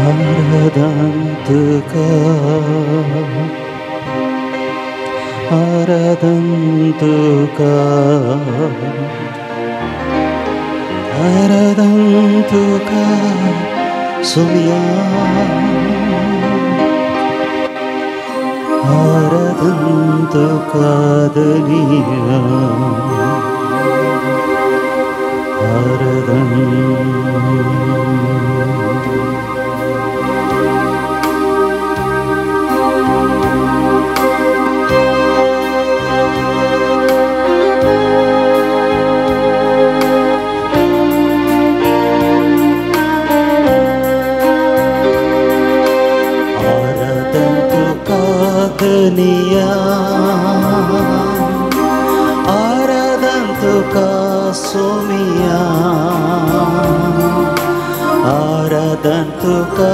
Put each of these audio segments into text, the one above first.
आराधन तुका, आराधन तुका, आराधन तुका सोम्या, आराधन तुका दनिया, आराधन. दनिया, आराधन तुका सोमिया, आराधन तुका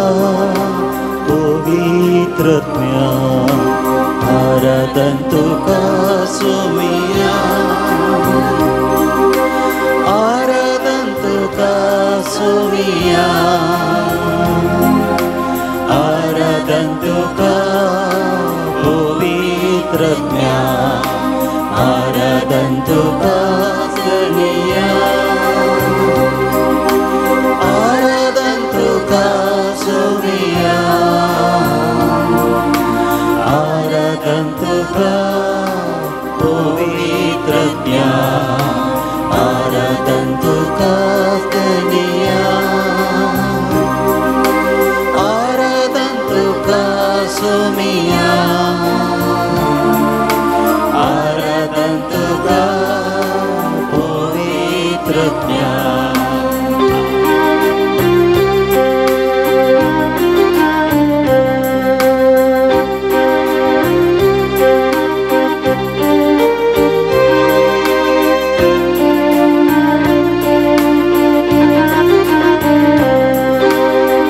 पवित्रत्म्या, आराधन तुका सोमिया, आराधन तुका सोमिया, आराधन तुका पवित्रत्म्या, आराधन तुका दनिया, आराधन तुका सोमिया, आराधन तुका पवित्रत्म्या, आराधन तुका दनिया, आराधन तुका सोमिया, आराधन तुका पवित्रत्म्या.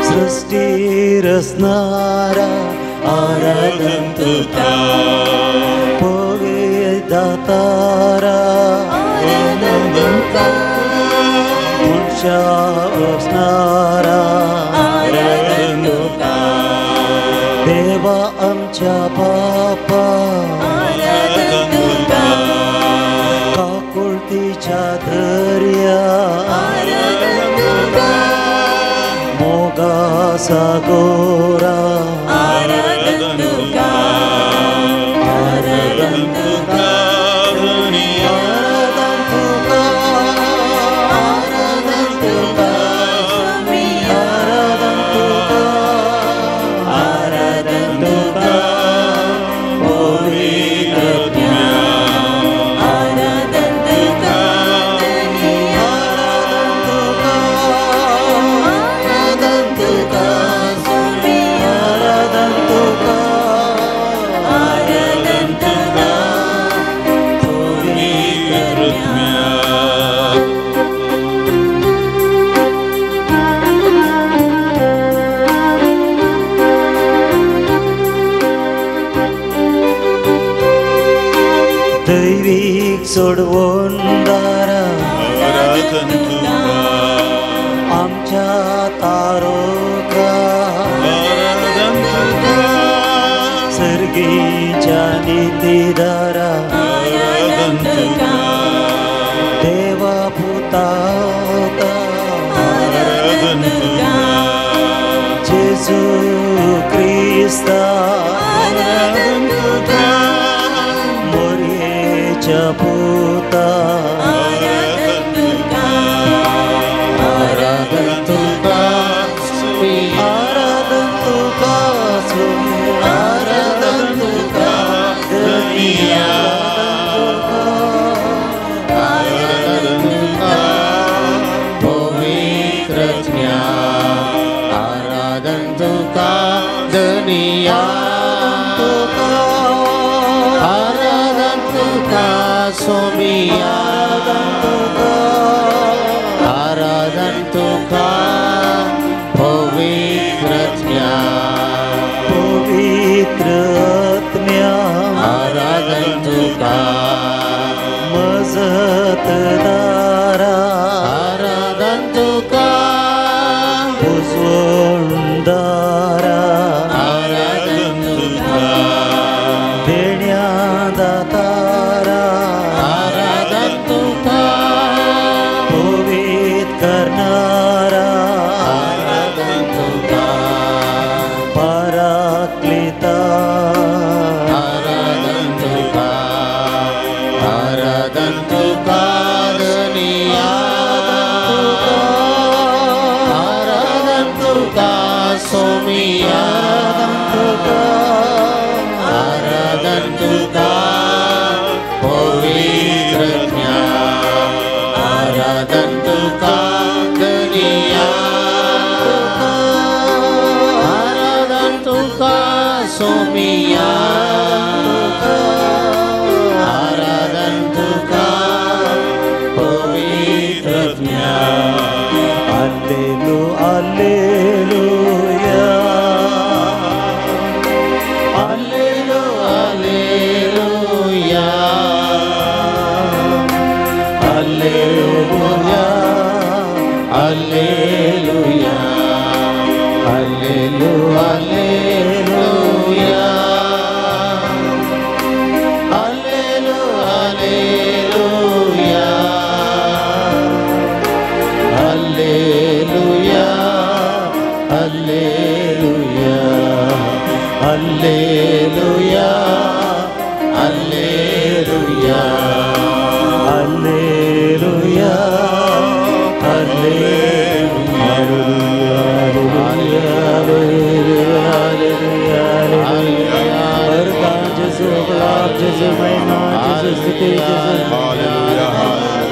सृष्टी रचणारा आराधन तुका, दातारा आराधन तुका, मनशा असणारा आराधन तुका, देवा आमच्या बापा आराधन तुका, काकुळतीच्या दर्या आराधन तुका, मोगा सागोरा आराधन तुका, आराधन तुका, आराधन तुका, आराधन तुका, आराधन तुका, आराधन तुका पवित्रत्म्या, आराधन तुका, आराधन तुका, आराधन तुका, आराधन तुका, आराधन तुका पवित्रत्म्या. दैवीक सोडवणदारा आराधन तुका, आमच्या तारोका आराधन तुका, सर्गीच्या नितीदारा आराधन तुका, देवा पुताता आराधन तुका, जेजू क्रिस्ता आराधन तुका, मोरयेच्या पुता आराधन तुका, आराधन तुका, आराधन तुका, आराधन तुका दनिया, आराधन तुका पवित्रत्म्या, आराधन तुका दनिया, आराधन तुका सोमिया, आराधन तुका पवित्रत्म्या, पवित्रत्म्या, आराधन धन्या आराधन तुका पवित्रत्म्या. Alleluia, alleluia, alleluia, alleluia, alleluia, alleluia, alleluia, alleluia, alleluia, alleluia, alleluia, alleluia, alleluia, alleluia, alleluia, alleluia. वरदान जेसू, गुलाब जेसू, महिमा जेसू, स्तुति जेसू. Hallelujah, hallelujah,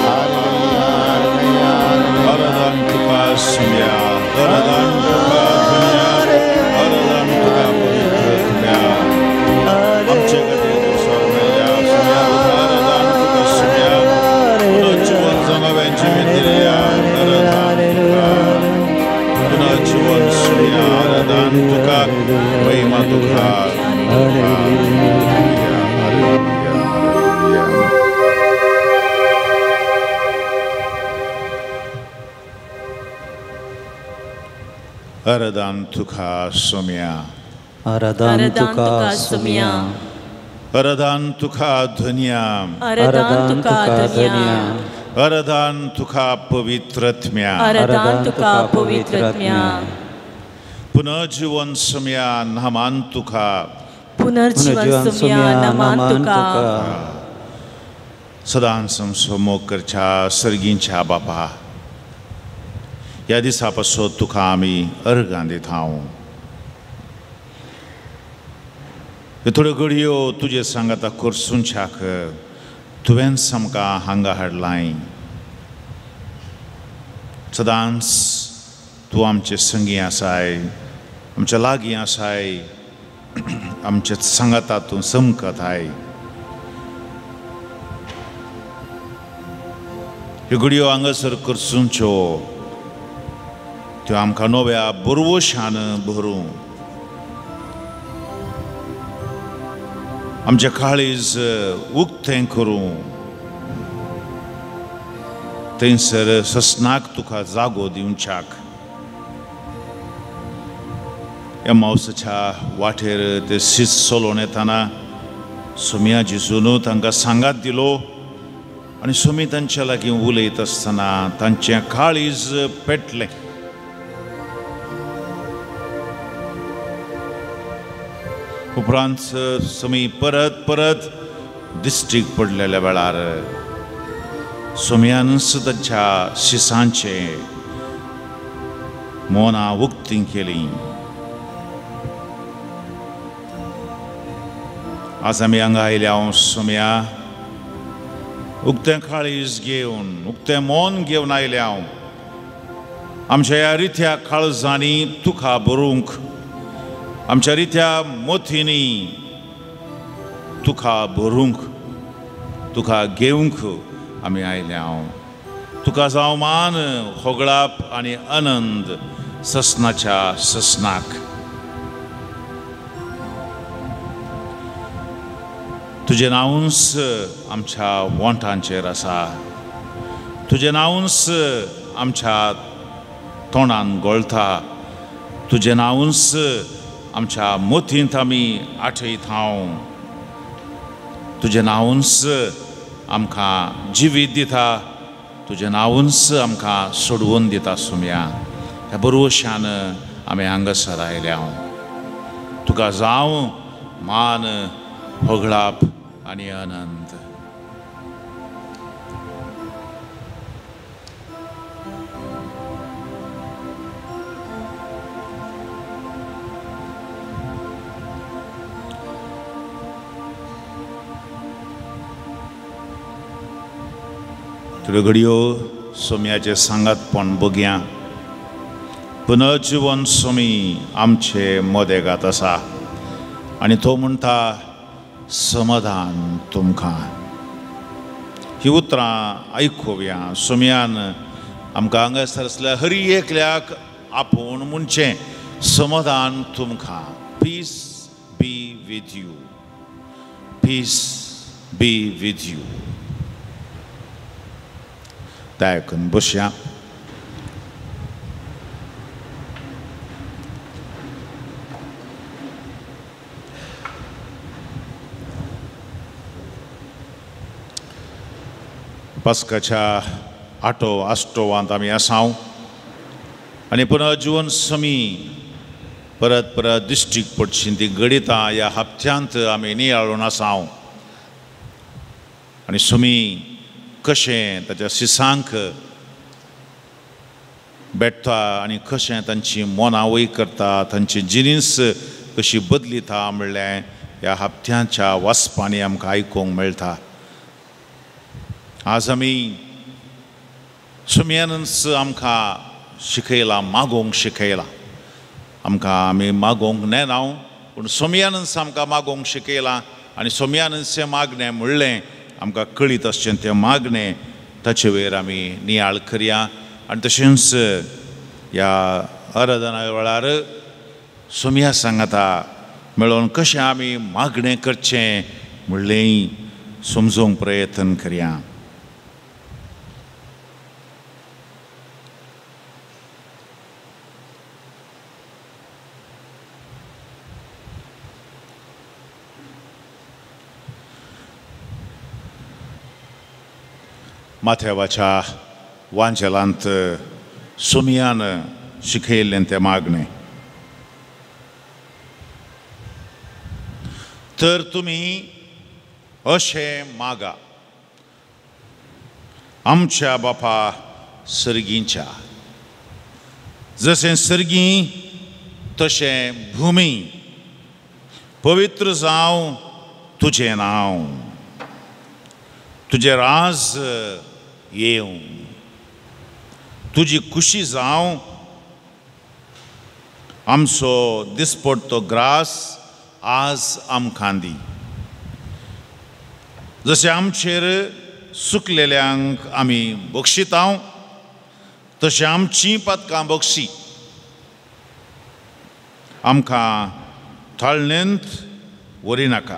hallelujah. आराधन तुका सुम्या, आराधन तुका धन्या, आराधन तुका पवित्रत्म्या. आमचे खातीर तूं सोडमेल्या सुम्या, तुका आराधन तुका सुम्या. पुनर्जीवन जगावें जिवीत दिल्या, आराधन तुका. पुनर्जीवन सुम्या, आराधन तुका, महिमा तुका. Hallelujah, hallelujah, hallelujah. आराधन तुका सोम्या, आराधन तुका सुम्या, आराधन तुका धन्या, आराधन तुका धन्या, आराधन तुका पवित्रत्म्या. आराधन तुका पवित्रत्म्या. पुनर्जीवन सुम्या, नमान तुका. पुनर्जीवन सुम्या, नमान तुका. सदांच समोग करच्या सर्गींच्या बापा, ह्या दिसा पासून तुका आमी अर्गां दिता. ह्यो थोड्यो घडयो तुजे सांगाता करसुंच्याक तुवेंच आमकां हांगा हाडलाय. सदांच तूं आमचे संगी आसाय, आमच्या लागीं आसाय, आमचे सांगाता तूं चमकताय. ह्यो घडयो हांगासर करसुंच्यो त्यो आमकां नव्या बरवशान भरूं. आमचें काळीज उक्तें करूं. थंयसर ससनाक तुका जागो दिवच्याक. ह्या मावसाच्या वाटेर ते सीस चलोवन येतना सोम्या जेजून तांकां सांगात दिलो आनी सोमी तांच्या लागीं उलयत आसतना तांचें काळीज पेटलें. उपरांत सोमी परत परत दिश्टीक पडलेल्या वेळार सोम्यानच तांच्या शिसांचें मोनां उक्तीं केलीं. आज आमी हांगा आयल्या हांव सोम्या, उक्तें काळीज घेवन, उक्तें मन घेवन आयल्या हांव. आमच्या ह्या रित्या काळजांनी तुका भरूंक, आमच्या रित्या मोतींनी तुका भरूंक, तुका घेवंक आमी आयल्या हांव. तुका जावं मान, होगळाप आनी आनंद ससनाच्या ससनाक. तुजें नांवूच आमच्या वोंठांचेर आसा, तुजें नांवूच आमच्या तोंडान गोळटा, तुजें नांवूच आमच्या मोतींत आमी आठयत हांव. तुजें नांवूच आमकां जिवीत दिता, तुजें नांवूच आमकां सोडवून दिता सुम्या. ह्या बरवशान आमी हांगासर आयल्या. तुका जावं मान, होगळाप आनी आनंद. थोड्यो घडयो सोम्याचे सांगातपण बघया. पुनर्जीवन सोमी आमचे मदेगात आसा. आनी तो म्हणटा समाधान तुमकां. ही उतरां आयकुया. सोम्यान आमकां हांगासर आसल्या हरी एकल्याक आपोवन म्हणचें समाधान तुमकां. Peace be with you, peace be with you. दया बसया. पास्काच्या आठो आष्टोवांत आमी आसाव आनी पुनः जिवन समी परत परत दिश्टीक पडशी ती घडितां ह्या हप्त्यांत आमी नियाळून आसाव. आनी समी कशें ताच्या सिसांक भेटता आनी कशें तांची मनां वय करता, तांची जिनीस कशी बदलिता म्हणलें ह्या हप्त्यांच्या वाचपांनी आमकां आयकूंक मेळटा. आज आमी सुम्यानच आमकां शिकयलां, मागोवंक शिकयलां. आमकां आमी मागोवंक नेना पूण सोम्यानच आमकां मागोवंक शिकयलां. आनी सोम्यानच हें मागणें म्हणलें आमकां कळीत आसचें तें मागणें ताचे वयर आमी नियाळ करया. आनी तशेंच ह्या आराधना वेळार सोम्या सांगाता मेळोवन कशें आमी मागणें करचें म्हणलें समजूंक प्रयत्न करया. माथ्यावाच्या वांजेलांत सोमियान शिकयल्लें तें मागणें. तर तुमी अशें मागा, आमच्या बापा सर्गींच्या, जशें सर्गी तशें भुमी, पवित्र जावं तुजें नांव, तुजें राज येवं, तुजी खुशी जावं, आमचो दिसपडतो ग्रास आज आमकां दी, जशें आमचेर सुकलेल्यांक आमी बक्षितांव तशें आमचीं पातकां बक्षी, आमकां थाळणेंत व्हरिनाका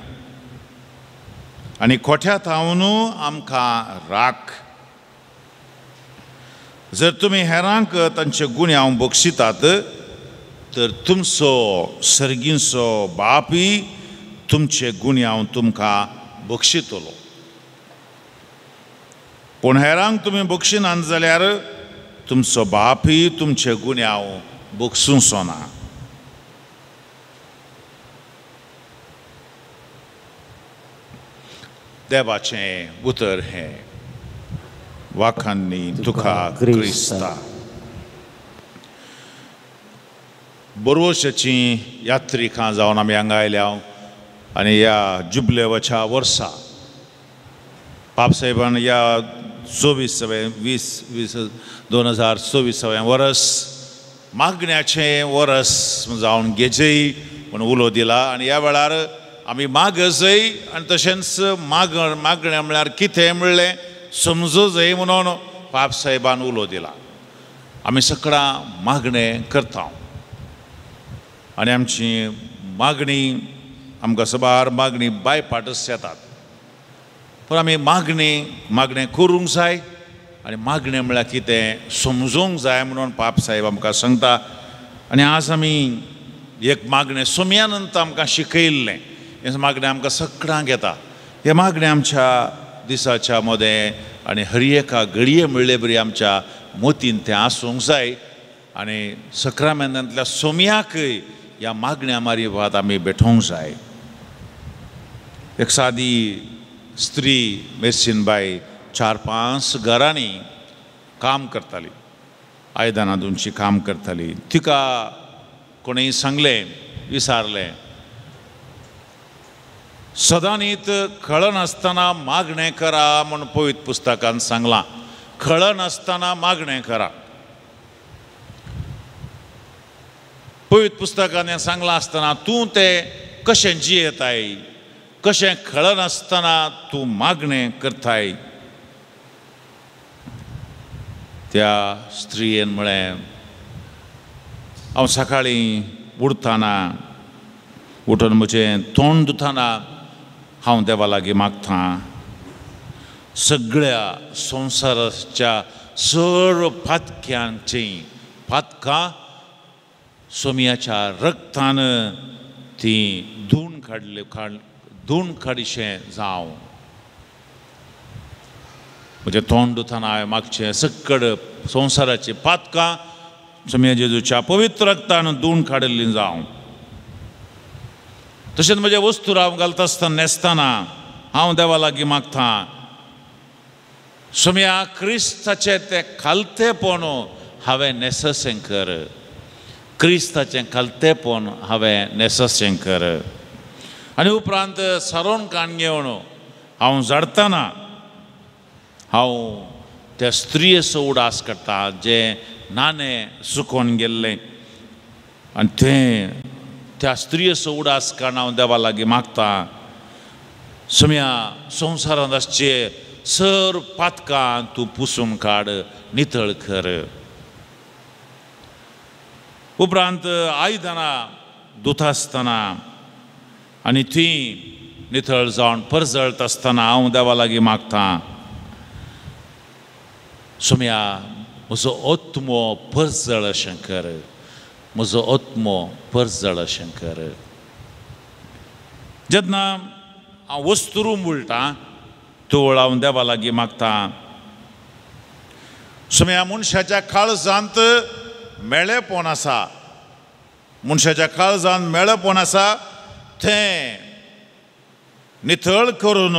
आनी खोट्या थावन आमकां राख. जर तुमी हेरांक तांचे गुन्यांव बक्षितात तर तुमचो सर्गींचो बापूय तुमचे गुन्यांव तुमकां बक्षितलो. पूण हेरांक तुमी बक्षिनात जाल्यार तुमचो बापूय तुमचे गुन्यांव बक्षुचो ना. देवाचें उतर हें. वाखांनी तुका क्रिस्ता. बोरवशाची यात्रिकां जावन आमी हांगा आयल्या आनी ह्या जुबलेवाच्या वर्सा पापसाहेबान ह्या 2024 वरस मागण्याचें वरस जावन घेजय म्हूण उलो दिला. आनी ह्या वेळार आमी मागजय आनी तशेंच मागणें म्हळ्यार कितें म्हणलें समजूजय म्हणून पापसाहेबान उलो दिला. आमी सगळां मागणें करता आनी आमची मागणी आमकां सबार मागणी बायपाटच येतात, पूण आमी मागणें करूंक जाय आनी मागणें म्हळ्यार कितें समजूंक जाय म्हणून पापसाहेब आमकां सांगता. आनी आज आमी एक मागणें सोम्यानंत आमकां शिकयल्लें हें मागणें आमकां सगळ्यांक येता. हें मागणें आमच्या दिसाच्या मदें आनी हर एका घडये म्हणले बरी आमच्या मोतीन तें आसूंक जाय. आनी सक्रामेंतांतल्या सोम्याकय ह्या मागण्या मारिफात आमी भेटोवंक जाय. एक सादी स्त्री मेर्सिनबाई 4-5 घरांनी काम करताली, आयदनां धुवची काम करताली. तिका कोणें सांगलें विचारलें, सदांनीत कळनासतना मागणें करा म्हूण पवित्र पुस्तकान सांगलां. कळनासतना मागणें करा. पवित्र पुस्तकान हें सांगलां आसतना तूं तें कशें जियेताय, कशें कळनासतना तूं मागणें करताय. त्या स्त्रियेन म्हळें, हांव सकाळीं उठताना उठून म्हजें तोंड धुताना हांव देवा लागीं मागतां, सगळ्या संवसाराच्या सर्व पातक्यांची पातकां सोमयाच्या रक्तान ती धुवन काडले धुवन काडिशें जावं. म्हजें तोंड धुताना हांवें मागचें सक्कड संवसाराची पातकां सोमया जेजूच्या पवित्र रक्तान धुवन काडिल्लीं जावं. तशेंच म्हजें वस्तू हांव घालता आसतना न्हेसतना हांव देवा लागीं मागतां, सोमया क्रिस्ताचें तें खालतेपण हांवें न्हेसशें कर, क्रिस्ताचें खालतेपण हांवें न्हेसशें कर. आनी उपरांत सरोन काण घेवन हांव झाडतना हांव त्या स्त्रियेचो उडास काडटा जें नाणें सुकोवन गेल्लें, आनी तें त्या स्त्रियेचो उडास काडून हांव देवा लागीं मागतां, सोमया संवसारांत आसचे सर पातकां तूं पुसून काड, नितळ कर. उपरांत आयदनां धुता आसतना आनी तीं नितळ जावन परजळत आसतना हांव देवा लागीं मागतां, सोमया म्हजो आत्मो परजळ अशें कर, म्हजो आत्मो परजळ अशें कर. जेन्ना हांव वस्तुरू उलटां तवळ हांव देवा लागीं मागतां, सोमया मनशाच्या काळजांत मेळेपण आसा, मनशाच्या काळजांत मेळेपण आसा तें नितळ करून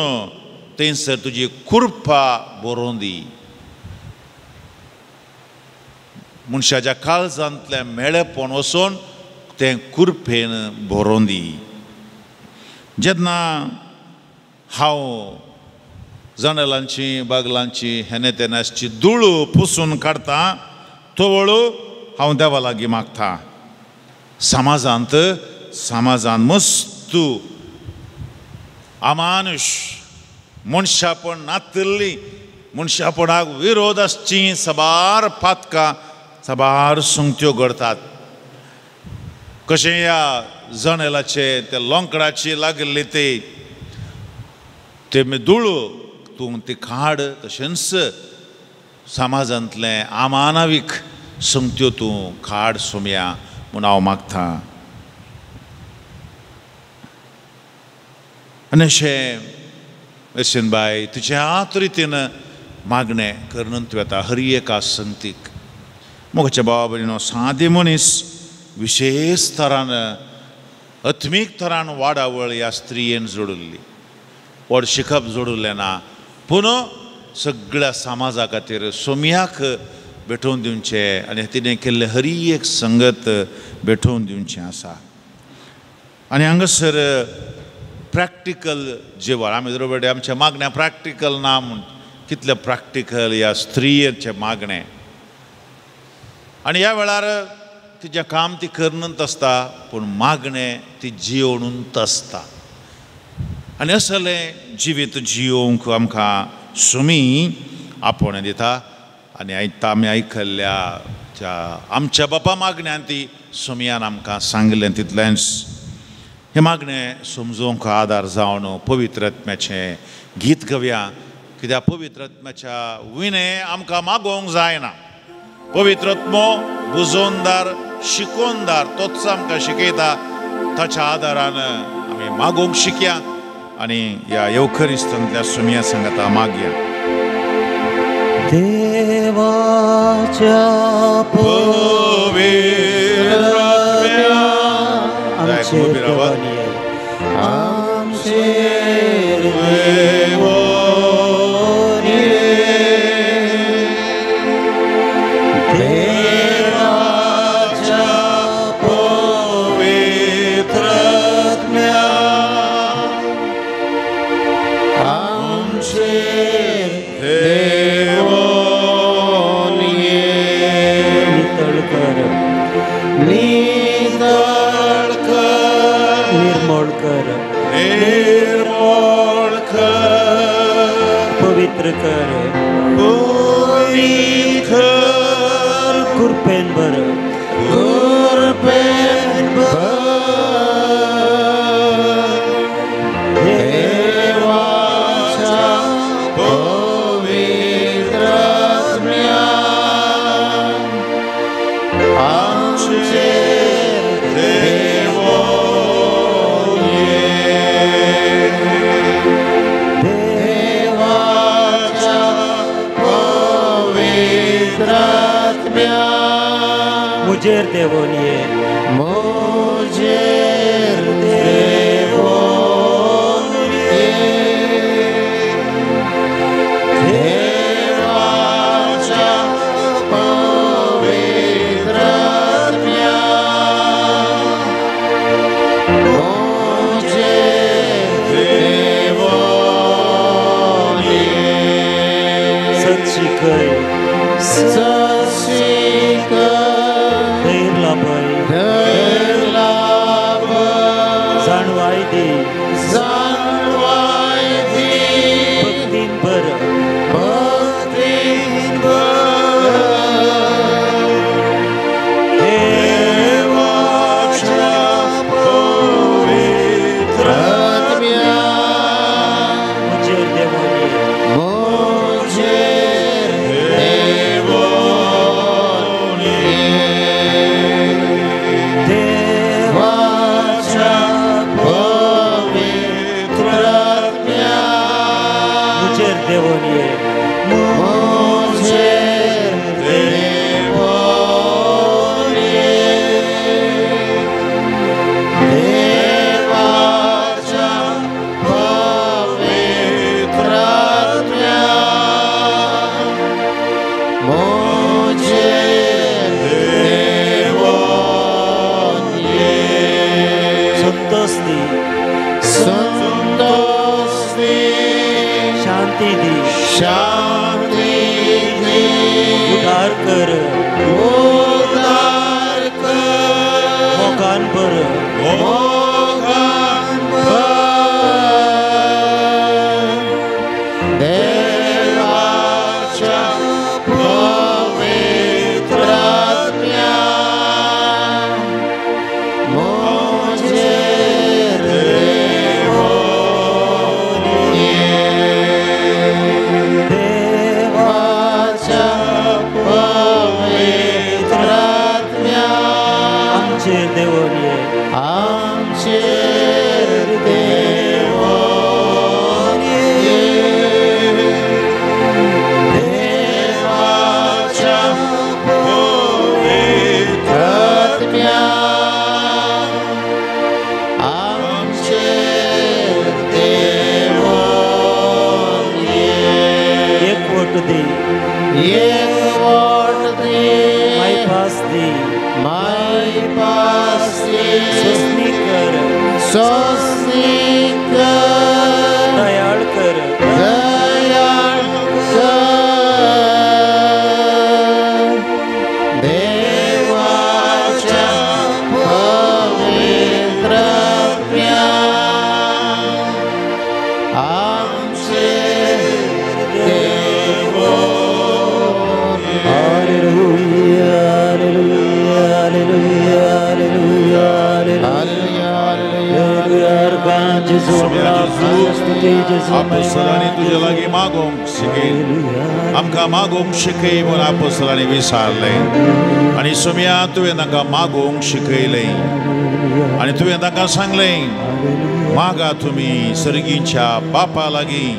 थंयसर तुजी कृपा बरोवन दी. मनशाच्या काळजांतलें मेळेपण वचून तें कृपेन बरोवन दी. जेन्ना हांव जनेलांची बागलांची हेने तेन्नाची धूळ पुसून काडटा तवळ हांव देवा लागीं मागता, समाजांत समाजांत मस्त अमानुश मनशापण नातिल्ली मनशापणाक विरोध आसची साबार पातकां साबार संगत्यो घडतात. कशें ह्या जनेलाचे त्या लोंकडाची लागिल्ली ते ते धूळ तूं ती काड, तशेंच समाजांतलें अमानवीक संगत्यो तूं काड सोमया म्हूण हांव मागता. आनी अशें अशेन बाय तुज्या रितीन मागणें करून वता हर एका संगतीक. मोगाच्या भावा भयणीनो, सादे मनीस विशेश तरान आत्मीक तरान वाडावळ ह्या स्त्रियेन जोडिल्ली, व्हड शिकप जोडिल्लें ना, पूण सगळ्या समाजा खातीर सोमयाक भेटोवन दिवचें आनी तिणें केल्लें हर एक संगत भेटोवन दिवचें आसा. आनी हांगासर प्रॅक्टिकल जिवन आमी बरोबर आमच्या मागण्या प्रॅक्टिकल ना म्हूण कितलें प्रॅक्टिकल ह्या स्त्रियेचें मागणें. आनी ह्या वेळार तिजें काम ती करनूच आसता पूण मागणें ती जियोवनूच आसता. आनी असलें जिवीत जियोवंक आमकां सुमी आपोवणें दिता. आनी आमी आयकल्ल्या त्या आमच्या बापा मागण्यान ती सुमयान आमकां सांगलें तितलेंच हें मागणें समजूंक आदार जावन पवित्र आत्म्याचें गीत गावया, कित्याक पवित्र आत्म्याच्या विणें आमकां मागोवंक जायना. पवित्र आत्मो बुजोवनदार शिकोवनदार तोच आमकां शिकयता, ताच्या आदारान आमी मागोवंक शिकया आनी ह्या येवखरिस्तांतल्या सुमया सांगाता मागया. देवाच्या पवित्र आमचेर देवानी आमचेर देवानी देवाच्या पवित्र आत्म्या आमचेर देवानी नितळ कर, नितळ कर, निर्मळ कर पवित्र कर पवित्र कर कृपेन भर कृपेन भर देवाच्या पवित्र आत्म्या आमचेर देवोन ये देवाच्या पवित्र आत्म्या मुजेर देवोन ये मुजेर देवोन ये देवाच्या पवित्र आत्म्या मुजेर देवोन ये सत शिकय सत शिकय धैर्य लाभय धैर्य लाभय जाणवाय दी जाणवाय दी भक्तीन भर भक्तीन भर देवाच्या पवित्र आत्म्या मुजेर देवोन ये मुजेर देवोन ये देवाच्या पवित्र आत्म्या मुजेर देवोन ये मुजेर देवोन ये देवाच्या पवित्र आत्म्या मुजेर देवोन ये संतोष दी संतोष दी शांती दी शांती दी उदार कर उदार कर मोगान भर मोगान भर देवाच्या पवित्र आत्म्या मुजेर देवोन ये देवाच्या पवित्र आत्म्या आमचेर देवोन ये आमचेर देवोन ये देवाच्या पवित्र आत्म्या आमचेर देवोन ये एकवट दी एकवट दी मायपास दी मायपास दी सोसणी कर सोसणी कर दयाळ कर दयाळ कर देवाच्या पवित्र आत्म्या आमचेर देवोन ये. Hallelujah hallelujah hallelujah hallelujah hallelujah hallelujah आपोस्तलांनी तुज्या लागीं मागोवंक शिकय आमकां मागोवंक शिकय म्हूण आपोस्तलांनी विचारलें आनी सोम्या तुवें तांकां मागोवंक शिकयलें आनी तुवें तांकां सांगलें मागा तुमी सर्गीच्या बापा लागीं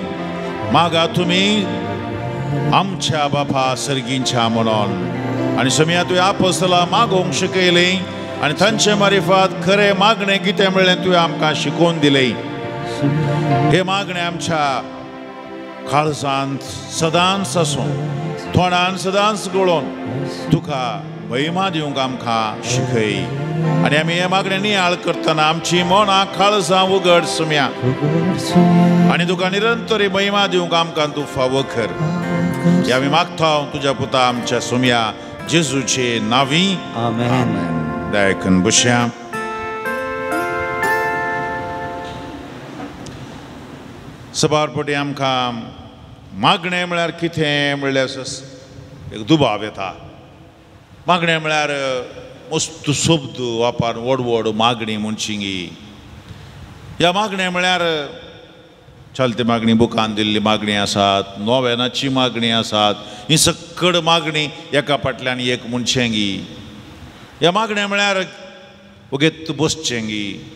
मागा तुमी आमच्या बापा सर्गीच्या म्हणून आनी सोम्या तुवें आपोस्तलां मागोवंक शिकयलें आनी तांचे मारिफात खरें मागणें कितें म्हणलें तुवें आमकां शिकोवन दिलें. हे मागणें आमच्या काळजांत सदांच आसूं तोंडान सदांच गळोवन तुका महिमा दिवंक आमकां शिकय आनी आमी हे मागणें नियाळ करतना आमची मनां काळजां उगड सुम्या आनी तुका निरंतर महिमा दिवंक आमकां तूं फावो कर. हे आमी मागता तुज्या पुता आमच्या सुम्या जेजूचे नांवी आमेन. दायकन बशया. सबार पटी आमकां मागणें म्हळ्यार कितें म्हणल्यार एक दुबाव येता. मागणें म्हळ्यार मस्त शब्द वापर व्हड व्हड मागणी म्हणची. ह्या मागणें म्हळ्यार चलती मागणी बुकान दिल्ली मागणी आसात, नोवेनाची मागणी आसात, ही सक्कड मागणी एका फाटल्यान एक म्हणचेंगी. ह्या मागणें म्हळ्यार वगेत बसचेंगी.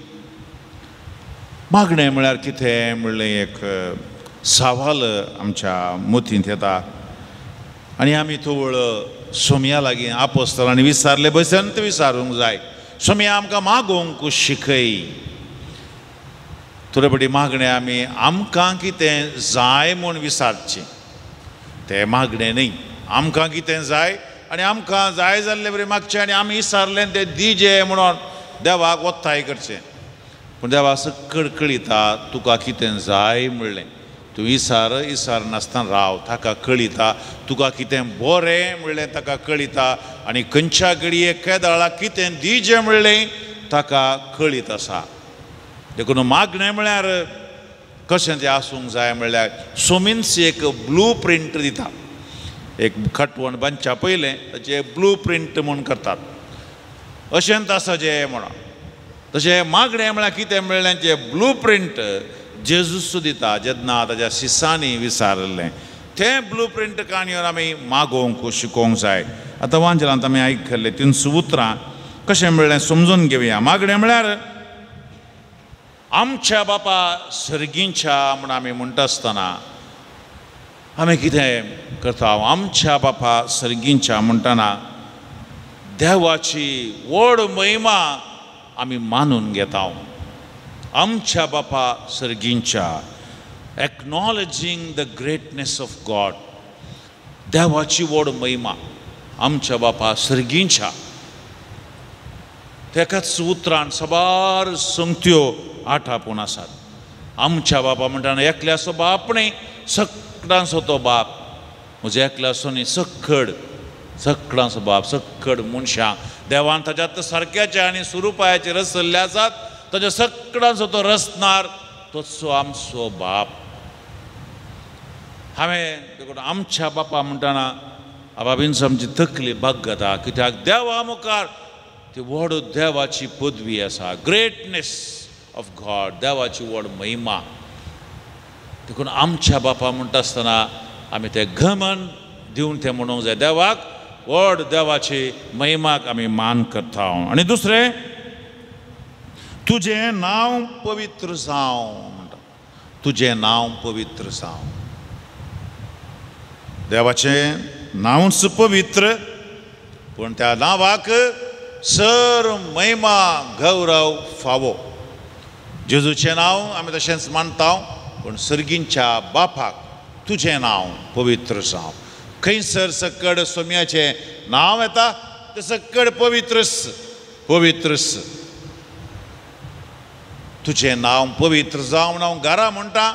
मागणें म्हळ्यार कितें म्हणलें एक सवाल आमच्या मतींत येता आनी आमी तवळ सोमया लागीं आपसतलो आनी विचारले बसंत विचारूंक जाय. सोमया आमकां मागोवंक शिकय. थोडे फावटी मागणें आमी आमकां कितें जाय म्हूण विचारचें, तें मागणें न्ही. आमकां कितें जाय आनी आमकां जाय जाल्ले बरें मागचें आनी आमी विचारलें तें दिजे म्हणून देवाक ओत्ताय करचें. पूण देवा सकड कळिता तुका कितें जाय म्हणलें. तूं इसार इसार नासतना राव, ताका कळिता तुका कितें बरें म्हणलें ताका कळिता आनी खंयच्या घडये केदाळा कितें दिजें म्हणलें ताका कळीत आसा. देखून मागणें म्हळ्यार कशें तें आसूंक जाय म्हणल्यार सोमीन्स एक ब्लू प्रिंट दिता. एक खटवण बांदच्या पयलें ताचें ब्लू प्रिंट म्हूण करतात, अशेंच आसा जें म्हणून. तशें मागणें म्हळ्यार कितें म्हणलें जें ब्लू प्रिंट जेजूस दिता जेन्ना ताच्या शिसांनी विचारिल्लें तें ब्लू प्रिंट काणयेर आमी मागोवंक शिकोवंक जाय. आतां वांजलांत आमी आयकल्लें 300 उतरां कशें म्हणलें समजून घेवया. मागणें म्हळ्यार आमच्या बापा सर्गींच्या म्हूण आमी म्हणटा आसतना आमी कितें करता? आमच्या बापा सर्गींच्या म्हणटना देवाची व्हड महिमा आमी मानून घेता. आमच्या बापा सर्गींच्या, acknowledging the greatness of God, देवाची व्हड महिमा आमच्या बापा सर्गींच्या. तेकाच उतरान साबार संगत्यो आठापून आसात. आमच्या बापा म्हणटाना एकल्याचो बाप न्ही, सगळ्यांचो तो बाप. म्हज्या एकल्याचो न्ही, सक्कड सगळ्यांचो बाप, सक्कड मनशां देवान ताज्या सारक्याचे आनी स्वरुपायाचे रचल्ले आसात. ताज्या सगळ्यांचो तो रचणार तोचो आमचो बाप. हांवें देखून आमच्या बापा म्हणटाना बाबींचो आमची तकली बागता, कित्याक देवा मुखार ती व्हड देवाची पदवी आसा, ग्रेटनेस ऑफ गॉड, देवाची व्हड महिमा. देखून आमच्या बापा म्हणटा आसतना आमी तें घमन दिवन तें म्हणूंक जाय देवाक, व्हड देवाची महिमाक आमी मान करता. आनी दुसरें, तुजें नांव पवित्र जावं म्हणटा. तुजें नांव पवित्र जावं. देवाचें नांवच पवित्र, पूण त्या नांवाक सर महिमा गौरव फावो. जेजूचें नांव आमी तशेंच मानता, पूण सर्गींच्या बापाक तुजें नांव पवित्र जावं. खंयसर सकड सोम्याचें नांव येता तें सकड पवित्रस पवित्रस. तुजें नांव पवित्र जावं हांव घरा म्हणटा,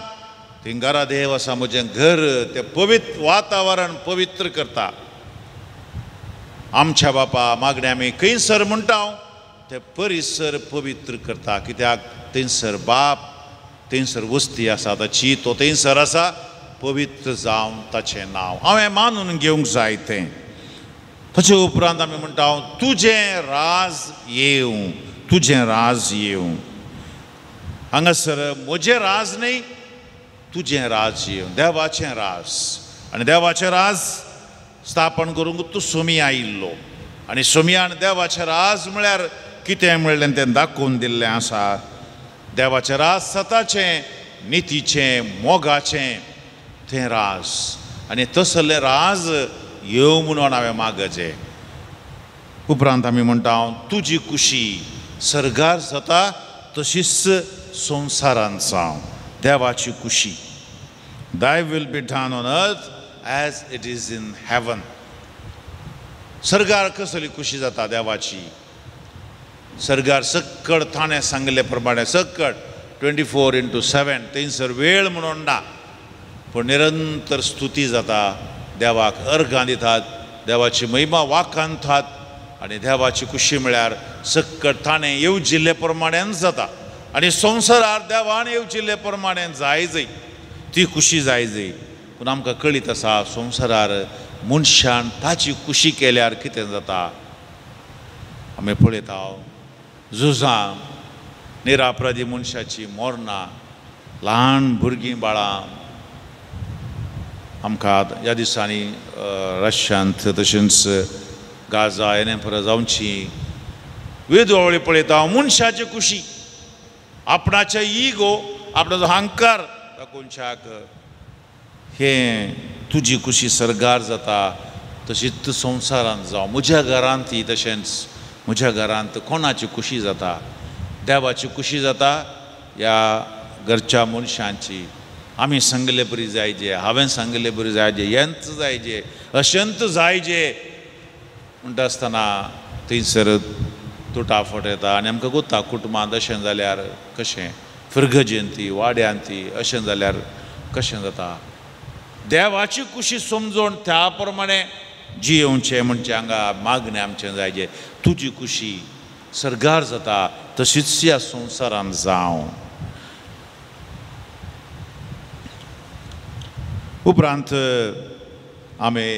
ती घरा देव आसा म्हजें घर तें पवित्र वातावरण पवित्र करता. आमच्या बापा मागणें आमी खंयसर म्हणटा तें परिसर पवित्र करता, कित्याक थंयसर बाप, थंयसर वस्ती आसा ताची, तो थंयसर आसा पवित्र जावन ताचें नांव हांवें मानून घेवंक जाय तें. ताचे उपरांत आमी म्हणटा तुजें राज येवं, तुजें राज येवं. हांगासर म्हजें राज न्ही, तुजें राज येवं, देवाचें राज. आनी देवाचें राज स्थापन करूंक तूं सोमी आयिल्लो आनी सोमयान देवाचें राज म्हळ्यार कितें म्हणलें तें दाखोवन दिल्लें आसा. देवाचें राज सताचें, नितीचें, मोगाचें तें राज. आनी तसलें राज येवं म्हणून हांवें मागचें. उपरांत आमी म्हणटा तुजी कुशी सर्गार जाता तशीच संवसारांत जावं. देवाची कुशी, thy will be done on earth as it is in heaven. सर्गार कसली खुशी जाता देवाची? सर्गार सक्कड थाणे सांगिल्ले प्रमाणे सक्कड 24x7 थंयसर वेळ म्हणून ना, पूण निरंतर स्तुती जाता देवाक, अर्घां दितात, देवाची महिमा वाखाणतात आनी देवाची खुशी म्हळ्यार सक्कड थाणे येवजिल्ले प्रमाणेन जाता आनी संवसारार देवान येवजिल्ले प्रमाणेन जाय जय. ती खुशी जाय जी. पूण आमकां कळीत आसा संवसारार मनशान ताची खुशी केल्यार कितें जाता. आमी पळयता झुजां, निरापराधी मनशाची मरणां, ल्हान भुरगीं बाळां. आमकां ह्या दिसांनी रशियांत तशेंच गाजा येणे परत जावची वेदवळी पळयता. मनशाची खुशी, आपणाचे इगो, आपणाचो अहंकार दाखोवच्याक हें तुजी खुशी सरगार जाता तशीच संवसारांत जावं. म्हज्या घरांत ती तशेंच म्हज्या घरांत कोणाची खुशी जाता, देवाची खुशी जाता ह्या घरच्या मनशांची. आमी सांगले बरी जायजे, हांवें सांगले बरी जायजे, हेंच जायजे, अशेंच जायजे म्हणटा आसतना थंयसर तुटाफट येता. आनी आमकां कोत्ता कुटुंबांत अशें जाल्यार कशें, फिरगजेंत ती वाड्यांत ती अशें जाल्यार कशें जाता. देवाची खुशी समजून त्या प्रमाणे जियेवचें म्हणजे हांगा मागणें आमचें जायजें, तुजी खुशी सरगार जाता तशीच ह्या संवसारांत जावं. उपरांत आमी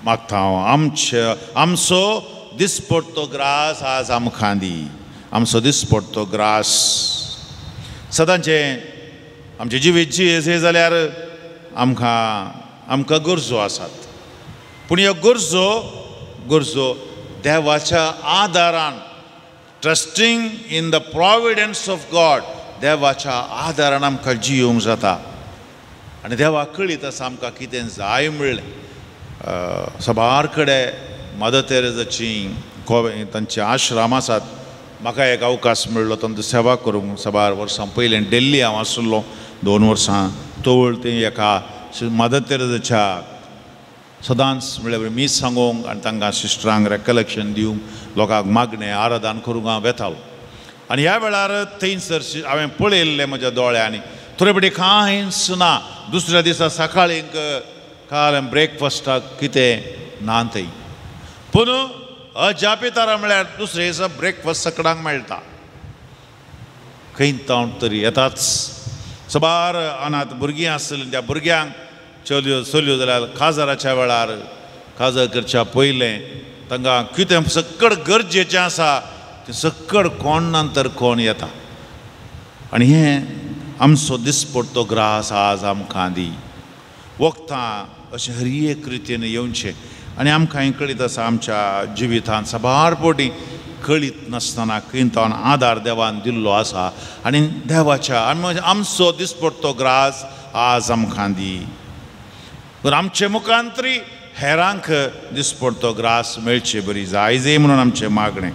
मागता आमचे आमचो दिसपडतो ग्रास आज आमकां दी. आमचो दिसपडतो ग्रास सदांचें आमचें जिवीत जियें जाल्यार आमकां आमकां गरजो आसात. पूण ह्यो गरजो गरजो देवाच्या आदारान, trusting in the providence of God, देवाच्या आदारान आमकां जियोवंक जाता. आनी देवाक कळीत आसा आमकां कितें जाय म्हणलें. साबार कडेन मदर तेरेजाची तांचे आश्रम आसात. म्हाका एक अवकाश मेळ्ळो तांचो सेवा करूंक. साबार वर्सां पयलीं दिल्ली हांव आशिल्लो 2 वर्सां तवळ थंय एका मदर तेरेजाच्या सदांच म्हणल्यार मीस सांगूंक आनी तांकां सिस्टरांक रेकलेक्शन दिवंक, लोकांक मागणें आराधन करूंक हांव वेतालो. आनी ह्या वेळार थंयसर हांवें पळयल्लें म्हज्या दोळ्यांनी थोडे फावटी कांयच ना. दुसऱ्या दिसा सकाळीं काल ब्रेकफास्टाक कितें ना थंय. पूण अजापितारा म्हळ्यार दुसरे दिसा ब्रेकफास्ट सकडांक मेळटा, खंय तावन तरी येताच. साबार अनाथ भुरगीं आसलीं, त्या भुरग्यांक चलयो चलयो जाल्यार काजाराच्या वेळार काजार करच्या पयलें तांकां कितें सकड गरजेचें आसा तें सकड कोण नंतर कोण येता. आनी हें आमचो दिसपडतो ग्रास आज आमकां दी. वखदां अशें हर एक रितीन येवचें. आनी आमकां हें कळीत आसा आमच्या जिवितांत साबार फावटी कळीत नासतना खंय आदार देवान दिल्लो आसा. आनी देवाच्या आमचो दिसपडतो ग्रास आज आमकां दी. पूण आमचे मुखांतरी हेरांक दिसपडतो ग्रास मेळचे बरी जायजे म्हणून आमचें मागणें.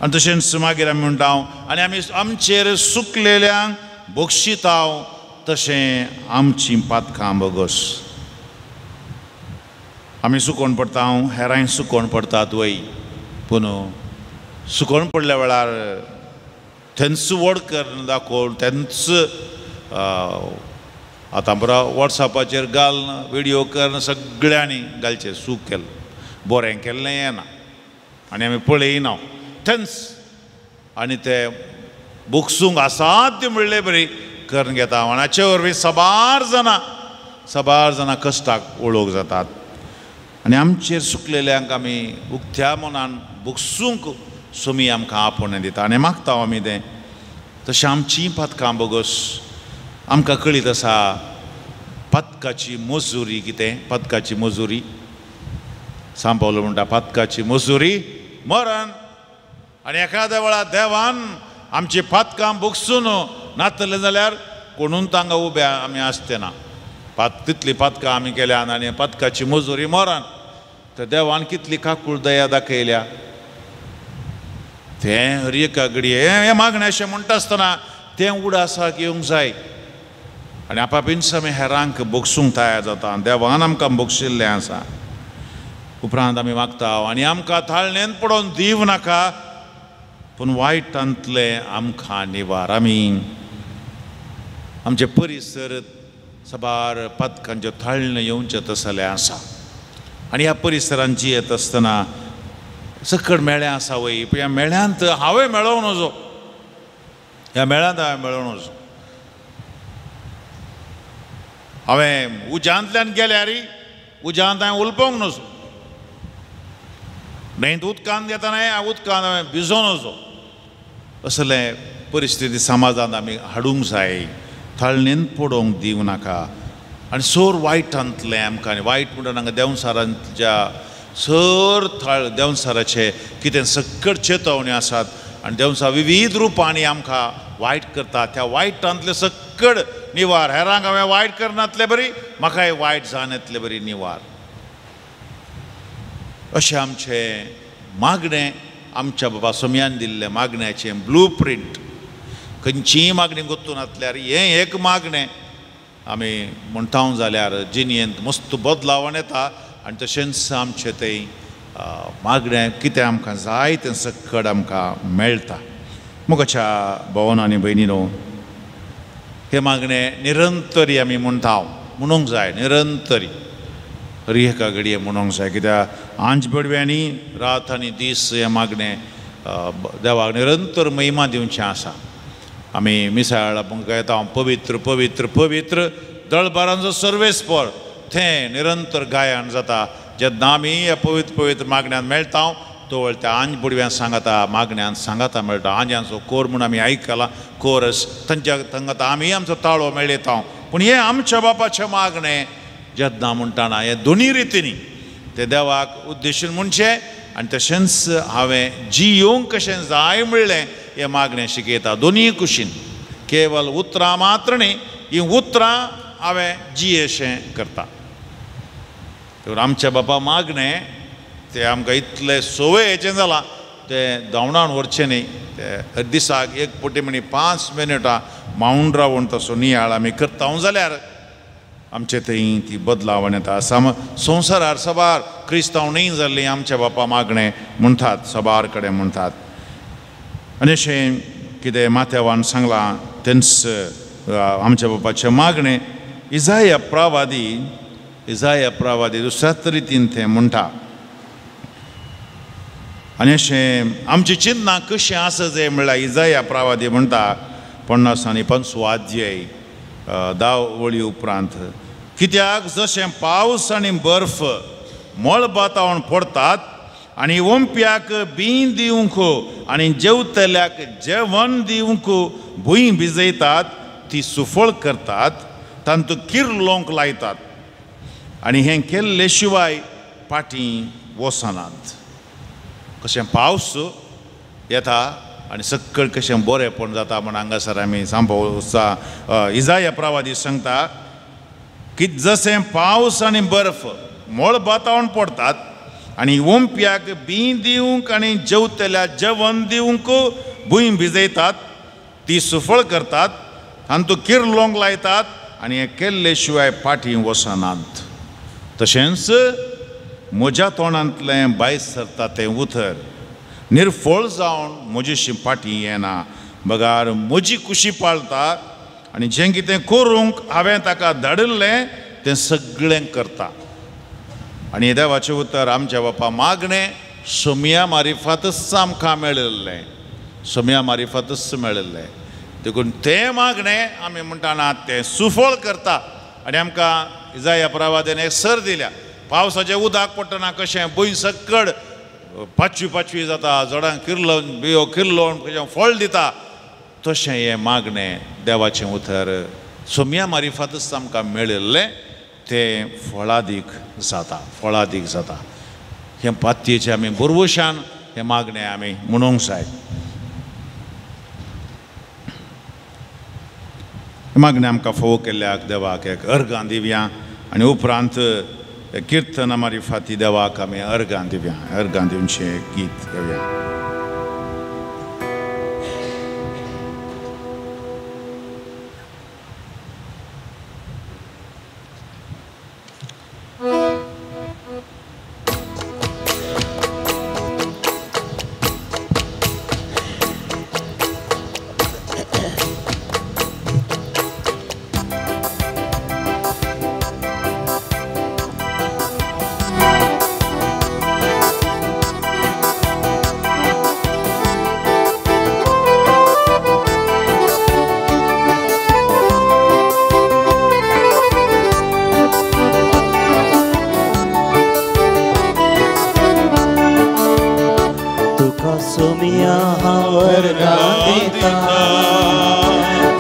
आनी तशेंच मागीर आमी म्हणटा आनी आमी आमचेर सुकलेल्यांक बक्षिताव तशें आमचीं पातकां बगस. आमी सुकोवन पडटा, हेरांय सुकोवन पडटात वय. पूण सुकोवन पडल्या वेळार थंयच व्हड करून दाखोवन तेंच आतां बरो वॉट्सॅपाचेर घालून व्हिडियो करून सगळ्यांनी घालचें. सूक केलें बरें केल्लें येना आनी आमी पळयना थंयच. आनी ते बगसूंक असाध्य म्हणले बरी करून घेता. आनी हाचे वरवीं साबार जाणां कश्टाक ओळख जातात. आनी आमचेर सुकलेल्यांक आमी उक्त्या मनान बगसूंक सुमी आमकां आपोवणें दिता. आनी मागता आमी तें तशें आमचीं पातकां बगस. आमकां कळीत आसा पातकाची मजुरी कितें, पातकाची मजुरी सांव पावलो म्हणटा पातकाची मजुरी मरण. आनी एखाद्या वेळार देवान आमची पातकां बगसून नातलें जाल्यार कोणून तांकां उबे आमी आसते ना. तितली पातकां आमी केल्यान आनी पातकाची मजुरी मरण. तर देवान कितली काकूळ दया दाखयल्या तें हर एका घडये हें मागणें अशें म्हणटा आसतना तें उडासाक येवंक जाय. आनी आपापींच आमी हेरांक बगसूंक तयार जाता. देवान आमकां बगशिल्लें आसा. उपरांत आमी मागता आनी आमकां थाळणेन पडोवन दीव नाका पूण वायटांतलें आमकां निवार. आमी आमचे परिसर साबार पातकांच्यो थाळणें येवचें तसलें आसा. आनी ह्या परिसरांत जियेत आसतना सकड मेळ्ळें आसा वय, पूण ह्या मेळ्यांत हांवें मेळोवं नजो, ह्या मेळ्यांत हांवें मेळोवं नजो. हांवें उज्यांतल्यान गेल्यार उज्यांत हांवें उलपोवंक नजो, न्हंयत उदकांत येतना हांवें उदकांत हांवें भिजों नजो. असले परिस्थिती समाजांत आमी हाडूंक जाय, थळणेन पडोवंक दिवं नाका. आनी सोर वायटांतलें आमकां, आनी वायट म्हणटा हांगा देंवसारांच्या सर थळ देंवसाराचे कितें सक्कड चेतवणी आसात आनी देंवसार विविध रुपांनी आमकां वायट करता. त्या वायटांतले सक्कड निवार, हेरांक हांवें वायट करनातले बरी म्हाकाय वायट जावन बरी निवार. अशें आमचें मागणें आमच्या बाबा सोम्यान दिल्लें मागण्याचें ब्लू प्रिंट. खंयचीय मागणी गोत्तून नातल्यार हें एक मागणें आमी म्हणटा जाल्यार जिणेंत मस्त बदलावन येता. आनी तशेंच आमचें तें मागणें कितें आमकां जाय तें सक्कड आमकां मेळटा. मुखाच्या भोवन आनी भयणीनो, हें मागणें निरंतरी आमी म्हणटा, म्हणूंक जाय निरंतरी, हर एका घडये म्हणूंक जाय. कित्याक आंज बडव्यांनी रात आनी दीस हें मागणें देवाक निरंतर महिमा दिवचें आसा. आमी मिसाळ गायता पवित्र पवित्र पवित्र दळबारांचो सर्वेस्पर, थें निरंतर गायन जाता. जेन्ना आमी ह्या पवित्र पवित्र मागण्यान मेळटा तवळ त्या आंज बुडव्यान सांगाता मागण्यान सांगाता मेळटा. आंज्यांचो कोर म्हूण आमी आयकला कोरस, तांच्या थांगाता आमी आमचो ताळो मेळयता. पूण हें आमच्या बापाचें मागणें जेन्ना म्हणटाना हें दोनी रितींनी ते देवाक उद्देशून म्हणचें आनी तशेंच हांवें जियोंक कशें जाय म्हणलें हें मागणें शिकयता. दोनीय कुशीन, केवल उतरां मात्र न्ही, हीं उतरां हांवें जियेशें करता. तर आमच्या बापा मागणें तें आमकां इतलें संवयेचें जालां तें धांवडावन व्हरचें न्ही. तें दिसाक एक पटी म्हणी 5 मिनटां मावून रावून तसो नियाळ आमी करता जाल्यार आमचे थंय ती बदलावण येता. संवसारार सबार क्रिस्तांव न्ही जाल्लीं आमच्या बापा मागणें म्हणटात, सबार कडेन म्हणटात. आनी अशें कितें माथ्यावान सांगलां तेंच आमच्या बापाचें मागणें इजाया प्रावादी, इजाया प्रावादी दुसऱ्याच रितीन तें म्हणटा. आनी अशें आमची चिंतना कशें आसा जाय म्हणल्यार इजाया प्रावादी म्हणटा 50 आनी 55 अध्याय 10 वळी उपरांत, कित्याक जशें पावस आनी बर्फ मळबातावन पडतात आनी ओंप्याक बीं दिवंक आनी जेवतल्याक जेवण दिवंक भूंय भिजयतात, ती सुफळ करतात, तांतूं किर्लोंक लायतात आनी हें केल्ले शिवाय फाटीं वचनात. कशें पावस येता आनी सक्कड कशें बरेंपण जाता म्हण हांगासर आमी सांपो इजाया प्रावादी सांगता की जशें पावस आनी बर्फ मळबातावन पडतात आनी ओंप्याक बीं दिवंक आनी जेवतल्या जेवण दिवंक भूंय भिजयतात, ती सुफळ करतात, तांतूं किर्लोंक लायतात आनी हें केल्ले शिवाय फाटीं वचनात. तशेंच म्हज्या तोंडांतलें भायर सरता तें उतर निर्फळ जावन म्हजीशी फाटीं येना, बगार म्हजी कुशी पाळता आनी जें कितें करूंक हांवें ताका धाडिल्लें तें सगळें करता. आनी देवाचें उतर आमच्या बापा मागणें सोमया मारिफातच आमकां मेळिल्लें, सोमया मारिफातच मेळिल्लें. देखून तें मागणें आमी म्हणटाना तें सुफळ करता. आनी आमकां इजाया प्रावादेन एक सर दिल्या, पावसाचें उदक पडटना कशें भूंय सक्कड पाचवी पाचवी जाता, झाडांक किर्लोन बियो किर्लोन कशें फळ दिता, तशें हें मागणें देवाचें उतर सोमया मारिफातच आमकां मेळिल्लें तें फळादीक जाता, फळादीक जाता. हें पातयेचें आमी बरवशान हें मागणें आमी म्हणूंक जाय. मागणें आमकां फोव केल्ल्याक देवाक एक अर्गां दिवया आनी उपरांत किर्तना मारिफाती देवाक आमी अर्गां दिवया, अर्गां दिवचें गीत घेवया. Thank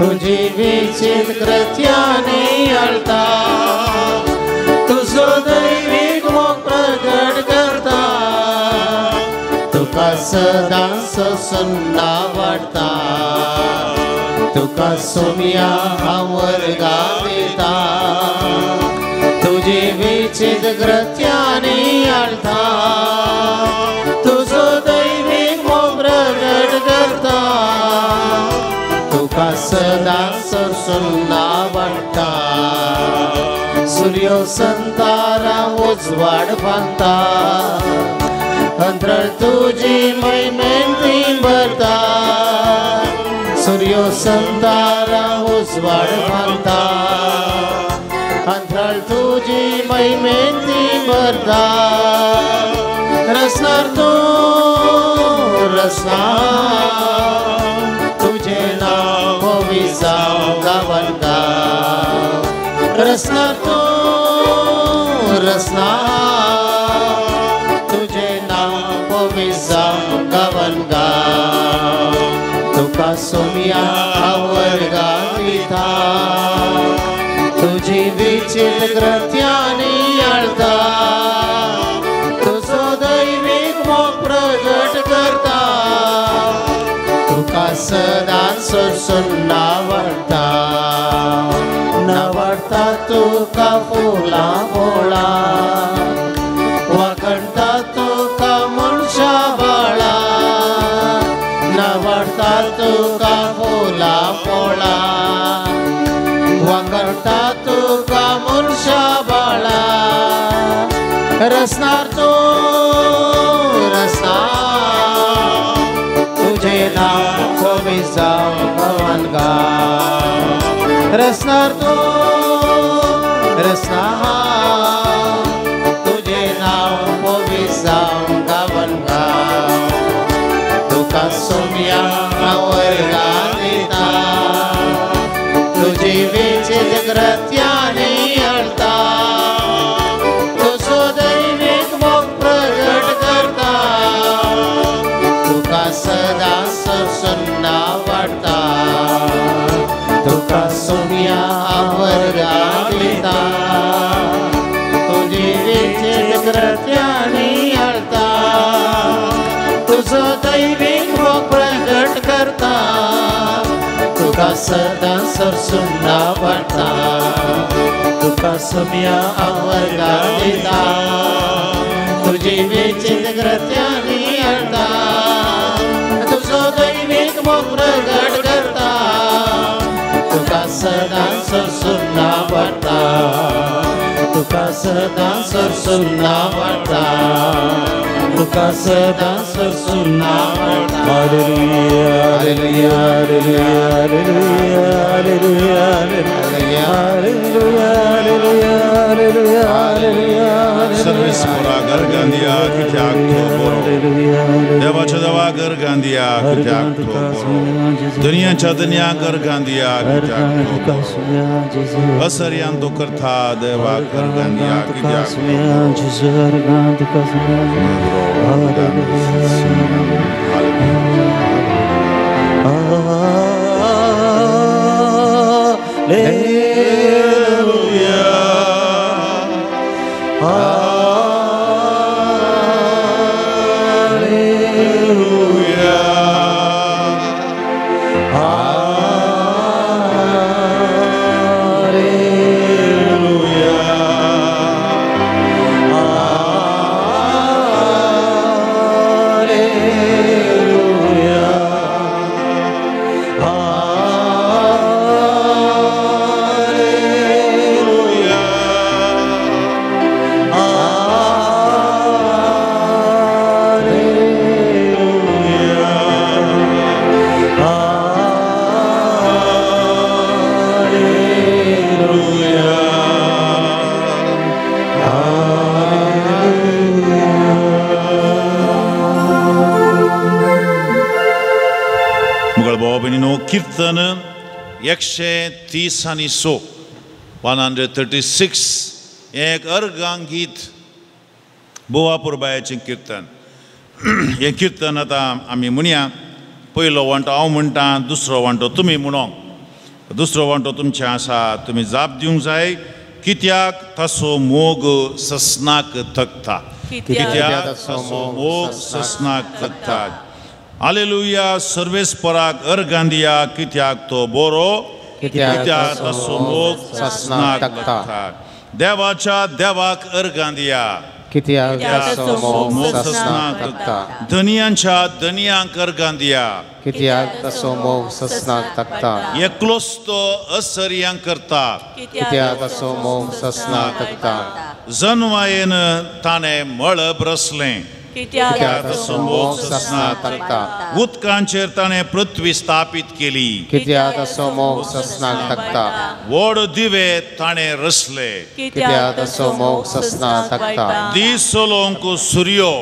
तुझी विचित कृत्याने आळता तुझो दैवीक मोग प्रगट करता तुका सदां सोसून आवडटा तुका सोम्या हांव वर्गां दिता तुझी विचित कृत्याने आळता तुझो दैवीक मोग प्रगट करता तुका सदां सोसून आवडटा सूर्य संतारा उजवाड बांदता अंतराळ तुझी महिमेन ती भरता सूर्य संतारा उजवाड बांदता अंतराळ तुझी महिमेन ती भरता रसनार तूं रसनार तुझे नाव पविजाव गावन गाव रसनार तूं रसनार तुझे नाव पविजाव गावन गाव तुका सोम्या हांव वर्गां दिता तुझी विचित कृत्याने आळता तुझो दैवीक मोग प्रगट करता तुका सदां सोसून आवडटा नावडटा तुका फुलां फळां वाखणटा तुका मनशां बाळां नावडटा तुका फुलां फळां वाखणटा तुका मनशां बाळां रसनार तूं रसनार तुझे नाव पविजाव गावन गाव रसनार तूं रसनार तुझे नाव पविजाव गावन गाव तुका सोम्या हांव वर्गां दिता तुझी विचित कृत्याने आळता तुझो दैवीक मोग प्रगट करता तुका सदां सोसून आवडटा तुका सोम्या हांव वर्गां दिता तुझी विचित कृत्याने आळता तुझो दैवीक मोग प्रगट करता तुका सदां सोसून आवडटा तुका सोम्या हांव वर्गां दिता तुझी विचित कृत्याने आळता तुझो दैवीक मोग प्रगट करता तुका सदां सोसून आवडटा तुका सदां सोसून आवडटा तुका सदां सोसून आवडटा. Hallelujah, hallelujah, hallelujah, hallelujah, hallelujah, hallelujah, hallelujah, hallelujah. Sarves पोरा गरगांदिया कित्याक तो बरो देवाच्या देवा गरगांदिया कित्याक तो बरो दुनियाच्या दुनिया गरगांदिया कित्याक तो बरो असर्यान तो करता देवा गरगांदिया कित्याक तो Hallelujah. Hallelujah. Hallelujah. Hallelujah. Hallelujah. मुगळ भाव भयणीनो, कीर्तन 136, 136 हें एक अर्गां गीत, बोवा पुरबायाचें कीर्तन. हें कीर्तन आतां आमी म्हणया. पयलो वांटो हांव म्हणटा, दुसरो वांटो तुमी म्हणोंक. दुसरो वांटो तुमचें आसा, तुमी जाप दिवंक जाय. कित्याक ताचो मोग ससनाक थकता, कित्याक ताचो मोग ससनाक थकता. हालेलुया. सर्वेस्पराक अर्गां दिया, कित्याक तो बरो, कित्याक ताचो मोग ससनाक थकता. देवाच्या देवाक अर्गां दिया, कित्याक ताचो मोग ससनाक थकता. धनियांच्या धनियांक अर्गां दिया, कित्याक ताचो मोग ससनाक थकता. एकलोच तो असर्यांक करता, कित्याक ताचो मोग ससनाक थकता. जनवायेन ताणें मळब रचलें, कित्याक ताचो मोग ससनाक थकता. उदकांचेर ताणें पृथ्वी स्थापीत केली, कित्याक ताचो मोग ससनाक थकता. व्हड दिवे ताणें रचले, कित्याक ताचो मोग ससनाक थकता. दीस चलोवंक सुर्यो,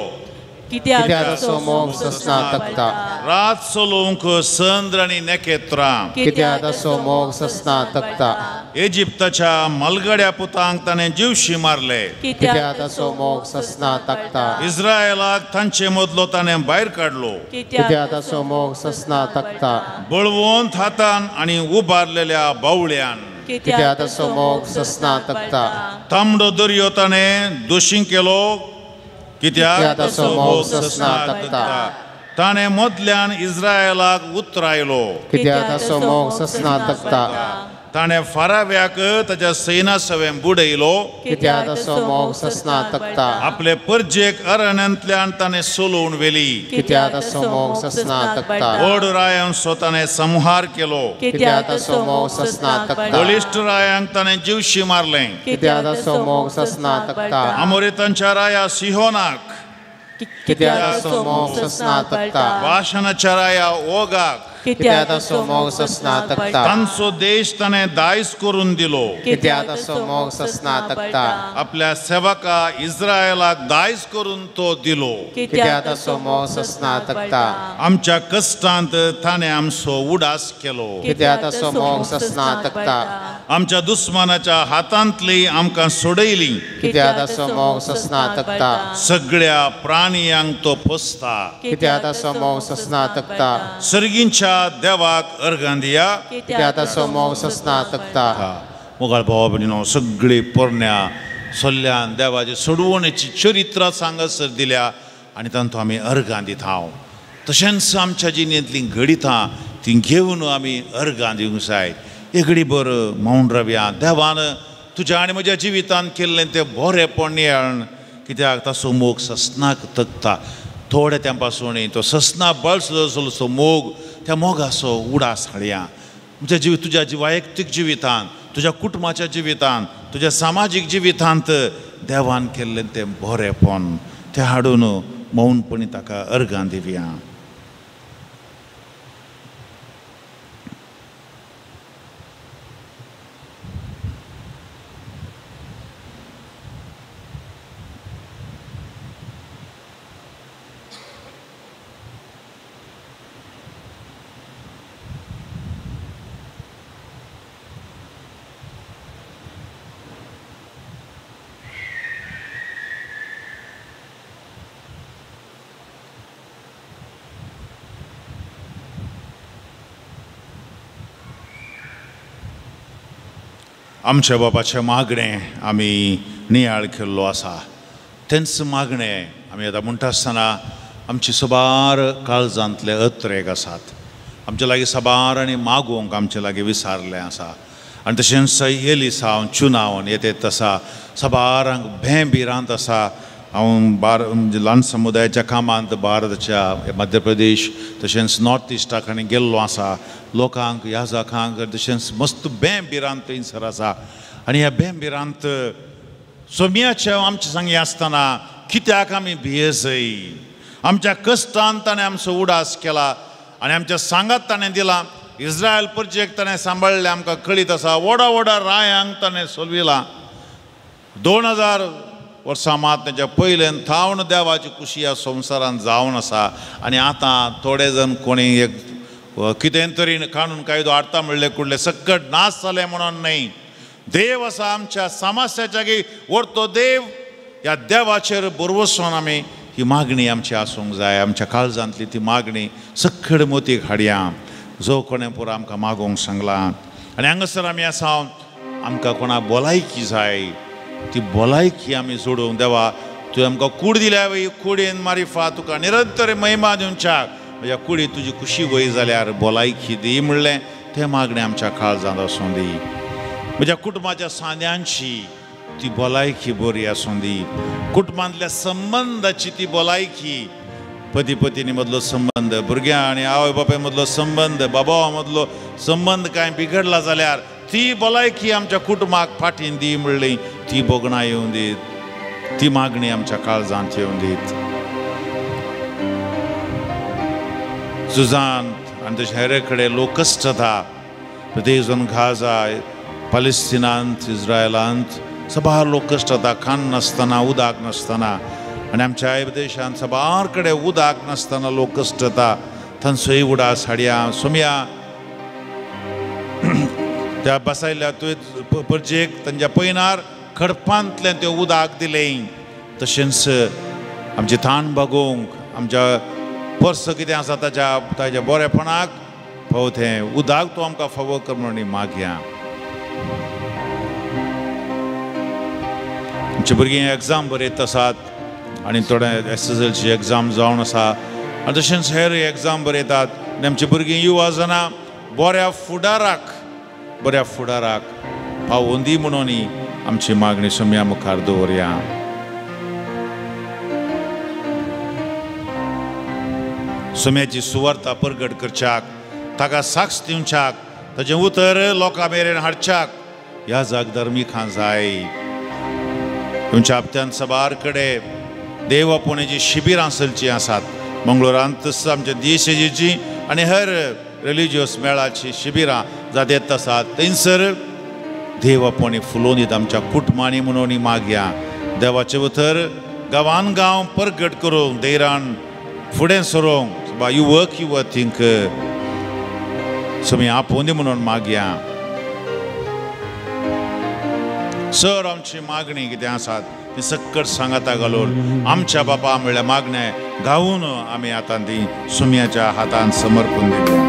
कित्याक ताचो मोग ससनाक थकता. रात चलोवंक चंद्र आनी नखेत्रां, कित्याक ताचो मोग ससनाक थकता. इजिप्ताच्या मलगड्या पुतांक ताणें जिवशी मारले, कित्याक ताचो मोग ससनाक थकता. इस्रायलाक तांचे मदलो ताणें भायर काडलो, कित्याक ताचो मोग ससनाक थकता. बळवंत हातान आनी उबारलेल्या बावळ्यान, कित्याक ताचो मोग ससनाक थकता. तांबडो दर्यो ताणें दोशी केलो, कित्याक ताचो मोग ससनाक थकता. ताणें मदल्यान इस्रायलाक उतरायलो, कित्याक ताचो मोग ससनाक थकता. ताणें फाराव्याक ताच्या सैना सवें बुडयलो, कित्याक ताचो मोग ससनाक थकता. आपले परजेक अरण्यांतल्यान ताणें सोलोवन व्हेली, कित्याक ताचो मोग ससनाक थकता. व्हड रायांचो ताणें संहार केलो, कित्याक ताचो मोग ससनाक थकता. बळिश्ट रायांक ताणें जिवशी मारलें, कित्याक ताचो मोग ससनाक थकता. आमोरेतांच्या राया सिहोनाक, कित्याक ताचो मोग ससनाक थकता. वाशनाच्या राया ओगाक, कित्याक ताचो मोग ससनाक थकता. तांचो देश ताणें दायज करून दिलो, कित्याक ताचो मोग ससनाक थकता. आपल्या सेवका इस्रायलाक दायज करून तो दिलो, कित्याक ताचो मोग ससनाक थकता. आमच्या कश्टांत ताणें आमचो उडास केलो, कित्याक ताचो मोग ससनाक थकता. आमच्या दुस्मानाच्या हातांतली आमकां सोडयली, कित्याक ताचो मोग ससनाक थकता. सगळ्या प्राणियांक तो पोसता, कित्याक ताचो मोग ससनाक थकता. सर्गींच्या देवाक अर्गां दिया, कित्याक ताचो मोग ससनाक थकता. मोगाळ भावा भयणीनो, सगळी पोरण्या सल्ल्यान देवाची सोडवणेची चरित्रां सांगासर दिल्या आनी तांतूं आमी अर्गां दिता हांव. तशेंच आमच्या जिणेंतलीं घडितां तीं घेवन आमी अर्गां दिवंक जाय. एक घडीभर मौन रावया. देवान तुज्या आनी म्हज्या जिवितांत केल्लें तें बरेंपण नियाळण, कित्याक ताचो मोग ससनाक थकता. थोड्या तेंपासून तो ससना बळसो मोग, त्या मोगाचो उडास हाडया तुज्या जीव तुज्या वैयक्तीक जिवितांत, तुज्या कुटुंबाच्या जिवितांत, तुज्या सामाजीक जिवितांत देवान केल्लें तें बरेंपण तें हाडून मौनपणी ताका अर्गां दिवया. आमच्या बापाचें मागणें आमी नियाळ केल्लो आसा, तेंच मागणें आमी आतां म्हणटा आसतना आमची साबार काळजांतले अत्रेक आसात, आमच्या लागीं साबार आनी मागूंक आमचे लागीं विसारलें आसा. आनी तशेंच एलिसांव चुनावन येत आसा, साबारांक भें भिरांत आसा. हांव बार ल्हान समुदायाच्या कामांत भारताच्या मध्य प्रदेश तशेंच नॉर्थ इस्टाक आनी गेल्लो आसा. लोकांक याजकांक तशेंच मस्त भें भिरांत थंयसर आसा. आनी ह्या भें भिरांत सोम्याच्या आमच्या सांगी आसतना कित्याक आमी भियेसय? आमच्या कश्टान ताणें आमचो उडास केला आनी आमच्या सांगात ताणें दिला. इस्रायल परजेक ताणें सांबाळ्ळें, आमकां कळीत आसा. व्हडा व्हडा रायांक ताणें सोलविलां. 2000 वर्सां मात तेच्या पयल्यान थावन देवाची खुशी ह्या संवसारांत जावन आसा. आनी आतां थोडे जण कोणी एक कितें तरी कानून कायदो हाडटा म्हणले कुडले सक्कट नाश जालें म्हणून न्हय. देव आसा आमच्या समस्याच्या की व्हरतो देव, ह्या देवाचेर भरवसून आमी ही मागणी आमची आसूंक जाय. आमच्या काळजांतली ती मागणी सक्कड मोतीक हाडया. जो कोणें पुरो आमकां मागूंक सांगलां. आनी हांगासर आमी आसा आमकां कोणाक भलायकी जाय ती भलायकी आमी जोडूंक देवा तुवें आमकां कूड दिल्या वय कुडीन मारिफा तुका निरंतर महिमा दिवच्याक म्हज्या कुडी तुजी खुशी वय जाल्यार भलायकी दी म्हणलें तें मागणें आमच्या काळजांत आसूं दी. म्हज्या कुटुंबाच्या सांद्यांची ती भलायकी बरी आसूं दी. कुटुंबांतल्या संबंदाची ती भलायकी, पती पत्नी मदलो संबंद, भुरग्यां आनी आवय बापाय मदलो संबंद, बाबा मदलो संबंद कांय बिगडला जाल्यार ती भलायकी आमच्या कुटुंबाक फाटीन दी म्हणली ती भोगणां येवं दीत, ती मागणी आमच्या काळजांत येवं दीत. झुजांत आनी तशें हेर कडेन लोक कश्ट जाता, प्रत्येक जण गाजा, पॅलेस्टिनांत, इस्रायलांत सबार लोक कश्ट जाता, खाण नासतना, उदक नासतना. आनी आमच्या देशांत सबार कडेन उदक नासतना लोक कश्ट जाता. थंयसय उडास हाडया सोमया त्या बसायल्या तुवें परजेक तांच्या पयनार खडपांतल्यान तें उदक दिलें. तशेंच आमचें थाण भागोवंक आमच्या पर्स कितें आसा ताच्या ताच्या बरेपणाक फावो तें उदक तूं आमकां फावो कर म्हणून मागया. आमची भुरगीं एग्जाम बरयत आसात आनी थोडे SSLC exam जावन आसा आनी तशेंच हेर एग्जाम बरयतात आनी आमची भुरगीं युवा जाणां बऱ्या फुडाराक पावोवन दी म्हणून आमची मागणी सोम्या मुखार दवरया. सोम्याची सुवार्ता परगट करच्याक, ताका साक्ष दिवच्याक, ताचें उतर लोकां मेरेन हाडच्याक ह्या जागधर्मिकां जाय. तुमच्या हप्त्यान सबार कडेन देव आपोवण्याची शिबिरां चलचीं आसात मंगळुरांत, तसोच आमच्या देशाची आनी हेर रिलिजियस मेळाची शिबिरां जात येत आसात. थंयसर देव आपोवणी फुलोवन दिता आमच्या कुटुंबांनी म्हणून मागया. देवाचें उतर गांवान गांव परगट करूंक, धैर्यान फुडें सरूंक बा युवक युवतींक समी आपोवन दी म्हणून मागया. सर आमची मागणी कितें आसात ती सक्कट सांगाता घालून आमच्या बापा म्हणल्यार मागणें गावून आमी आतां ती सुम्याच्या हातान समर्पण दिली.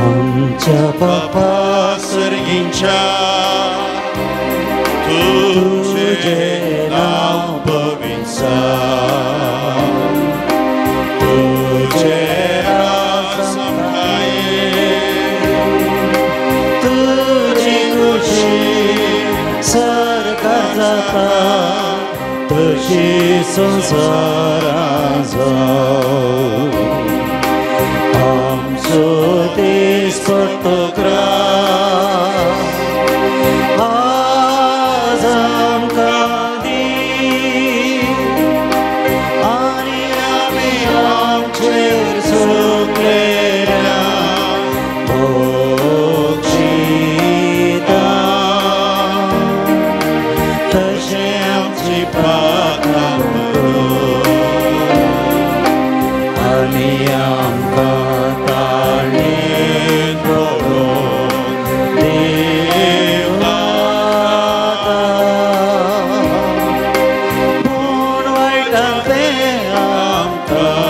आमच्या बापा सर्गींच्या तुझें नांव पवित्र जावं, तुझें राज आमकां येवं, तुजी खुशी सरकार जाता तशी संवसारांत जावं. आमचो दिसपट्टो ग्रास आज आमकां दी आनी आमी आमचेर चुकलेल्यांक बक्षिता तशें आमची पापां कर आनी आमकां ताळणेंत पडोवंक दिवं नाका, पूण वायटांतलें आमकां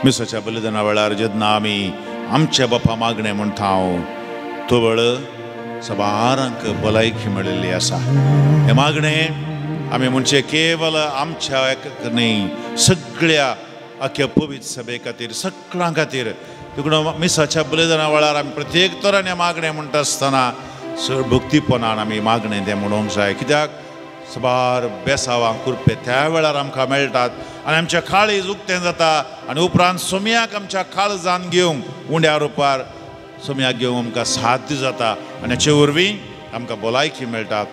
मिसाच्या बलिदाना वेळार जेन्ना आमी आमच्या बापा मागणें म्हणटा हांव तो वेळ सबारांक भलायकी मेळिल्ली आसा. हें मागणें आमी म्हणचें केवल आमच्या न्ही, सगळ्या आख्या पवित्र सभे खातीर, सगळ्यां खातीर. देखून मिसाच्या बलिदाना वेळार आमी प्रत्येक तरान मागणें म्हणटा आसतना चड भक्तीपणान आमी मागणें तें म्हणूंक जाय. कित्याक सबार बेसावां कुरपे त्या वेळार आमकां मेळटात आनी आमच्या काळीज उक्तें जाता आनी उपरांत सोम्याक आमच्या काळजान घेवंक उंड्या रुपार सोम्याक घेवंक आमकां साध्य जाता आनी हाचे वरवीं आमकां भलायकी मेळटा.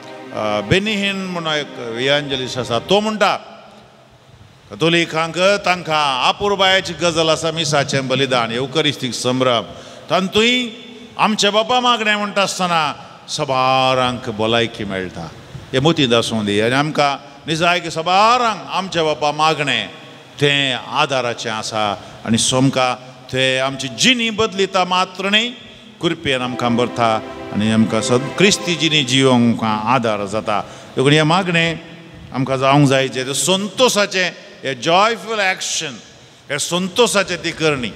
बेनिहीन म्हणून एक इव्हांजेलिस्ट आसा, तो म्हणटा कतोलिकांक तांकां आपुरबायाची गजाल आसा मिसाचें बलिदान, येवकरिस्तीक संभ्रम, तातूंय आमच्या बापा मागणें म्हणटा आसतना सबारांक भलायकी मेळटा. हें मोतींत आसूं दी आनी आमकां निजाय की सबारांक आमच्या बापा मागणें तें आदाराचें आसा आनी सोमकां तें आमची जिणी बदलिता मात्र न्ही, कृपेन आमकां भरता आनी आमकां क्रिस्ती जिणी जिवंक आदार जाता. देखून हें मागणें आमकां जावंक जाय जें संतोशाचें हे जॉयफूल एक्शन, हे संतोसाचें ती करणी.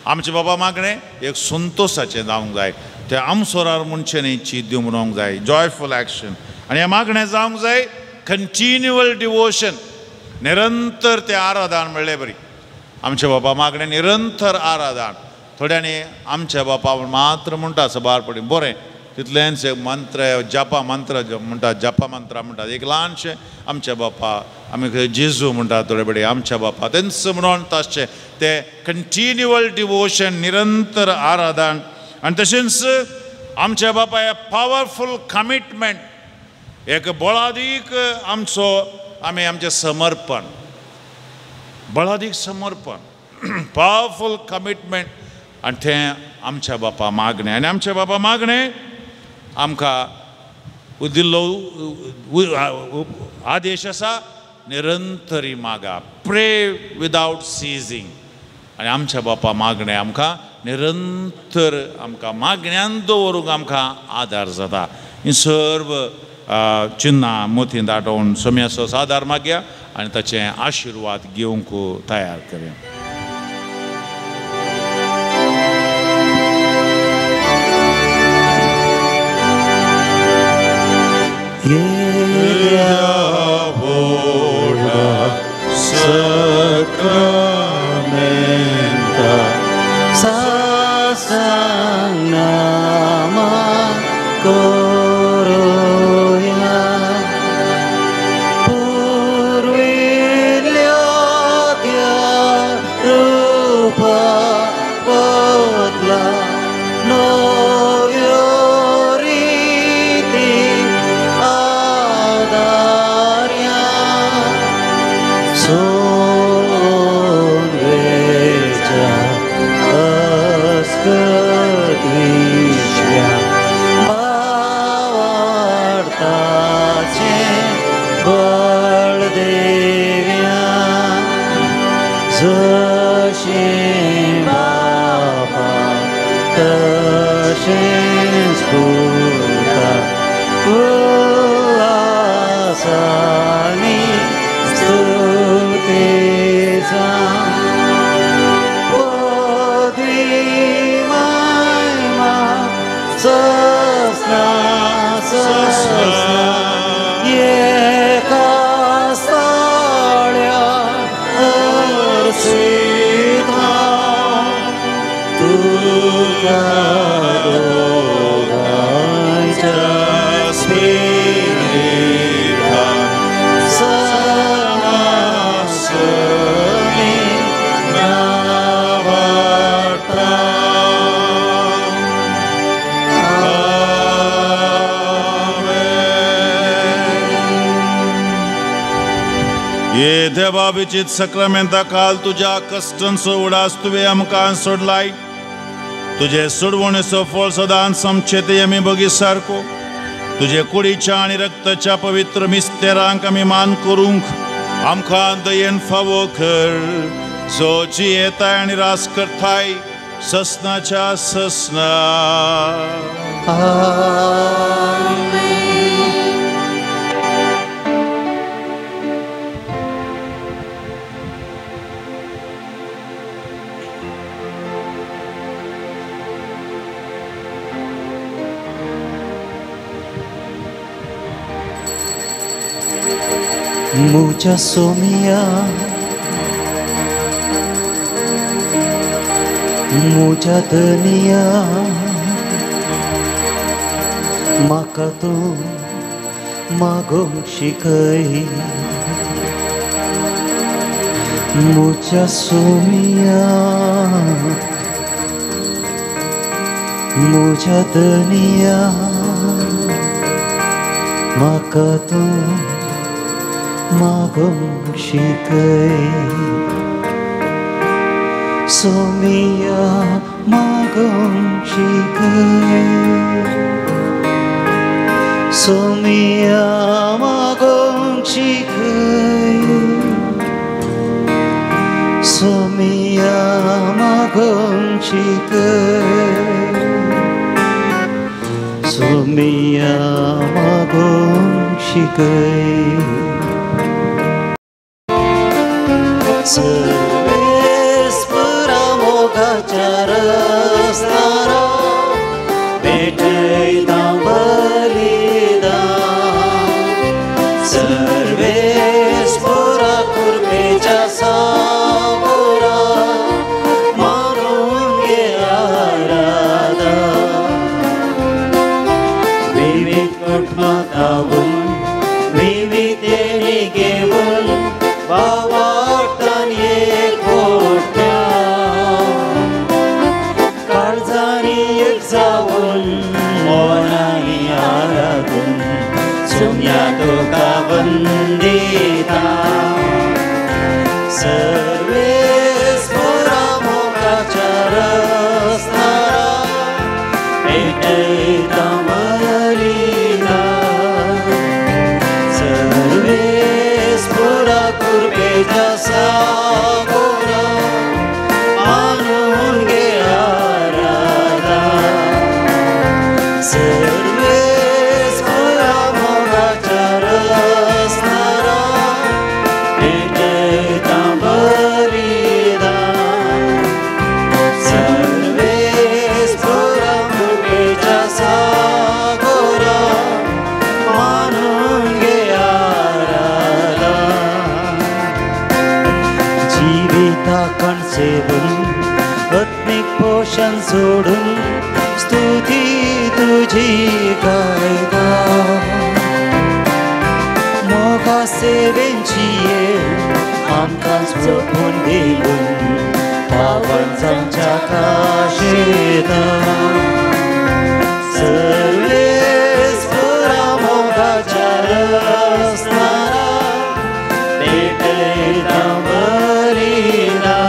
आमचे बाबा मागणें एक संतोसाचें जावंक जाय, तें आमसोरार म्हणचें न्ही चीत दिवंक म्हणूंक जाय, जॉयफूल एक्शन. आनी हें मागणें जावंक जाय कंटिन्युअल डिवोशन, निरंतर तें आराधन म्हणलें बरी. आमच्या बापा मागणें निरंतर आराधन. थोड्यांनी आमच्या बापा मात्र म्हणटा सबार पडी बरें तितलेंच एक मंत्र जपा मंत्र म्हणटा, जपा मंत्र म्हणटा एक ल्हानशें आमच्या बापा, आमी जेजू म्हणटा थोडे बडे आमच्या बापा तेंच म्हणून ताचें तें कंटिन्युअल डिवोशन, निरंतर आराधन. आनी तशेंच आमच्या बापा हें पावरफूल कमिटमेंट, एक बळादीक आमचो आमी आमचें समर्पण, बळादीक समर्पण, पावरफूल कमिटमेंट. आनी तें आमच्या बापा मागणें. आनी आमच्या बापा मागणें आमकां दिल्लो आदेश आसा निरंतरी मागा, प्रे विदावट सिजींग. आनी आमच्या बापा मागणें आमकां निरंतर आमकां मागण्यान दवरूंक आमकां आदार जाता. ही सर्व चिन्नां मोतीन दाटोवन सोम्याचो आदार मागया आनी ताचे आशिर्वाद घेवंक तयार करया. Sacramenta sasang nama koroya purvilya rupa podla novyo riti adarya sonvecha askadvishya bhavartache बळदेव्या जशें बापा तशेंच पुता उल्हासानी स्तुतीचा पदवी महिमा ससना ससना एका साळ्या अर्सिता तुका दोगांच्या स्पिरितान सनासनी नावार्ता. ये देवा विचित सक्रामेंता काल तुज्या कश्टांचो उडास तुवें आमकां सोडलाय, तुजे सोडवणेचो फळ सदांच आमचे ते आमी बगी सारको. तुजे कुडीच्या आनी रक्ताच्या पवित्र मिस्तेरांक आमी मान करूंक आमकां दयेन फावो कर, जो जियेताय आनी रास करताय ससनाच्या ससना. Mucha somia, mucha dania, म्हाका तूं मागूंक शिकय. मुझ्या सोमिया, मुझ्या धनिया, म्हाका तूं मागूंक शिकय. सोमिया मागूंक शिकय, सोमिया मागूंक शिकय, सोमिया मागूंक शिकय, सोमिया मागूंक शिकय. सर्वेस्परा मोगाच्या रसनारा भेटयता बलिदान सर्वेस्परा कृपेच्या सागोरा मानून घे आराधना विविध कुटुंबांत विविधतेने घेऊन भावार्थान एकवटल्या काळजांनी एक जावन मनांनी आराधून सुम्या तुका वंदिता सर्वेस्परा मोगाच्या रसनारा भेटयता बलिदान सर्वेस्परा कृपेच्या सागोरा मानून घे आराधना सर्वेस्परा मोगाच्या रसनारा भेटयता बलिदान सर्वेस्परा कृपेच्या सागोरा मानून घे आराधना जिविता कणसेवून आत्मिक पोषण सोडून स्तुती तुझी गायता मोगा सेवेंची आमकां झोपून दिवन पावन जावच्या काशेता सर्वेस्परा मोगाच्या रसनारा भेटयता बलिदान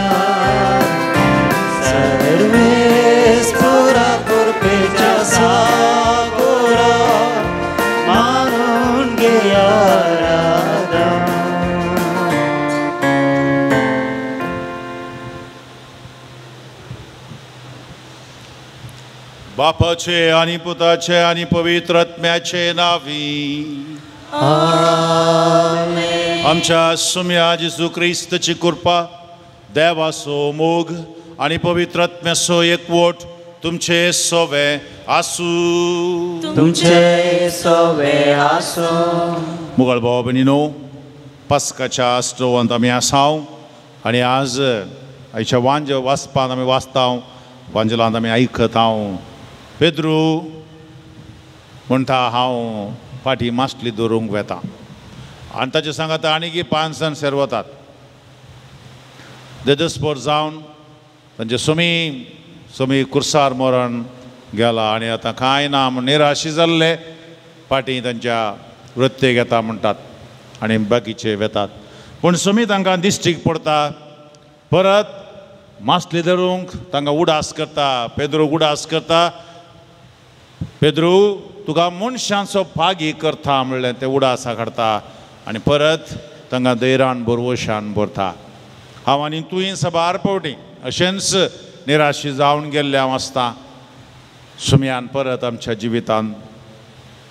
सर्वेस्परा कृपेच्या सागोरा मानून घे आराधना. बापाचे आणि पुताचे आणि पवित्र आत्म्याचे नावी आमच्या सुम्या जेजू क्रिस्तची कृपा देवाचो मोग आणि पवित्र आत्म्याचो एकवट तुमचे सोवे आसूं. तुमचे सोवे आसूं. मुगल भाव भयणीनो, पास्काच्या आस्टोवांत आमी आसाव आनी आज आयच्या वांज वाचपांत आमी वाचताव, वांजलांत आमी आयकताव. पेद्रू म्हणटा हांव फाटीं मासली दवरूंक वेता आनी ताचे सांगाता आनीक 5 जाण सेर वतात. देदस्पोर जावन तांचे सुमी सुमी कुर्सार मरण गेला आनी आतां कांय ना म्हूण निराशी जाल्ले फाटीं तांच्या वृत्तेक येता म्हणटात आनी बाकीचे वेतात. पूण सुमी तांकां दिश्टीक पडटा, परत मासली धरूंक तांकां उडास करता. पेद्रू उडास करता, पेद्रू तुका मनशांचो पागी करता म्हणलें ते उडासा काडटा आनी परत तांकां धैर्यान भरवशान भरता. हांव आनी तुवें साबार पावटी अशेंच निराशी जावन गेल्लें हांव आसता. सुमयान परत आमच्या जिवितांत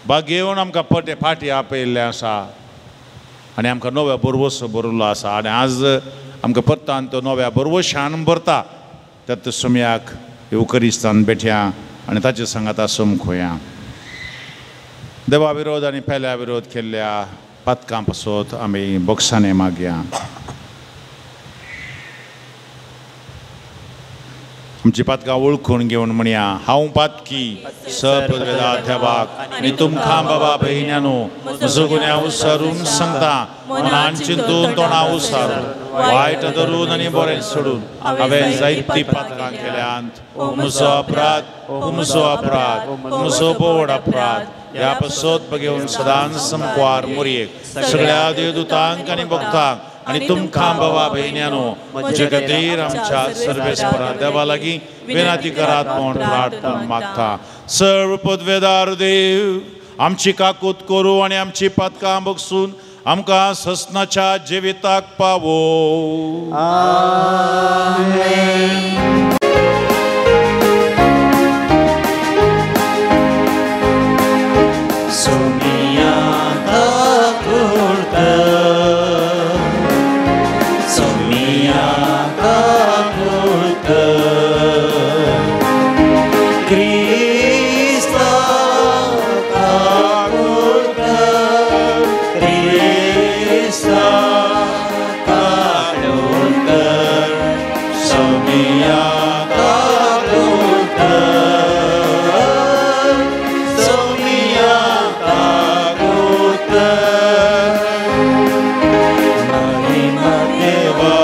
बागेवन आमकां पटे फाटीं आपयल्लें आसा आनी आमकां नव्या भरवसो भरिल्लो आसा आनी आज आमकां परतान तो नव्या भरवशान भरता. त्यात सुमयाक येवकरिस्तान बेठ्या आनी ताचे सांगाता समखोया. देवा विरोध आनी पेल्या विरोध केल्ल्या पातकां पासत आमी बोक्साने मागया. आमची पातकां वळखून घेवन म्हणया, हांव पातकी सपदा देवाक आनी तुमकां बाबा भयण्यानो म्हजो गुन्यांव विसरून सांगता, मनान चिंतून तोंडा विसरून वायट धरून आनी बरें सोडून हांवें जायतीं पातकां केल्यांत. म्हजो अपराध, म्हजो अपराध, म्हजो बोड अपराध. ह्या पासत बघेवन सदांच समक्वार मोरयेक सगळ्या देवदूतांक आनी भक्तांक आनी तुमकां बाबा भयण्यानो म्हजे खातीर आमच्या सर्वेस्परा देवा लागीं विनंती करात म्हूण प्रार्थना मागता. सर्व पदवेदार देव आमची काकूत करूं आनी आमची पातकां बगसून आमकां ससनाच्या जिविताक पावो. आमेन. Somiya kakurta, somiya सोमिया काकूट क्रिस्ता काकूट क्रिस्ता काकूट सोमिया काकूट सोमिया काकूट महिमा देवा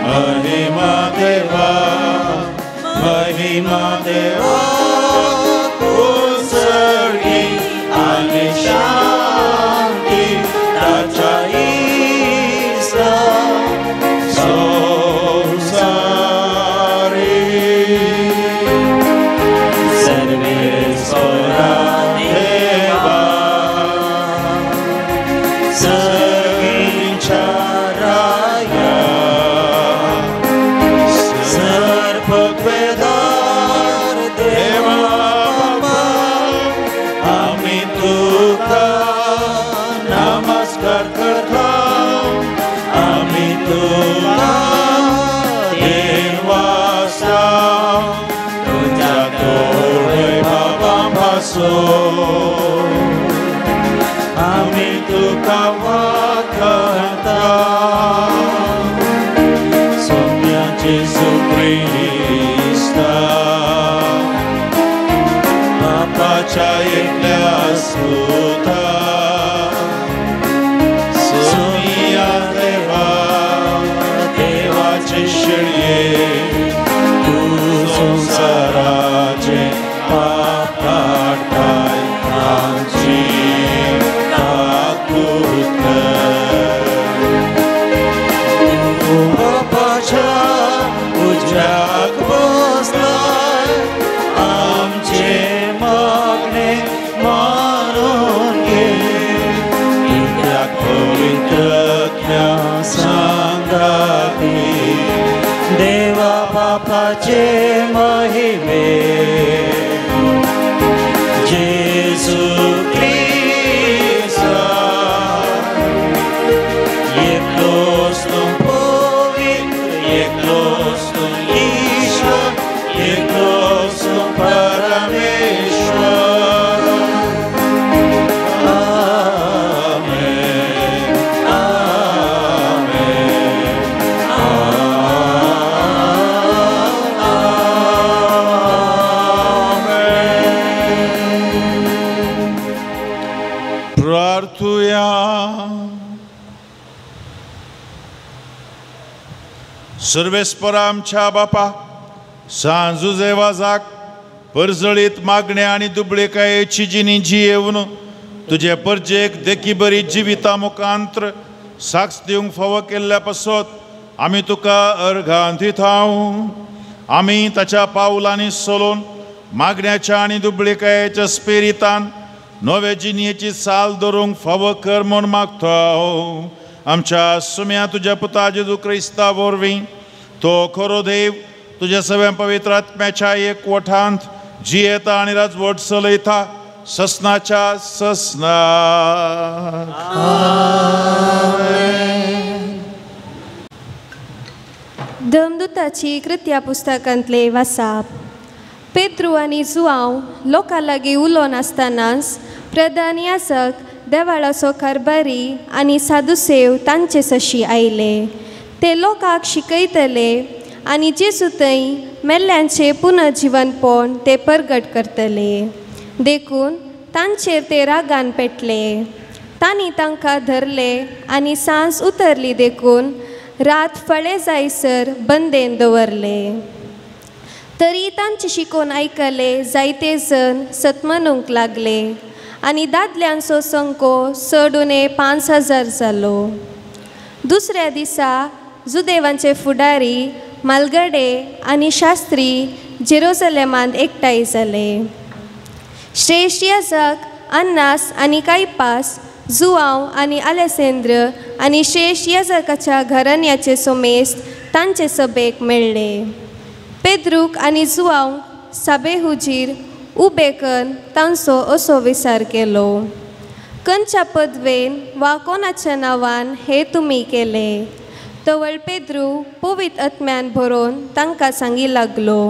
महिमा देवा महिमा देवा उसर्गी आनी शांती ताच्या इसा संसारी सर्वेश्वरा देवा सर्वींच्या राया सर्ववेदार देवा बाबा आमी तुका नमस्कार करता आमी तुका देवासा तुझ्या तोडे बाबा भासो आमी तुका वाखता सोम्या जेजू क्रिस्ता बापाच्या एकल्या सुता सोमिया देवा देवाचे शेळये तू संसाराचे पाप काडताय आमची काकूट तू बापाच्या उज्याक बसलाय आमचे मागणे मानून घे कित्याक पवित्रज्ञा सांगाती देवा बापाचे महिमे जेजू क्रिस्ता एकलोच तूं पवित्र एकलोच तूं ईश्वर एकलोच तूं परमेश्वर आमेन आमेन आमेन. प्रार्थुया. सर्वेस्पर आमच्या बापा सांजुजे वाजाक परजळीत मागण्या आनी दुबळेकायेची जिणी जियेवन तुजे परजेक देखी बरी जिविता मुखांत्र साक्ष दिवंक फावो केल्ल्या पासत आमी तुका अर्घां दिता. आमी ताच्या पावलांनी सोलोवन मागण्याच्या आनी दुबळेकायेच्या स्पिरितान नवे जिणयेची साल धरूंक फावो कर म्हूण मागता. आमच्या सुम्या तुज्या पुता जेजू क्रिस्ता वरवीं तो खरो देव तुज्या सगळ्या पवित्र आत्म्याच्या एकवटांत जियेता आनी राजवट चलयता ससनाच्या ससनाक. धर्मदूताची कृत्या पुस्तकांतले वासाप. पेत्रू आनी जुआंव लोकां लागीं उलोवन आसतनाच प्रधान याजक देवाळाचो कारभारी आनी सादुसेव तांचे सशी आयले. ते लोकांक शिकयतले आनी जेजू थंय मेल्ल्यांचें पुनर्जिवनपण ते परगट करतले. देखून तांचेर ते रागान पेटले. तांणी तांकां धरले आनी सांज उतरली देखून रात फळे जायसर बंदेन दवरले. तरी तांचे शिकोवन आयकले जायते जण सतमनूंक लागले आनी दादल्यांचो संको चड उणे 5000 जालो. दुसऱ्या दिसा जुदेवांचे फुडारी मालगडे आनी शास्त्री जेरुजलेमांत एकठांय जाले. श्रेश्ठ याजक अन्नास आनी कायपास जुआंव आनी आलेसेंद्र आनी श्रेश्ठ याजकाच्या घराण्याचे सोमेस्त तांचे सभेक मेळ्ळे. पेद्रूक आनी जुआंव साबे हुजीर उबे करून तांचो असो विचार केलो, खंयच्या पदवेन वा कोणाच्या नांवान हे तुमी केले? तवळ पेद्रू पवित्र आत्म्यान भरोवन तांकां सांगी लागलो,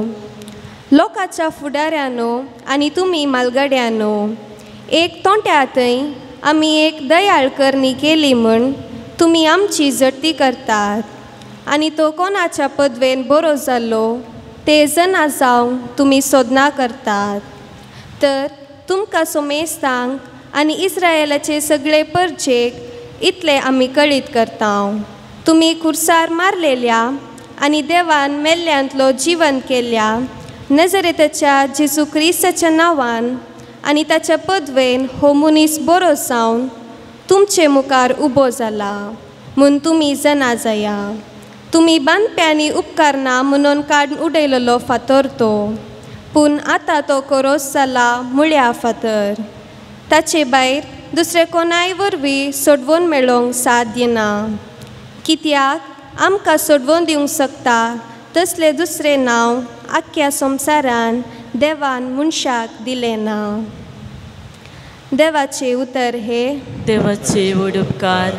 लोकांच्या फुडाऱ्यानो आनी तुमी मालगड्यानो, एक तोंट्या थंय आमी एक दयाळ करणी केली म्हूण तुमी आमची जडती करतात आनी तो कोणाच्या पदवेन बरो जालो ते जना जावंक तुमी सोदना करतात. तर तुमकां सोमेस्तांक आनी इस्रायलाचे सगळे परजेक इतले आमी कळीत करता, तुमी खुर्सार मारलेल्या आनी देवान मेल्ल्यांतलो जिवन केल्ल्या नजरेताच्या जेजू क्रिस्ताच्या नांवान आनी ताच्या पदवेन हो मनीस बरो जावन तुमचे मुखार उबो जाला म्हूण तुमी जना जाया. तुमी बांदप्यांनी उपकारना म्हणून काडून उडयलेलो फातर तो, पूण आतां तो करोस जाला मुळ्या फातर. ताचे भायर दुसरे कोणाय वरवीं सोडवून मेळोवंक साध्य ना, कित्याक आमकां सोडवून दिवंक शकता तसलें दुसरें नांव आख्ख्या संवसारान देवान मनशाक दिलें ना. देवाचें उतर हे देवाचे व्हड उपकार.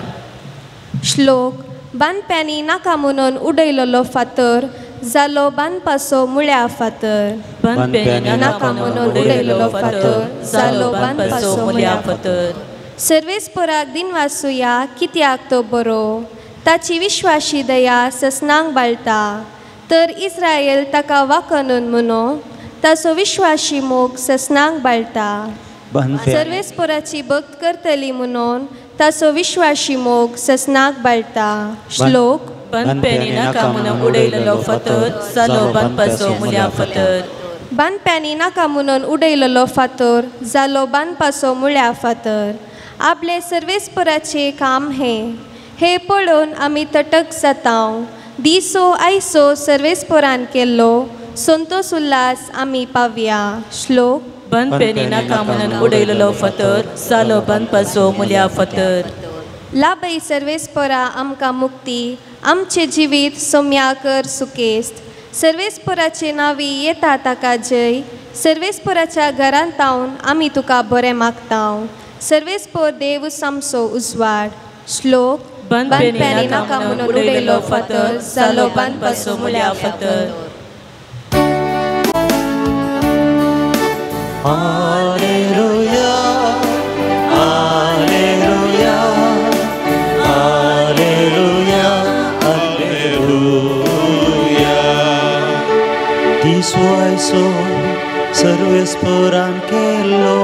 श्लोक. बांदप्यांनी नाका म्हणून उडयलेलो फातर जालो बांदपाचो मुळ्या फातर. बांदप्यांनी नाका म्हणून उडयलेलो फातर जालो बांदपाचो मुळ्या फातर. सर्वेस्पराक दिनवासुया कित्याक तो बरो, ताची विश्वाशी दया ससनांक बाळटा. तर इस्रायल ताका वाकनून म्हणो, ताचो विश्वाशी मोग ससनांक बाळटा. सर्वेस्पराची भक्त करतली म्हणून ताचो विश्वाशी मोग ससनाक बाळटा. श्लोक. बांदप्यांनी नाका म्हणून उडयलेलो फातर जालो बांदपाचो मुळ्या फातर. बांदप्यांनी नाका म्हणून उडयलेलो फातर जालो बांदपाचो मुळ्या फातर. आपले सर्वेस्पराचें काम हें, हें पळोवन आमी तटक जाता. दिसो आयसो सर्वेस्परान केल्लो संतोस उल्हास आमी पावया. श्लोक. बांदप्यांनी नाका म्हणून उडयलेलो फातर जालो बांदपाचो मुळ्या फातर. लाभय सर्वेस्परा आमकां मुक्ती, आमचें जिवीत सोम्या कर सुकेस्त. सर्वेस्पराचे नांवी येता ताका जय. सर्वेस्पराच्या घरांत तावन आमी तुका बरें मागता. सर्वेस्पर देव सामसो उजवाड. श्लोक. बांदप्यांनी नाका म्हणून उडयलेलो फातर जालो बांदपाचो मुळ्या फातर. Alleluia, Alleluia, Alleluia, Alleluia. दिसो आयसो सर्वेस्परान केल्लो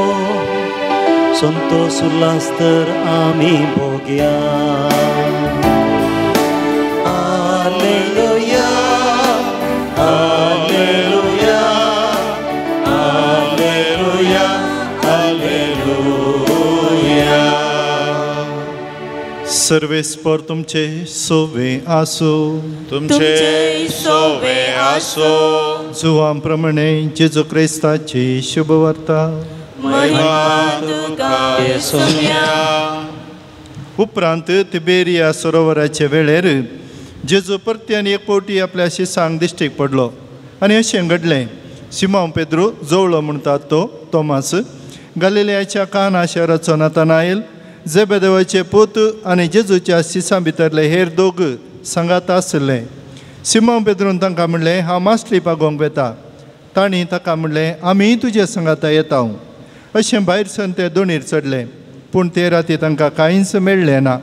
संतोस उल्हास तर आमी भोगया. Alleluia, Alleluia, Alleluia, Alleluia. सर्वेस्पर तुमचे सोवे आसो. तुमचे सोवे आसो. जुवां प्रमाणे जेजू क्रिस्ताची शुभवार्ता. महिमा तुका सोम्या. उपरांत तिबेरिया सरोवराचे वेळेर जेजू परत्यान एक फावटी आपल्या शिसांक दिश्टीक पडलो आनी अशें घडलें. सिमांव पेद्रू जवळो म्हणटात तो तोमास, गालिलियाच्या काना शहराचो नातानायल, जेबेदेवाचे पूत आनी जेजूच्या शिसां भितरले हेर दोग सांगात आशिल्ले. सिमांव पेद्रून तांकां म्हणलें, हांव मासली पागोवंक वेता. तांणी ताका म्हणलें, आमी तुजे सांगाता येता. अशें भायर सरून ते दोणीर चडले, पूण ते राती तांकां कांयच मेळ्ळें ना.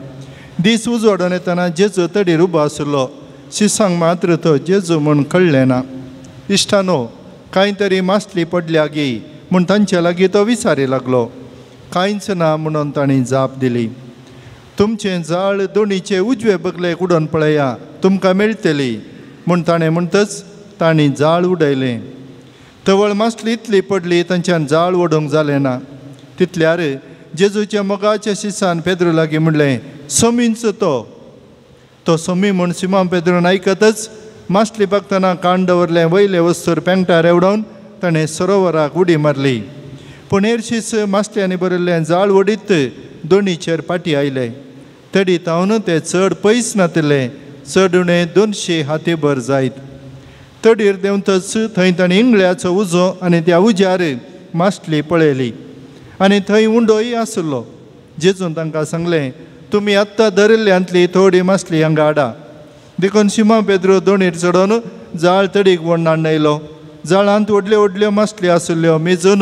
दीस उजवाडून येतना जेजू तडीर उबो आशिल्लो. शिसांक मात्र तो जेजू म्हूण कळ्ळें ना. इश्टानो, कांय तरी मासली पडल्या गी म्हूण तांचे लागीं तो विचारी लागलो. कांयच ना म्हणून तांणी जाप दिली. तुमचें जाळ दोणीचे उजवे बगलेक उडोवन पळया, तुमकां मेळटली म्हूण ताणें म्हणटच तांणी जाळ उडयलें. तवळ मासली इतली पडली तांच्यान जाळ ओडूंक जालें ना. तितल्यार जेजूच्या मोगाच्या शिसान पेद्रू लागीं म्हणलें, सोमींच तो. तो सोमी म्हूण सिमांव पेद्रून आयकतच मासली बागतना काण दवरलें वयले वस्तूर पेंगटार एवडोवन ताणें सरोवराक उडी मारली. पूण हेरशीच मासल्यांनी भरिल्लें जाळ ओडीत दोणीचेर पाटी आयले. तडी तावन ते चड पयस नातिल्ले, चड उणें 200 हातीभर जायत. तडीर देंवतच थंय ताणें इंगळ्याचो उजो आनी त्या उज्यार मासली पळयली आनी थंय उंडोय आशिल्लो. जेजून तांकां सांगलें, तुमी आत्तां धरिल्ल्यांतली थोडी मासली हांगा हाडा. देखून शिमा पेद्रू दोणीर चडोवन जाळ तडीक व्हडून हाडून आयलो. जाळांत व्हडल्यो व्हडल्यो मासली आशिल्ल्यो, मेजून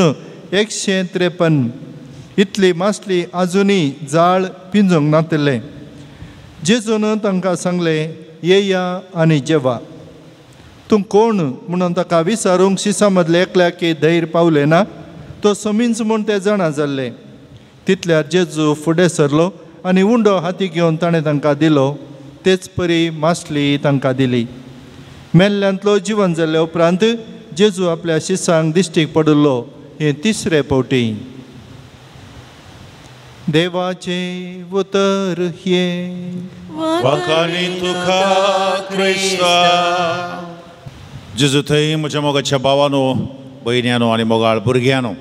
153. इतली मासली आजुनूय जाळ पिंजूंक नातिल्लें. जेजून तांकां सांगलें, येया आनी जेवा. तूं कोण म्हणून ताका विचारूंक शिसा मदले एकल्याक धैर्य पावलें ना. तो समींच म्हूण ते जाणा जाल्ले. तितल्यार जेजू फुडें सरलो आनी उंडो हाती घेवन ताणें तांकां दिलो. तेच परी मासली तांकां दिली. मेल्ल्यांतलो जिवन जाल्ल्या उपरांत जेजू आपल्या शिसांक दिश्टीक पडिल्लो हे तिसरे फावटी. देवाचें उतर हें. वाखाणी तुका क्रिस्ता. जेजू थंय म्हज्या मोगाच्या भावानो, भयण्यानो आनी मोगाळ भुरग्यांनो,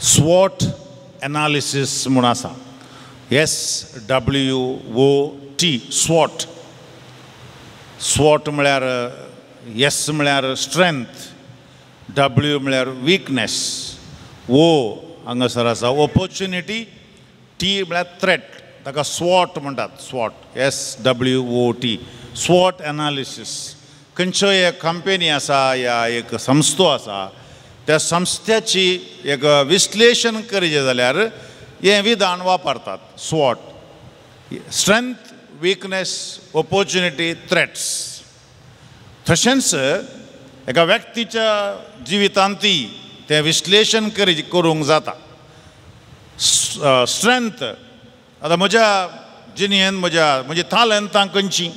स्वॉट एनालिसीस म्हूण आसा, SWOT, स्वॉट. स्वॉट म्हळ्यार एस म्हळ्यार स्ट्रेंथ, डब्ल्यू म्हळ्यार विकनेस, ओ हांगासर आसा ऑपोर्च्युनिटी, टी म्हळ्यार थ्रेट. ताका स्वॉट म्हणटात. स्वॉट, SWOT, स्वॉट एनालिसीस. खंयच्योय एक कंपनी आसा या एक संस्थो आसा, त्या संस्थ्याची एक विश्लेशण करचें जाल्यार हें विधान वापरतात, स्वॉट. Strength, weakness, opportunity, threats. तशेंच एका व्यक्तीच्या जिवितांतूय तें विश्लेशण करूंक जाता. स्ट्रेंथ, आतां म्हज्या जिणेंत म्हजी तालंतां खंयचीं,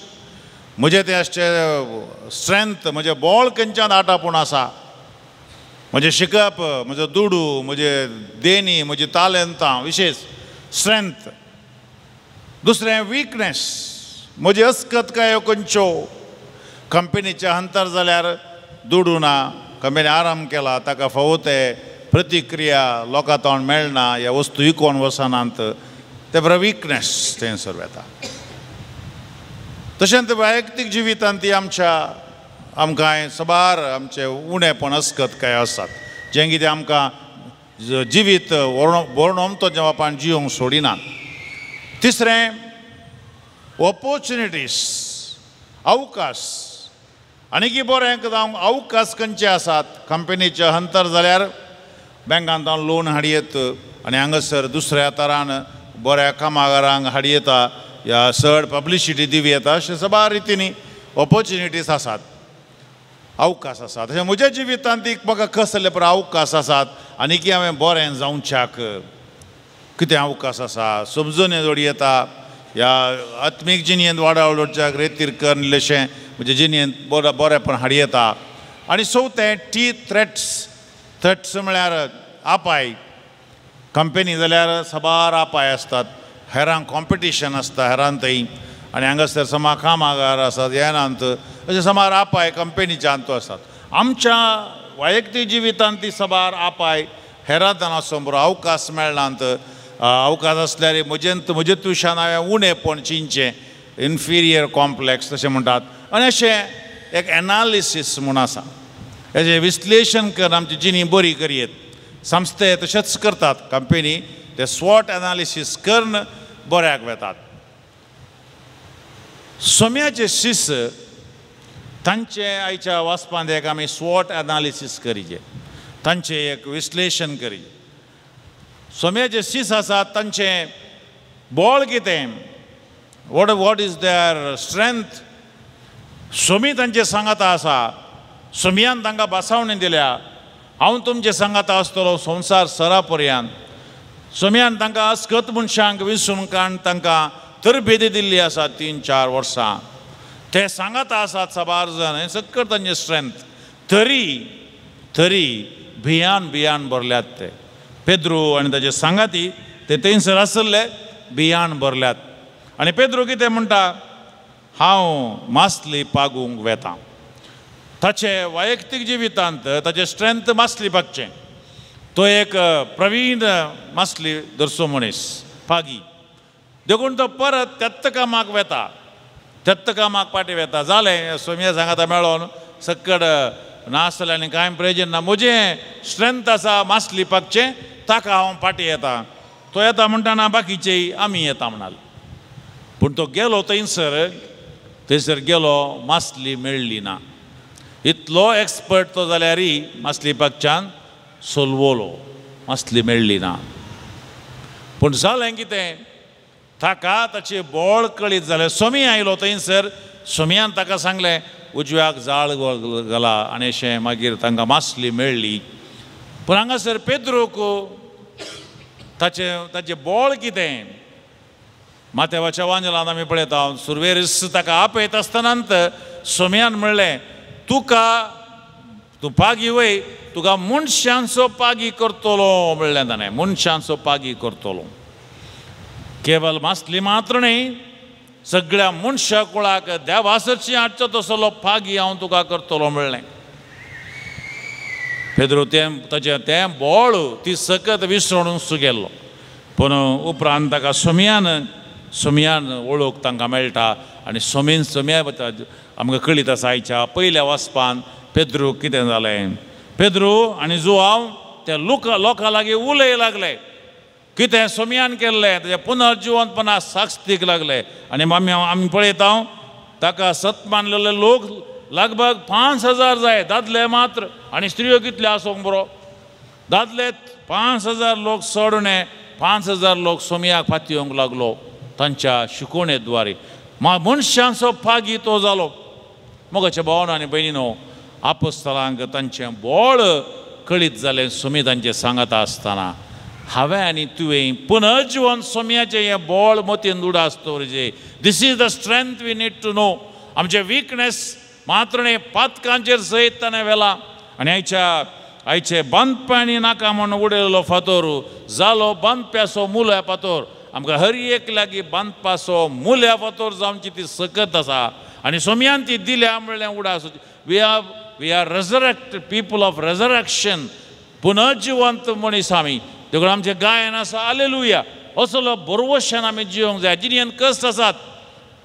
म्हजें तें आसचें स्ट्रेंथ, म्हजें बळ खंयच्यान आटापूण आसा, म्हजें शिकप, म्हजो दुडू, म्हजें देणी, म्हजी तालंतां, विशेश स्ट्रेंथ. दुसरें विकनेस, म्हजी अस्कत काय खंयच्यो. कंपनीच्या अंतर जाल्यार दुडू ना, कंपनी आराम केला, ताका फावो ते प्रतिक्रिया लोकां तोंड मेळना, ह्या वस्तू विकोन वचनात, ते बरें विकनेस थंयसर वेता. तशेंच वैयक्तीक जिवितांत ती आमच्या आमकां सबार आमचे उणेपण अस्कत काय आसात, जें कितें आमकां जिवीत वर्णोमतो जें बापान जियोंक सोडिनात. तिसरें ऑपोर्च्युनिटीज, अवकाश. आनीकी बरें जावंक अवकाश खंयचे आसात. कंपनीचे अंतर जाल्यार बँकांत लोन हाडयेत आनी हांगासर दुसऱ्या तरान बऱ्या कामागारांक हाडयेता या चड पब्लिसिटी दिवं येता. अशें सबार रितींनी ऑपोर्च्युनिटीज आसात, अवकाश आसात. तशें म्हज्या जिवितांत एक म्हाका कसले पळय अवकाश आसात आनीकी हांवें बरें जावच्याक कितें अवकाश आसा, समजून जोडी येता ह्या आत्मीक जिणेंत वाडावळ जोडच्याक रेतीर करून इल्लेशें म्हज्या जिणेंत बरेंपण हाडी येता. आनी चवथें टी थ्रेट्स. थ्रेट्स म्हळ्यार आपाय. कंपनी जाल्यार साबार आपाय आसतात, हेरांक कॉम्पिटिशन आसता हेरांत थंय, आनी हांगासर समा कामागार आसात येनात, अशें साबार आपाय कंपनीच्या अंतू आसात. आमच्या वैयक्तीक जिवितांत ती साबार आपाय हेरांत बरो अवकाश मेळनात. अवकाश आसल्यार म्हजेंत म्हजे तुशान हांवें उणेपण चिंतचें, इन्फिरियर कॉम्प्लेक्स तशें म्हणटात. आनी अशें एक एनालिसीस म्हूण आसा, हेजें विश्लेशण करून आमची जिणी बरी करयेत. संस्थे तशेंच करतात, कंपनी ते स्वॉट एनालिसीस करून बऱ्याक वेतात. सोम्याचे शिस तांचे आयच्या वाचपांत एक आमी स्वॉट एनालिसीस करीचे, तांचें एक विश्लेशण करीचे. सोम्याचे शीस आसात तांचें बळ कितें, what is there strength. Somi तांचे सांगाता आसा, सोमयान तांकां बासावणी दिल्या, हांव तुमचे सांगाता आसतलो संवसार सरा पर्यंत. सोमयान तांकां अस्कत मनशांक विसून काडून तांकां तरबेदी दिल्ली आसा 3-4 वर्सां. ते सांगाता आसात साबार जाण, हें सक्कट तांचें स्ट्रेंथ. तरी तरी भियान भियान भरल्यात ते. पेद्रू आनी ताजे सांगाती ते थंयसर आसले, भियान भरल्यात. आनी पेद्रू कितें म्हणटा, हांव मासली पागूंक वेता. ताचे वैयक्तीक जिवितांत ताचें स्ट्रेंथ मासली पागचें. तो एक प्रवीण मासली दरसो मनीस पागी, देखून तो परत त्याच कामाक वेता, त्याच कामाक फाटीं वेता. जालें सोम्या सांगाता मेळोन सक्कड नासलें आनी कांय प्रयोजन ना, म्हजें स्ट्रेंथ आसा मासली पागचें, ताका हांव फाटीं येता. तो येता म्हणटना बाकीचेय आमी येता म्हणाले. पूण तो गेलो थंयसर, थंयसर गेलो मासली मेळ्ळी ना. इतलो एक्सपर्ट तो जाल्यारय मासली पाकच्यान सोलवलो, मासली मेळ्ळी ना. पूण जालें कितें, ताका ताचें बोळ कळीत जालें. सोमी आयलो थंयसर, सोमयान ताका सांगलें उजव्याक जाळ घाला आनी अशें मागीर तांकां मासली मेळ्ळी. पूण हांगासर पेद्रूक ताचें ताचें बोळ कितें, माथ्यावाच्या वांजलान आमी पळयता सुरवेर ताका आपयत आसतनांत सोमयान म्हणलें तुका तूं पागी वय, तुका मनशांचो पागी करतलो म्हणलें ताणें, मनशांचो पागी करतलो. केवल मासली मात्र न्ही, सगळ्या मनशा कुळाक देवासरची हाडचो तसलो पागी हांव तुका करतलो म्हणलें. पेद्रू तें ताचें तें बोळ ती सकत विसरून गेल्लो. पूण उपरांत ताका सोमयान सोमयान वळख तांकां मेळटा आनी सोमीन सोमया आमकां कळीत आसा आयच्या पयल्या वाचपान पेद्रू कितें जालें. पेद्रू आनी जुआंव त्या लोकां लागीं उलय लागले, कितें सोमयान केल्लें ताच्या पुनर्जिवंतपणा साक्षीक लागले. आनी आमी आमी पळयता ताका सत मानलेले लोक लगभग 5000 जाय, दादले मात्र, आनी स्त्रियो कितले आसूंक बरो, दादले 5000 लोक सोडणे 5000 लोक सोमयाक फाती येवंक लागलो तांच्या शिकोवणे द्वारे. मनशांचो पागी तो जालो. मोगाच्या भावानो आनी भयणीनो, आपोस्तलांक तांचें बोळ कळीत जालें सोमी तांचें सांगता आसतना. हांवें आनी तुवें पुनर्जिवन सोमयाचें हें बोळ मतीन उडास दवरचें. This is the strength we need to know. आमचें विकनेस मात्र न्ही, पातकांचेर सयत ताणें व्हेलां. आनी आयच्या आयचे बांदप्यांनी नाका म्हूण उडयल्लो फातोर जालो बांदप्याचो मुल्या फातोर. आमकां हर एक लागीं बांदपाचो मुल्या फातोर जावची ती सकत आसा आनी सोमयान ती दिल्या म्हणल्यार उडास. We are resurrect people of resurrection, पुनर्जिवंत मनीस आमी. देखून आमचें गायन आसा हालेलुया, असलो भरवशान आमी जिवंक जाय. जिणेन कश्ट आसात,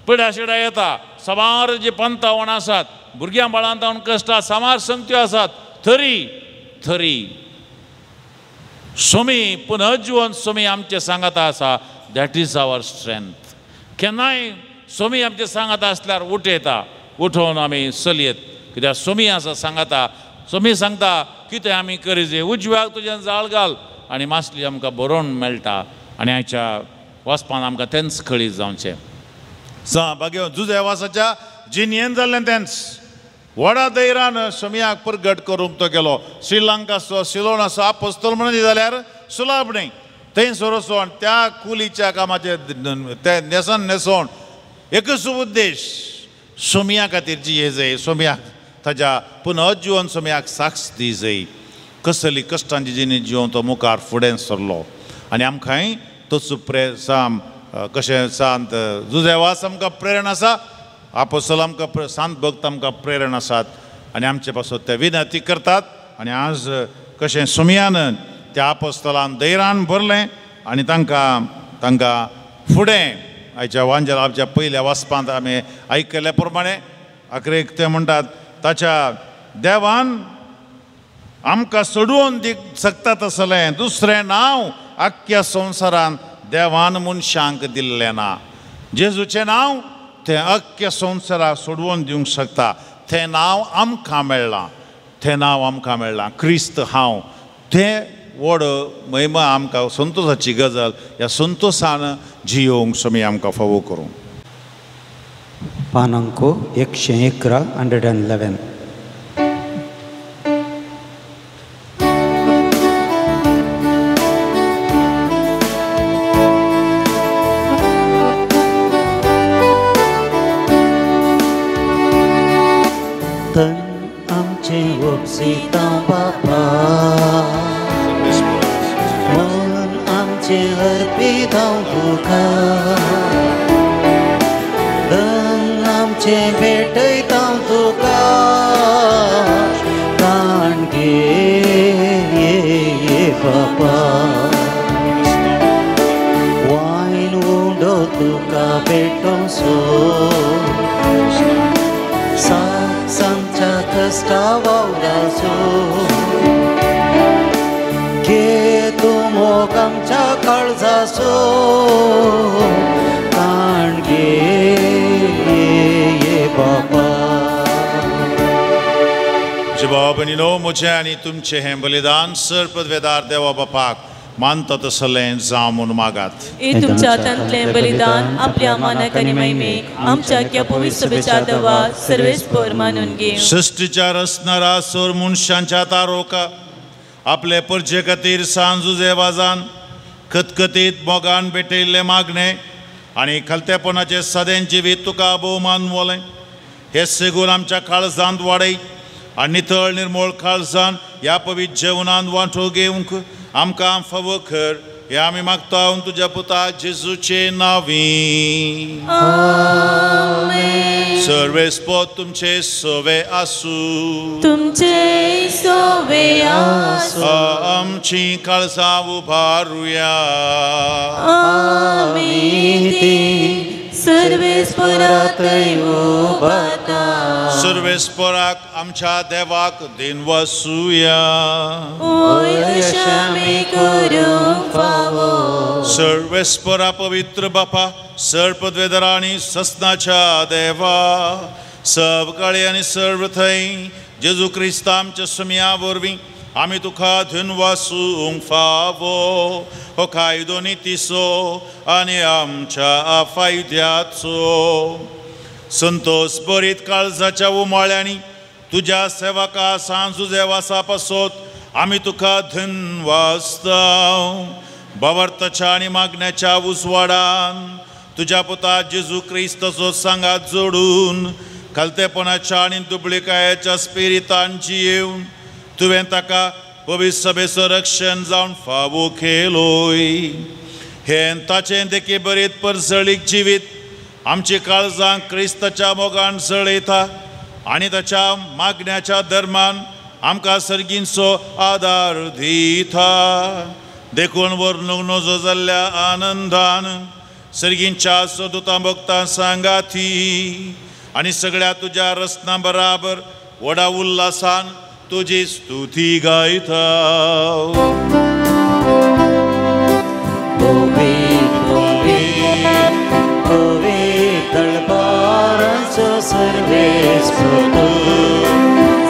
पिड्या शिड्या येता, साबार जे पंथावण आसात, भुरग्यां बाळांत कश्ट सामार संगत्यो आसात, तरी तरी सोमी पुनर्जिवन सोमी आमचें सांगाता आसा. That is our strength. केन्नाय सोमी आमचें सांगाता आसल्यार उठयता, उठोवन आमी चलयेत, कित्याक सोमी आसा सांगाता. सोमी सांगता कितें आमी करीजे, उजव्याक तुज्यान जाळ घाल आनी मासली आमकां बरोवन मेळटा. आनी आयच्या वाचपान आमकां तेंच कळीत जावचें. बागे जुजेवासाच्या जिणेन जाल्लें तेंच. व्हडा धैर्यान सोमयाक परगट करूंक तो गेलो. श्रीलंकाचो सिलोनाचो आपोस्तल म्हणून जाल्यार सुलाभ न्ही, थंयसर वचोन त्या कुलीच्या कामाचें तें न्हेसन न्हेसोन एकूच उद्देश सोमया खातीर जिये जाय, सोमयाक ताज्या पुनर्जिवन सोमयाक साक्ष दी जाय. कसली कश्टांची जिणी जिवन तो मुखार फुडें सरलो. आनी आमकांय तोच साम कशें सांत जुजेवास आमकां प्रेरणा आसा, आपोस्तल आमकां सांत भक्त आमकां प्रेरणा आसात आनी आमचे पासत ते विनंती करतात. आनी आज कशें सोमयान त्या आपोस्तलान धैर्यान भरलें आनी तांकां तांकां फुडें आयच्या वांजेल आमच्या पयल्या वाचपांत आमी आयकल्ल्या प्रमाणे आखरेक ते म्हणटात ताच्या देवान आमकां सोडोवन दी शकता तसलें दुसरें नांव आख्ख्या संवसारान देवान मनशांक दिल्लें ना. जेजूचें नांव तें अख्ख्या संवसाराक सोडोवन दिवंक शकता. तें नांव आमकां मेळ्ळां, तें नांव आमकां मेळ्ळां, क्रिस्त हांव. तें व्हड महिमा आमकां संतोशाची गजाल. ह्या संतोशान जियोवंक सोमी आमकां फावो करूं. पानांको 111 111. तन आमचें उपसिता बापा, मन आमचें अर्पिता तुका, धन आमचें भेटयता तुका, ताण घे बापा, वायन उडो तुका भेटोसो, सांच्या कश्टा वावराचो, घे तूं मोग आमच्या काळजाचो, ताण घे भयणीनो, म्हजें आनी तुमचें हें बलिदान सर्पदवेदार देवा बापाक मानता तसलें जावं म्हूण मागात. तुमच्या हातांतलें बलिदान आपल्या मानाक आनी महिमेक आमच्या क्या पवित्र सभेच्या देवा सर्वेस्पर मानून घेवं. सृश्टीच्या रचणारा सोर मनशांच्या तारोका आपले परजे खातीर सांजुजे वाजान खतखतीत मोगान भेटयल्लें मागणें आनी खालतेपणाचें सदें जिवीत तुका भोवमान वलें. हे सेगून आमच्या काळजांत वाडय आनी नितळ निर्मोळ काळजान ह्या पवित्र जेवणांत वांटो घेवंक आमकां फावो कर हे आमी मागता तुज्या पुता जेजूचे नांवी. सर्वेस्पोत तुमचे सोवे आसूं. तुमचे सोवे आसूं. आमची काळजां उबारुया. आमी ती सर्वेस्परातय उबारता. सर्वेस्पराक आमच्या देवाक दिनवासुया. ओय अशें आमी करूंक फावो. सर्वेस्परा पवित्र बापा, सर्पद्वेदरा आनी ससनाच्या देवा, सवकाळी आनी सर्व थंय जेजू क्रिस्ता आमच्या सुमया वरवीं आमी तुका धनवासूंक फावो. हो कायदो नितीचो आनी आमच्या फायद्याचो. संतोष बरीत काळजाच्या उमाळ्यांनी तुज्या सेवका सांजुजेवासा पासत आमी तुका धनवासता. भावार्थाच्या आनी मागण्याच्या उजवाडान तुज्या पुता जेजू क्रिस्ताचो सांगात जोडून खालतेपणाच्या आनी दुबळीकायेच्या स्पिरितान जियेवन तुवें ताका पवित्र सभेचो रक्षण जावन फावो केलोय. हें ताचें देखी बरीत परजळीक जिवीत आमची काळजां क्रिस्ताच्या मोगान जळयता आनी ताच्या मागण्याच्या धर्मान आमकां सर्गींचो आदार दिता. देखून वर्णूंक नजो जाल्ल्या आनंदान सर्गींच्या सदुतां भक्तां सांगाती आनी सगळ्या तुज्या रचना बराबर व्हडा उल्हासान तुजी स्तुती गायता.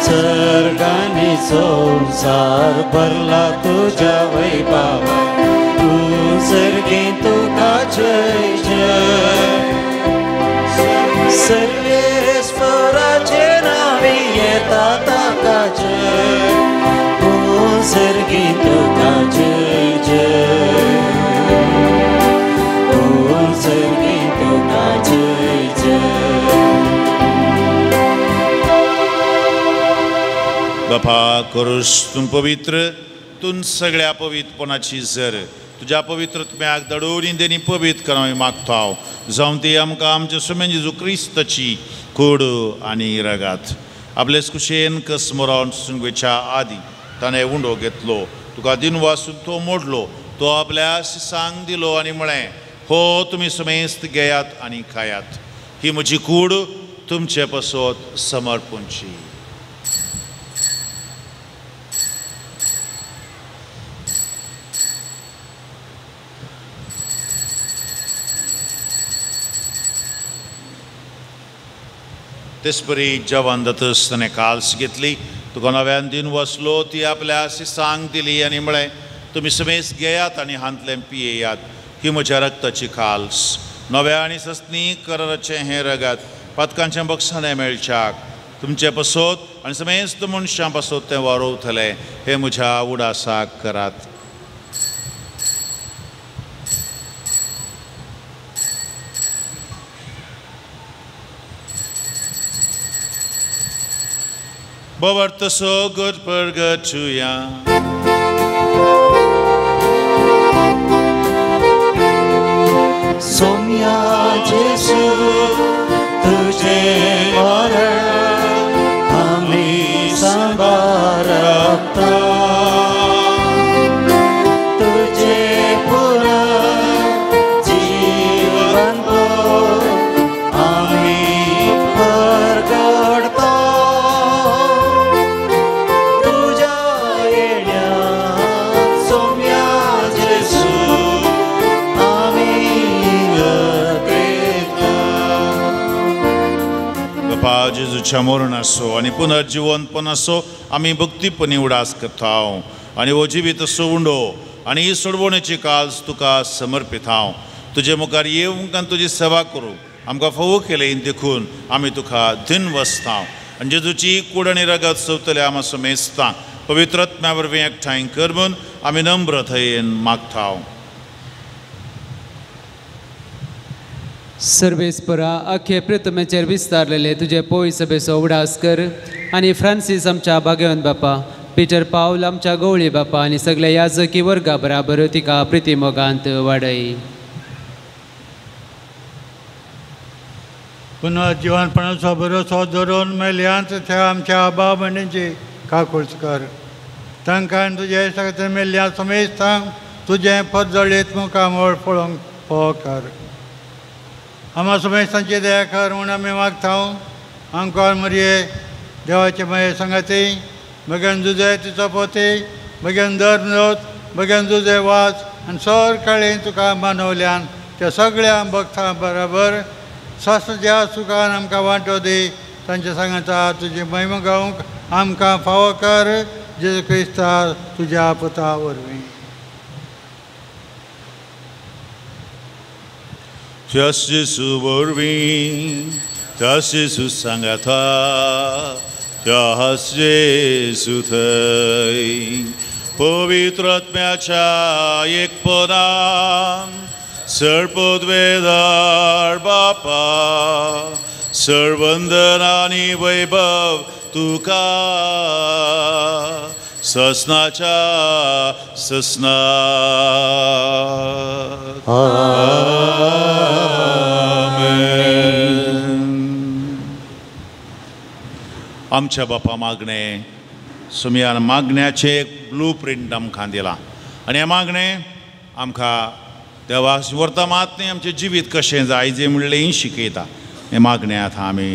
सर्गांनी संवसार भरला तुज्या वैभवान, तूं सर्गीं तुका जय जय. सर्वेस्पराचे नांवी येता ताका जय, तूं सर्गीं तुका जय जय, तूं सर्गीं तुका जय जय. बापा करूस तूं पवित्र, तूं सगळ्या पवित्रपणाची जर तुज्या पवित्र आत्म्याक दडोरी देनी पवित्र कर आमी मागता. जावं ती आमकां आमच्या सुमेन जेजू क्रिस्ताची कूड आनी रगात. आपलेच कुशेन कस मरोन सुंगवेच्या आदी ताणें उंडो घेतलो, तुका दिनवासून तो मोडलो, तो आपल्या शिसांक दिलो आनी म्हळें, हो तुमी समेस्त घेयात आनी खायात, ही म्हजी कूड तुमचे पासत समर्पणची. तेचपरी जेवण जातच ताणें काल्स घेतली, तुका नव्यान दिन वसलो, ती आपल्या शिसांक दिली आनी म्हळें, तुमी समेस्त घेयात आनी हांतलें पियेयात, ही म्हज्या रक्ताची काल्स, नव्या आनी सस्नी कराराचें हें रगत पातकांचें बक्षाणें मेळच्याक तुमचे पासत आनी समेस्त मनशां पासत तें वारोवतलें. हें म्हज्या उडासाक करात. Bavartaso good purgatuya. Somya Jesu tujhe maran ami sambarata, tujhe pura jeevan ko ami pargadta. बापा जेजूच्या मरणाचो आनी पुनर्जिवनपणाचो आमी भक्तीपणी उडास करता आनी हो जिवीत उंडो आनी ही सोडवणेची काज तुका समर्पित हांव. तुजे मुखार येवंक आनी तुजी सेवा करूंक आमकां फावो केलें देखून आमी तुका दिनवसता आनी जेजूची कूड आनी रगत सोंपतले आमा समेस्तां पवित्र आत्म्या वरवीं एकठांय कर म्हूण आमी नम्रतायेन मागता. सर्वेस्परा अख्खे पृथ्वीचेर विस्तारलेले तुजे पोय सभेचो उडास कर आनी फ्रांसीस आमच्या भाग्यवंत बापा, पिटर पावल आमच्या गवळी बापा आनी सगल्या याजकी वर्गा बराबर तिका प्रितीमोगांत वाडय. पुनर्जिवनपणाचो भरोसो धरून मेल्यांत त्या आमच्या आबा भयणींची काकूळच कर. तांकां तुजे सगळे मेल्ल्या समेस्तांक तुजें परजळीत मुखामळ पळोवंक फावो कर. आमा समेस्तांची दया कर म्हूण आमी मागता. आमकां मरये देवाचे माये सांगाती बगेन जुजे तिचो पोती बगेन धर्म बगेन जुजे वाच आनी सर काळी तुका मानवल्यान त्या सगळ्या भक्तां बराबर शास्त्रच्या सुखान आमकां वांटो दी. तांच्या सांगाता तुजी महिमा गावंक आमकां फावो कर जेजू क्रिस्ता तुज्या पुता वरवीं. जेजू वरवीं, जेजू सांगाता, जेजू थंय पवित्र आत्म्याच्या एकपणान सर्वपदवेदार बापा सर्वंदन आनी वैभव तुका ससनाच्या ससनाक. आमेन. आमच्या बापा मागणें सुमयान मागण्याचें एक ब्लू प्रिंट आमकां दिलां आनी हें मागणें आमकां देवा व्हरता मात न्ही आमचें जिवीत कशें जाय जें म्हणलें शिकयता. हें मागणें आतां आमी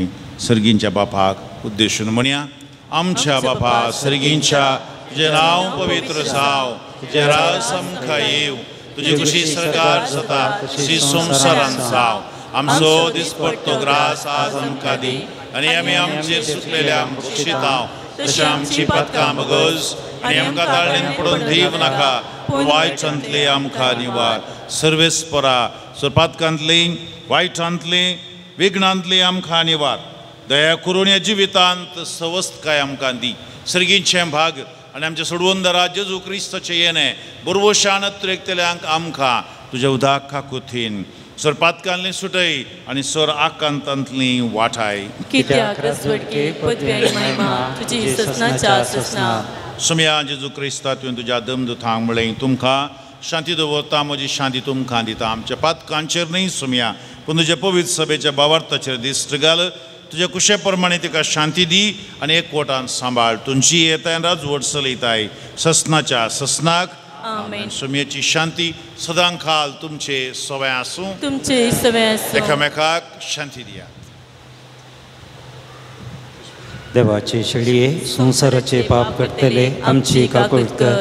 सर्गींच्या बापाक उद्देशून म्हणया. आमच्या बापा सर्गींच्या, तुजें नांव पवित्र जावं, तुजें राज आमकां येवं, तुजी खुशी सरकार जाता तशी संवसारांत जावं. आमचो दिसपट्टो ग्रास आज आमकां दी आनी आमी आमचेर सुकलेल्या बक्षितां तशें आमची पातकां मगज आनी आमकां ताळणेन पडून दिव नाका, वायटांतली आमकां निवार. सर्वेस्परा सरपातकांतली वायटांतली विघ्नांतली आमकां निवार. दया करून ह्या जिवितांत सवस्तकाय आमकां दी. सर्गींचें भाग आनी आमच्या सोडवंदरा जेजू क्रिस्ताचें येणें बरवशान त्रेकतल्यांक आमकां तुज्या उदक काकुतीन सरपातकांतली सुटय आनी सर आकांतांतली वाठाय. कित्याक रसवडके पदवी आनी महिमा तुजी ससनाच्या ससना. सुमया जेजू क्रिस्ता तुवें तुज्या दमदुतांक म्हणलें तुमकां शांती दवरता, म्हजी शांती तुमकां दिता. आमच्या पातकांचेर न्ही सुमया, पूण तुज्या पवित्र सभेच्या बावार्थाचेर दिश्ट घाल. तुज्या कुशे प्रमाणे तिका शांती दी आनी एकवटान सांबाळ. तुमची येताय राजवट चलयताय ससनाच्या ससनाक. आमेन. सुमयेची शांती सदां खाल तुमचे सवय आसूं, तुमचे सवय आसूं. एकामेकाक शांती दिया. देवाचे शेळये संवसाराचे पाप करतले आमची काकूट कर.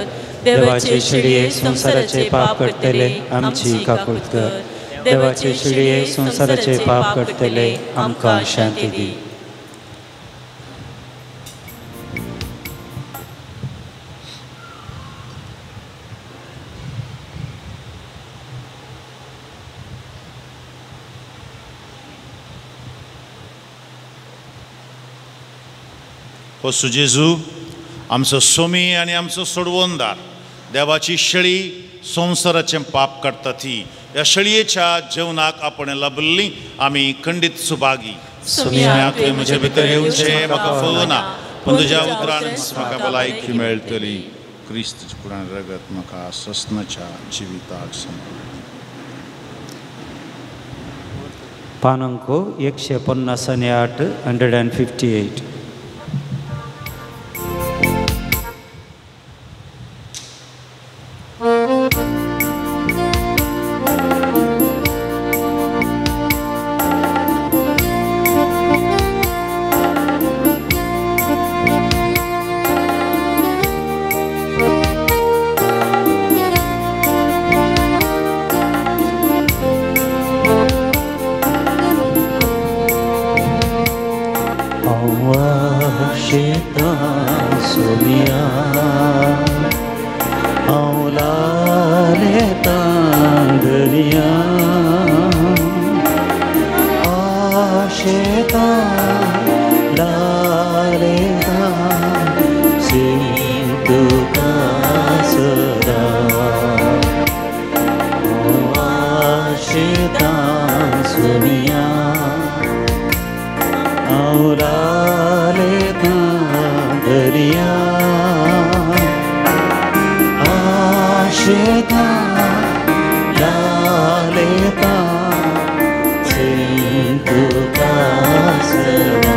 देवाचे शेळये संवसाराचे पाप करतले आमची काकूट कर. देवाचे शेळये संवसाराचे पाप करतले आमकां शांती दी. हो जेजू आमचो सोमी आनी आमचो सोडवणदार, देवाची शेळी संवसाराचें पाप काडटा ती ह्या शेळयेच्या जेवणाक आपण लाभिल्ली आमी खंडीत सुभागी. सुम्या तुवें म्हजे भितर येवचें म्हाका फवना, पूण तुज्या उतरान म्हाका भलायकी मेळटली. क्रिस्ताच्या कुडान रगत म्हाका ससनाच्या जिविताक सांबाळ. पानांको 158, 158. हांव आशेतां सोमिया हांव लालेतां दर्या आशेतां लालेतां तुका सदां हांव आशेतां सोमिया हांव लालेतां दर्या आशेतां लालेतां तुका सदां.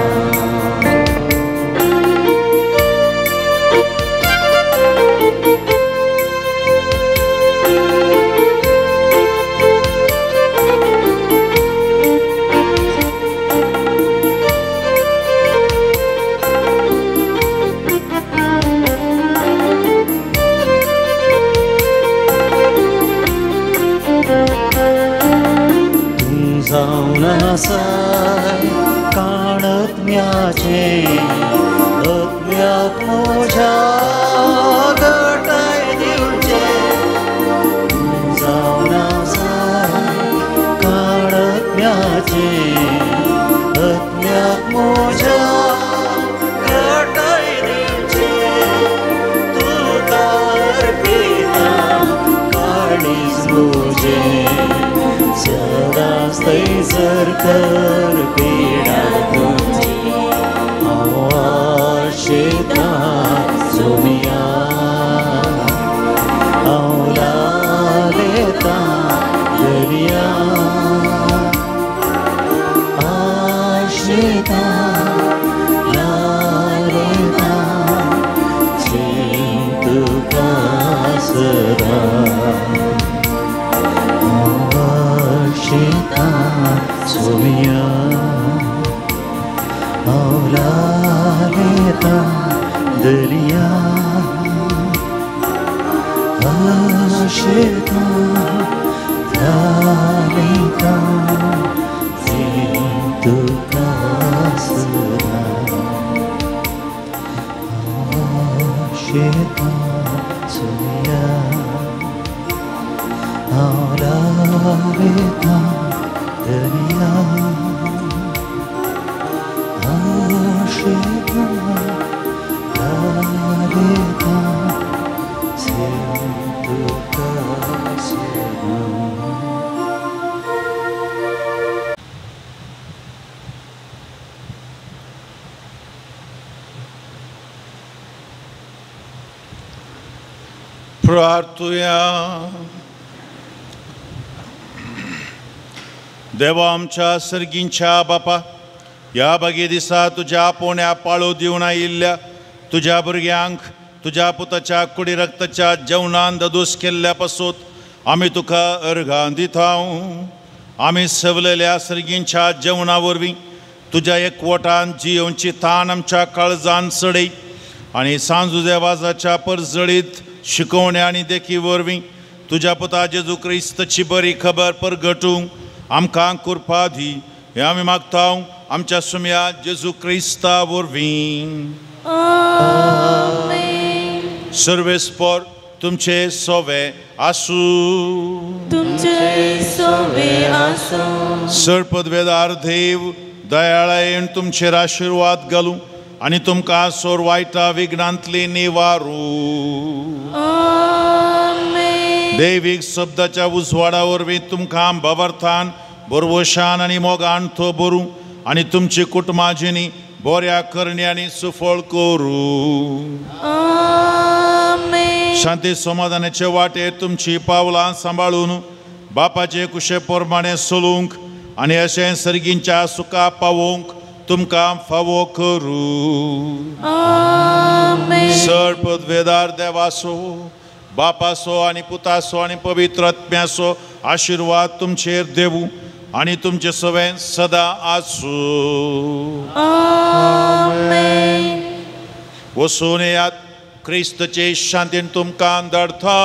जावन काणत्म्याचें आत्म्याक म्हज्या घटाय दिवचें जावन काणत्म्याचें आत्म्याक म्हज्या घटाय दिवचें तुका अर्पिता काळीज म्हजें सदांच थंयसर कर पिडा तुजी हांव आशेतां सोमिया हांव लालेतां दर्या आशेतां लालेतां तुका सदां आशेतां सोमिया हांव लालेतां दर्या आशेतां लालेतां तुका सदां आशेतां सोमिया हांव लालेतां दर्या आशेतां लालेतां तुका सदां. प्रार्थुया. देवा आमच्या सर्गींच्या बापा, ह्या बागे दिसा तुज्या पोण्या पाळो दिवन आयिल्ल्या तुज्या भुरग्यांक तुज्या पुताच्या कुडी रक्ताच्या जेवणान ददोस केल्ल्या पासून आमी तुका अर्घां दिता. आमी सवलेल्या सर्गींच्या जेवणा वरवीं तुज्या एकवटान जियोवची तान आमच्या काळजान चडय आनी सांजुजे वाजाच्या परजळीत शिकोवण्या आनी देखी वरवीं तुज्या पुता जेजू क्रिस्ताची बरी खबर परगटूंक आमकां कृपा दी हें आमी मागता आमच्या सुम्या जेजू क्रिस्ता वरवीं. सर्वेस्पर तुमचे सोवे आसूं. तुमचे सोवे आसूं. सर्पदवेदार देव दयाळायेन तुमचेर आशिर्वाद घालूं आनी तुमकां सोर वायटा विघ्नांतली निवारूं. दैवीक शब्दाच्या उजवाडा वरवीं तुमकां भावार्थान बरवशान आनी मोगान तो बरूं आनी तुमची कुटुंबां जिणी बऱ्या करण्यांनी सुफळ करूं. शांती समाधानाचे वाटेर तुमची पावलां सांबाळून बापाचे कुशे प्रमाणे चलूंक आनी अशें सर्गींच्या सुखा पावोवंक तुमकां फावो करूं. सर पदवेदार देवासो बापासो आनी पुतासो आनी पवित्र आत्म्यासो आशिर्वाद तुमचेर देवूं आनी तुमचे सवें सदां आसूं. वसून येयात क्रिस्तचे शांतीन तुमकां धाडटा.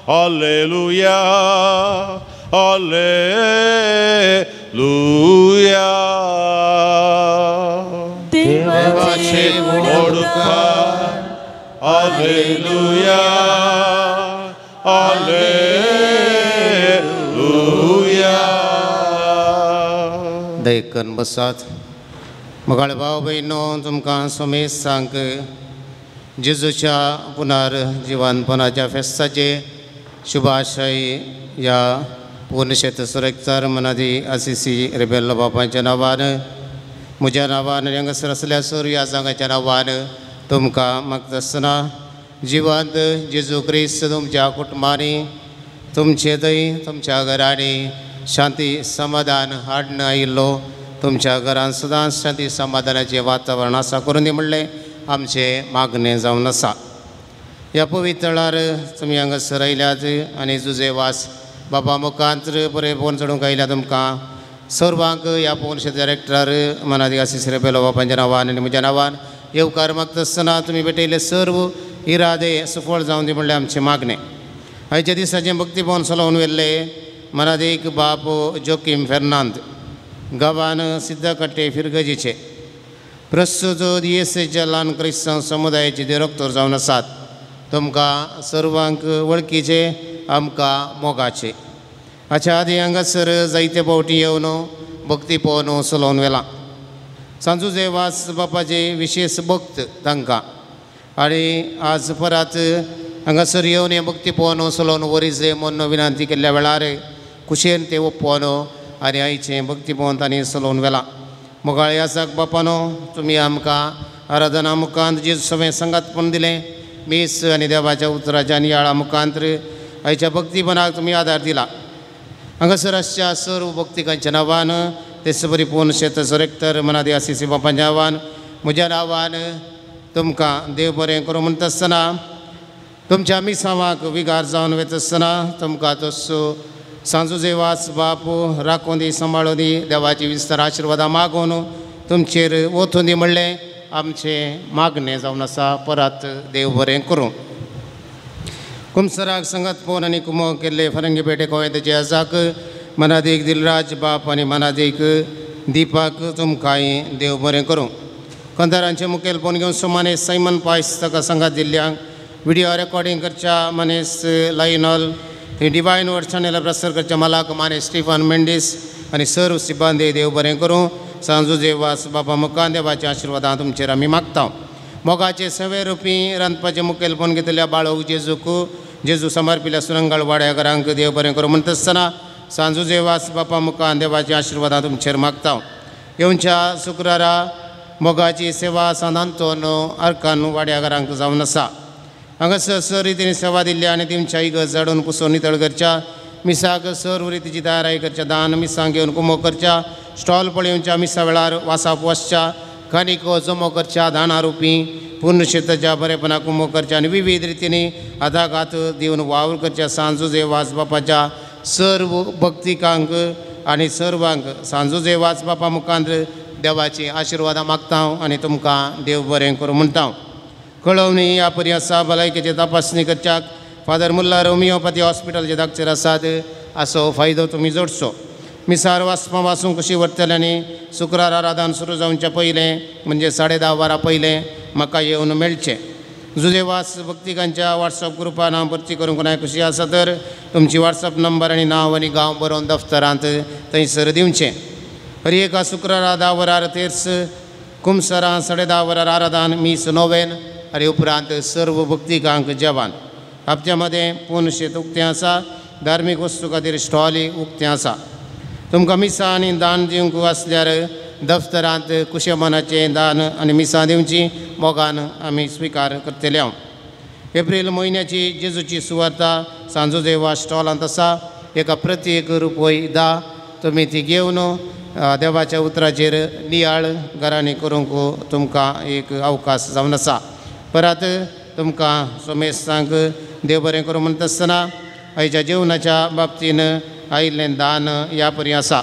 Hallelujah hallelujah. देव दयकन बसात. मोगाळ भाव भयणो तुमकां समेस्तांक जेजूच्या पुनर जिवानपणाच्या फेस्ताचे शुभाशय ह्या पुर्णशेत सुरक्षार मनादी आसिसी रेबेल्लो बापांच्या नांवान, म्हज्या नांवान आनी हांगासर आसल्या सर्व ह्या संघाच्या नांवान तुमकां मागता आसतना जिवंत जेजू क्रिस्त तुमच्या कुटुंबांनी, तुमचे थंय, तुमच्या घरांनी शांती समाधान हाडून आयिल्लो तुमच्या घरान सदांच शांती समाधानाचें वातावरण आसा करून दी म्हणलें आमचें मागणें जावन आसा. ह्या पवित्रळार तुमी हांगासर आयल्यात आनी जुजे वास बाबा मुखांत बरें फोन चडूंक आयल्या तुमकां सर्वांक ह्या पोनशे डायरेक्टर मनादी आसिस रेबेलो बापांच्या नांवान आनी म्हज्या नांवान येवकार मागता आसतना तुमी भेटयल्ले सर्व इरादे सफळ जावन दी म्हणलें आमचें मागणें. आयच्या दिसाचें भक्तीभवन चलोवन व्हेल्ले मनादीक बाप जोकीम फेर्नांद गांवान सिद्धकट्टे फिरगजीचे प्रस्तुत दियेसेच्या ल्हान क्रिस्तांव समुदायाचे दिरोक्तर जावन आसात. तुमकां सर्वांक वळखीचे, आमकां मोगाचे. हाच्या आदी हांगासर जायते फावटी येवन भक्ती पळोवन चलोवन व्हेलां. सांजुजे वास बापाचे विशेश भक्त तांकां आनी आज परत हांगासर येवन हें भक्ती पळोवन चलोवन वरीजे म्हूण विनंती केल्ल्या वेळार खुशयेन ते ओप्पोवन आनी आयचें भक्ती पळोवन तांणी चलोवन व्हेलां. मोगाळे आसाक बापानो, तुमी आमकां आराधना मुखांत जेजू सवें संगातपण दिलें. मीस आनी देवाच्या उतराच्या नियाळा मुखांत आयच्या भक्तीपणाक तुमी आदार दिला. हांगासर आसच्या सर्व भक्तिकांच्या नांवान, तेच बरी पूर्ण शेताचो रेक्टर मनादी आसिसी बापांच्या नांवान, म्हज्या नांवान तुमकां देव बरें करूं म्हणटा आसतना तुमच्या मिसांवाक विगार जावन वता आसतना तुमकां तसो सांजुजे वास बाप राखून दी, सांबाळून दी, देवाची विस्तार आशिर्वादां मागून तुमचेर वचून दी म्हणलें आमचें मागणें जावन आसा. परत देव बरें करूं. कुमसराक संगत फोन आनी कुमो केल्ले फरंगी पेटे गोंयताचे आसाक मनादीक दिलराज बाप आनी मनादीक दीपाक तुमकांय देव बरें करूं. कंदारांचे मुखेल फोन घेवन सुमाने सायमन पायस ताका संगात दिल्ल्यांक विडियो रेकॉर्डिंग करच्या मनेस लायनॉल डिवायन वर्ड चॅनल प्रसार करच्या मालाक माने स्टीफन मेंडीस आनी सर्व सिब्बंदी देव बरें करूं. सांजुजे वास बापा मुखान देवाच्या आशिर्वादां तुमचेर आमी मागता. मोगाचे सवे रुपी रांदपाचें मुखेलपण घेतल्या बाळोक जेजूक जेजू समर्पिल्या सुरंगाळ वाड्या घरांक देव बरें करूं म्हणटा आसतना सांजुजे वास बापा मुखान देवाच्या आशिर्वादां तुमचेर मागता. येवच्या शुक्रारा मोगाची सेवा सान आंतोन आर्कान वाड्या घरांक जावन आसा. हांगासर सर रितीन सेवा दिल्ली आनी तुमच्या इगर्ज झाडून पुसून नितळ करच्या, मिसाक सर्व रितीची तयाराय करच्या, दान मिसांक घेवन कुमो करच्या, स्टॉल पळोवच्या, मिसा वेळार वासाप वसच्या, खाणीको जमो करच्या, दाना रुपी पूर्ण शेताच्या बरेपणा कुमो करच्या आनी विविध रितींनी आदाघात दिवन वावर करच्या. सांजुजे वास बापाच्या सर्व भक्तिकांक आनी सर्वांक सांजुजे वास बापा मुखांत देवाची आशिर्वादां मागता हांव आनी तुमकां देव बरें करूं म्हणटा हांव. कळोवणी ह्या परी आसा. भलायकेची तपासणी करच्याक फादर मुल्ला रोमियोपॅथी हॉस्पिटलचे दाखचेर आसात असो फायदो तुमी जोडचो. मिसार वाचपा वाचूंक कशी व्हरतले आनी शुक्रार आराधन सुरू जावच्या पयलें म्हणजे 10:30 वरां पयलें म्हाका येवन मेळचें. जुजे वास भक्तिकांच्या वॉट्सअप ग्रुपान नांव भरती करूंक नाय कशी आसा तर तुमची वॉट्सअप नंबर आनी नांव आनी गांव बरोवन दफ्तरांत थंयसर दिवचें. हर एका शुक्रारा 10 वरार तेर्स, कुमसरां 10:30 वरार आराधन, मीस नोवेन आनी उपरांत सर्व भक्तिकांक जेवण. हप्त्या मदें पूर्ण शेत उक्तें आसा. धार्मीक वस्तू खातीर स्टॉलय उक्तें आसा. तुमकां मिसां आनी दान दिवंक आसल्यार दफ्तरांत कुशे मनाचें दान आनी मिसां दिवची मोगान आमी स्विकार करतले हांव. एप्रील म्हयन्याची जेजूची सुवार्ता सांजुजे वास स्टॉलांत आसा. एका प्रति एक रुपय 10 तुमी ती घेवन देवाच्या उतराचेर नियाळ घरांनी करूंक तुमकां एक अवकाश जावन आसा. परत तुमकां सोमेस्तांक देव बरें करूं म्हणटा आसतना आयच्या जेवणाच्या बाबतीन आयिल्लें दान ह्या परी आसा.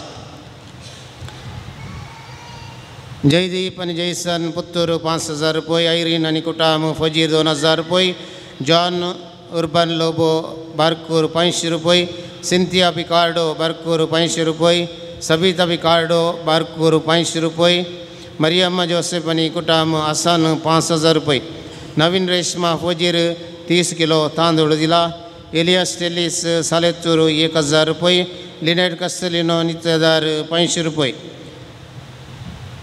जयदीप आनी जयसन पुत्तूर 5000 रुपय, आयरीन आनी कुटाम फजीर 2000 रुपय, जॉन उर्बन लोबो बारकूर 500 रुपय, सिंथिया पिकार्डो बारकूर 500 रुपय, सबिता पिकार्डो बारकूर 500 रुपय, मरियम्मा जोसेफ आनी कुटाम आसान 5000 रुपय, नवीन रेशमा फजीर 30 किलो तांदूळ दिला, एलियास टेलीस सालेतूर 1000 रुपय, लिनेट कस्तलिनो नित्यदार 500 रुपय.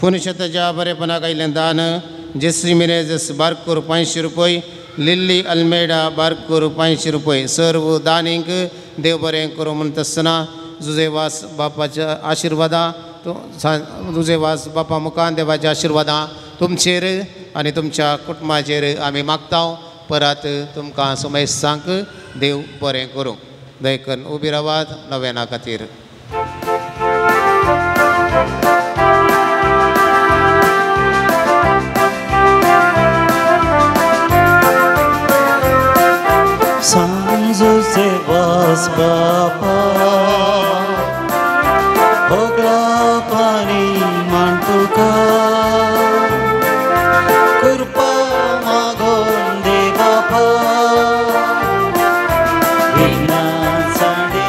पुनशताच्या बरेपणाक आयिल्लें दान जेसी मिनेजस बारकूर 500 रुपये, लिल्ली अल्मेडा बारकूर 500 रुपये. सर्व दानींक देव बरें करूं म्हणटा आसतना जुजेवास बापाच्या आशिर्वादा जुजेवास बापा मुखान देवाच्या आशिर्वादा तुमचेर आनी तुमच्या कुटुंबाचेर आमी मागता. परत तुमकां समेस्तांक देव बरें करूं. दयकन उबी रावात नव्याना खातीर. सांजुचे वास बापा होगळा पाणी मान तुका कृपा मागोन दे बापा विघ्ना सांडे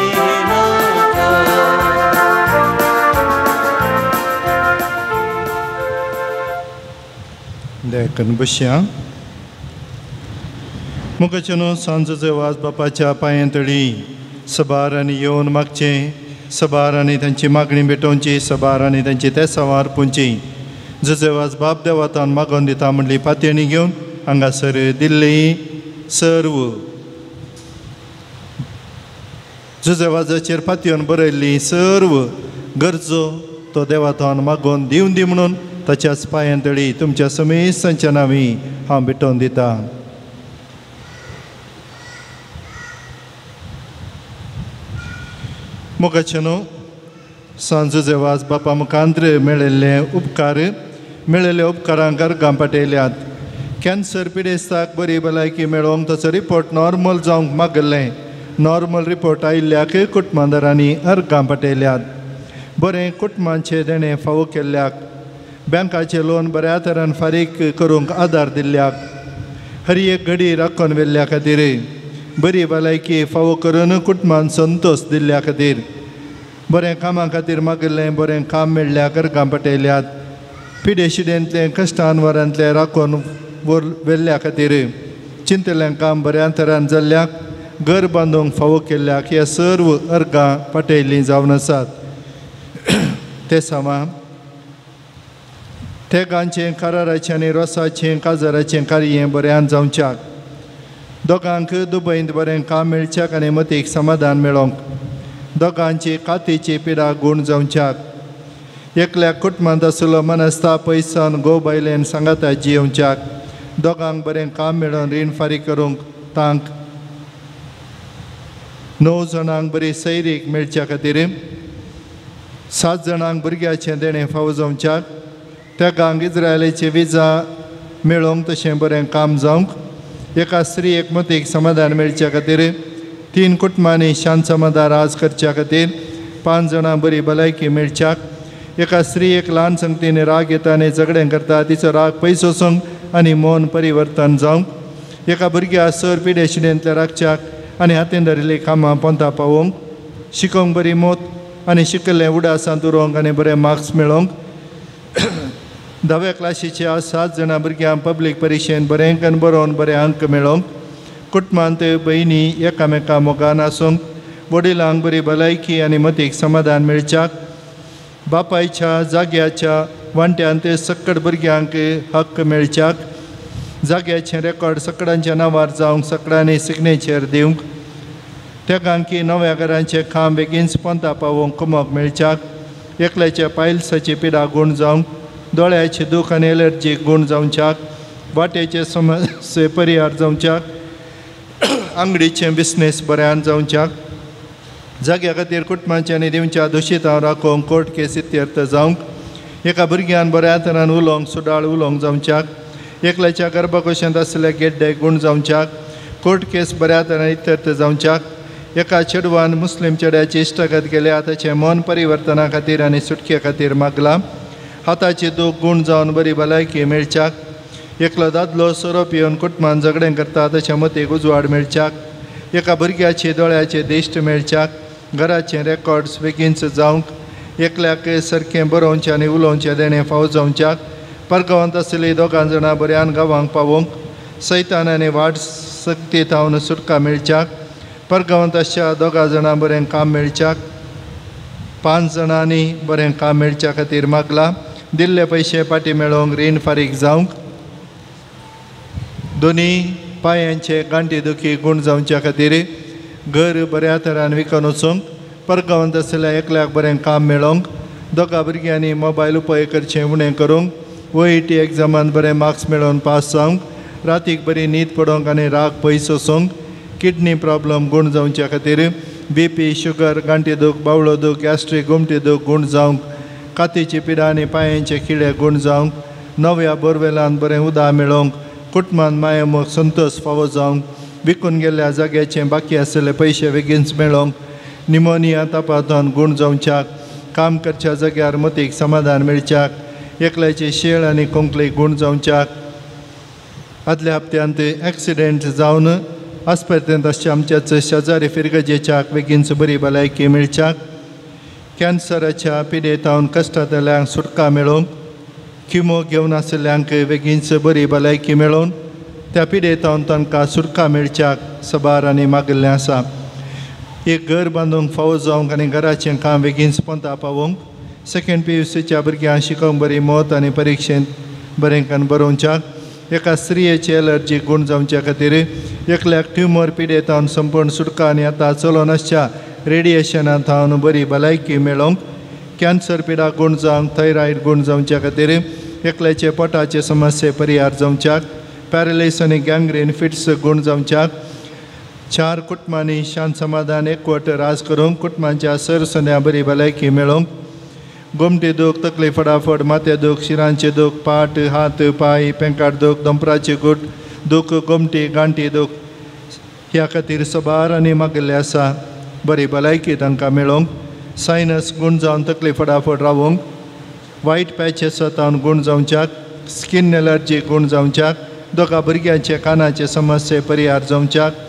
नाका. देखन बसया. मुखाच्यानो सांजोचे वास बापाच्या पांयां तळी सबार आनी येवन मागचें, सबार आनी तांची मागणी भेटोवची, सबार आनी तांची तेसांव अर्पुंची. जुजे वास बाप देवातान मागोवन दिता म्हणली पातयणी घेवन हांगासर दिल्ली सर्व जुजे वाजाचेर पातयेवन बरयल्ली सर्व गरजो तो देवातान मागोवन दिवन दी म्हणून ताच्याच पांयां तळी तुमच्या समेस्तांच्या नांवी हांव भेटोवन दिता. मोगाच्यानो सांजुजे वास बापा मुखांत्र मेळिल्ले उपकार मेळिल्ले उपकारांक अर्गां पाटयल्यात. कॅन्सर पिडेस्ताक बरी भलायकी मेळोवंक ताचो रिपोर्ट नॉर्मल जावंक मागल्लें. Normal report आयिल्ल्याक कुटुंबादारांनी अर्गां पाटयल्यात. बरें कुटुंबांचें देणें फावो केल्ल्याक, बँकाचें लोन बऱ्या तरान फारीक करूंक आदार दिल्ल्याक, हर एक घडी राखून व्हेल्ल्या खातीर, बरी भलायकी फावो करून कुटुंबान संतोश दिल्ल्या खातीर, बरें कामां खातीर मागिल्लें बरें काम मेळ्ळ्याक अर्गां पाटयल्यात. पिडेशिडेंतलें कश्टान वरांतलें राखून व्हेल्ल्या खातीर, चिंतलें काम बऱ्या तरान जाल्ल्याक, घर बांदूंक फावो केल्ल्याक ह्या सर्व अर्गां पाटयल्लीं जावन आसात. ते सामा तेगांचें कराराचें आनी रोसाचें काजाराचें कार्य बऱ्यान जावच्याक, दोगांक दुबयंत बरें काम मेळच्याक आनी मतीक समाधान मेळोवंक, दोगांची कातीची पिडा गूण जावच्याक, एकल्या कुटुंबांत आशिल्लो मनस्ता पयसान घोव बायलेन सांगाता जियोवच्याक, दोगांक बरें काम मेळोवन रीण फारीक करूंक तांक, 9 जाणांक बरी सैरीक मेळच्या खातीर, 7 जाणांक भुरग्याचें देणें फावो जावच्याक, तेगांक इज्रायलाची विजा मेळोवंक तशें बरें काम जावंक, एका स्त्रियेक मतीक समाधान मेळच्या खातीर, 3 कुटुंबांनी शांत समाधान राज करच्या खातीर, 5 जाणां बरी भलायकी मेळच्याक, एका स्त्रियेक ल्हान संगतीन राग येता आनी झगडें करता तिचो राग पयस वचूंक आनी मन परिवर्तन जावंक, एका भुरग्या सर पिडेशिडेंतल्या राखच्याक आनी हातीन धरिल्लीं कामां पोंता पावोवंक, शिकोवंक बरी मोत आनी शिकल्लें उडासांत उरोवंक आनी बरे मार्क्स मेळोवंक, 10व्या क्लासीच्या 7 जाणां भुरग्यांक पब्लीक परिक्षेन बरें करून बरोवन बरे अंक मेळोवंक, कुटुंबांत भयणी एकामेका मोगान आसूंक, वडिलांक बरी भलायकी आनी मतीक समाधान मेळच्याक, बापायच्या जाग्याच्या वांट्यांत सक्कड भुरग्यांक हक्क मेळच्याक, जाग्याचें रेकॉर्ड सकडांच्या नांवार जावंक सकडांनी सिग्नेचर दिवंक, तेगांकी नव्या घरांचें काम बेगीन पोंता पावोवंक कुमक मेळच्याक, एकल्याच्या पायल्साची पिडा गूण जावंक, दोळ्याचे दूख आनी एलर्जी गूण जावच्याक, वाटेचे समस्ये परिहार जावच्याक, आंगडीचें बिजनेस बऱ्यान जावच्याक, जाग्या खातीर कुटुंबाचें आनी दिवच्या दुशितां राखोवंक कोर्ट केस इत्यर्थ जावंक, एका भुरग्यान बऱ्या तरान उलोवंक सुडाळ उलोवंक जावच्याक, एकल्याच्या गर्भकोशांत आशिल्ल्या गेड्डे गूण जावच्याक, कोर्ट केस बऱ्या तरान इत्यर्थ जावच्याक, एका चेडवान मुस्लीम चेड्याची इश्टागत केल्या ताचें मन परिवर्तना खातीर आनी सुटके खातीर मागलां, हाताची दूख गूण जावन बरी भलायकी मेळच्याक, एकलो दादलो सोरो पिवन कुटुंबान झगडें करता ताच्या मतीक उजवाड मेळच्याक, एका भुरग्याची दोळ्याचे दिश्ट मेळच्याक, घराचें रेकॉर्ड्स बेगीनच जावंक, एकल्याक सारकें बरोवचें आनी उलोवचें देणें फावो जावच्याक, परगांवांत आशिल्ली दोगां जाणां बऱ्यान गांवांक पावोवंक, सैतान आनी वाट सक्ती थावन सुटका मेळच्याक, परगांवांत आसच्या दोगां जाणां बरें काम मेळच्याक, 5 जाणांनी बरें काम मेळच्या खातीर मागलां. दिल्ले पयशे पाटी मेळोवंक रीण फारीक जावंक दोनी पांयांचे गांठी दुखी गूण जावच्या खातीर घर बऱ्या तरान विकून वचूंक परगांवांत आशिल्ल्या एकल्याक बरें काम मेळोवंक दोगा भुरग्यांनी मोबायल उपयोग करचें उणें करूंक OET एग्जामान बरें मार्क्स मेळोवन पास जावंक रातीक बरी न्हीद पडोवंक आनी राग पयस वचूंक किडनी प्रॉब्लम गूण जावच्या खातीर BP sugar गांठी दूख बावळो दूख गॅस्ट्रीक गोमटी दूख गूण जावंक कातीची पिडा आनी पांयांचे किडे गूण जावंक नव्या बोरवेलान बरें उदक मेळोवंक कुटुंबान मायेमोग संतोश फावो जावंक विकून गेल्ल्या जाग्याचे बाकी आशिल्ले पयशे बेगीनच मेळोवंक निमोनिया तापांतून गूण जावच्याक काम करच्या जाग्यार मतीक समाधान मेळच्याक एकल्याची शेळ आनी कोंकली गूण जावच्याक आदल्या हप्त्यांत एक्सिडेंट जावन आस्पत्रेंत आसच्या आमच्याच शेजारी फिरगजेच्याक बेगीनच बरी भलायकी मेळच्याक कॅन्सराच्या पिडेतावन कश्टांतल्यांक सुटका मेळोवंक किमो घेवन आशिल्ल्यांक बेगीनच बरी भलायकी मेळोवन त्या पिडेतावन तांकां सुटका मेळच्याक सबार आनी मागिल्लें आसा. एक घर बांदूंक फावो जावंक आनी घराचें काम बेगीनच पोंता पावोवंक सेकेंड PUCच्या भुरग्यांक शिकोवंक बरी मत आनी परिक्षेंत बरें करून बरोवच्याक एका स्त्रियेची एलर्जी गूण जावच्या खातीर एकल्याक ट्युमर पिडेतावन संपूर्ण सुटका आनी आतां चलोवन आसच्या रेडिएशनां थावन बरी भलायकी मेळोवंक कॅन्सर पिडा गूण जावंक थायरॉयड गूण जावच्या खातीर एकल्याचे पोटाचे समस्ये परिहार जावच्याक पॅरलायस आनी गँग्रीन फिट्स गूण जावच्याक 4 कुटुंबांनी शांत समाधान एकवट राज करूंक कुटुंबांच्या सरसन्या बरी भलायकी मेळोवंक गोमटी दूख तकली फटाफट माथे दूख शिरांचे दूख पाट हात पांय पेंकाट दूख दोंपराचे गुट दूख गोमटी गांठी दूख ह्या खातीर सबार आनी मागिल्लें आसा. बरी भलायकी तांकां मेळोवंक सायनस गूण जावन तकली फटाफट रावोवंक वायट पॅचेस जावन गूण जावच्याक स्कीन एलर्जी गूण जावच्याक दोगा भुरग्यांचे कानाचे समस्ये परिहार जावच्याक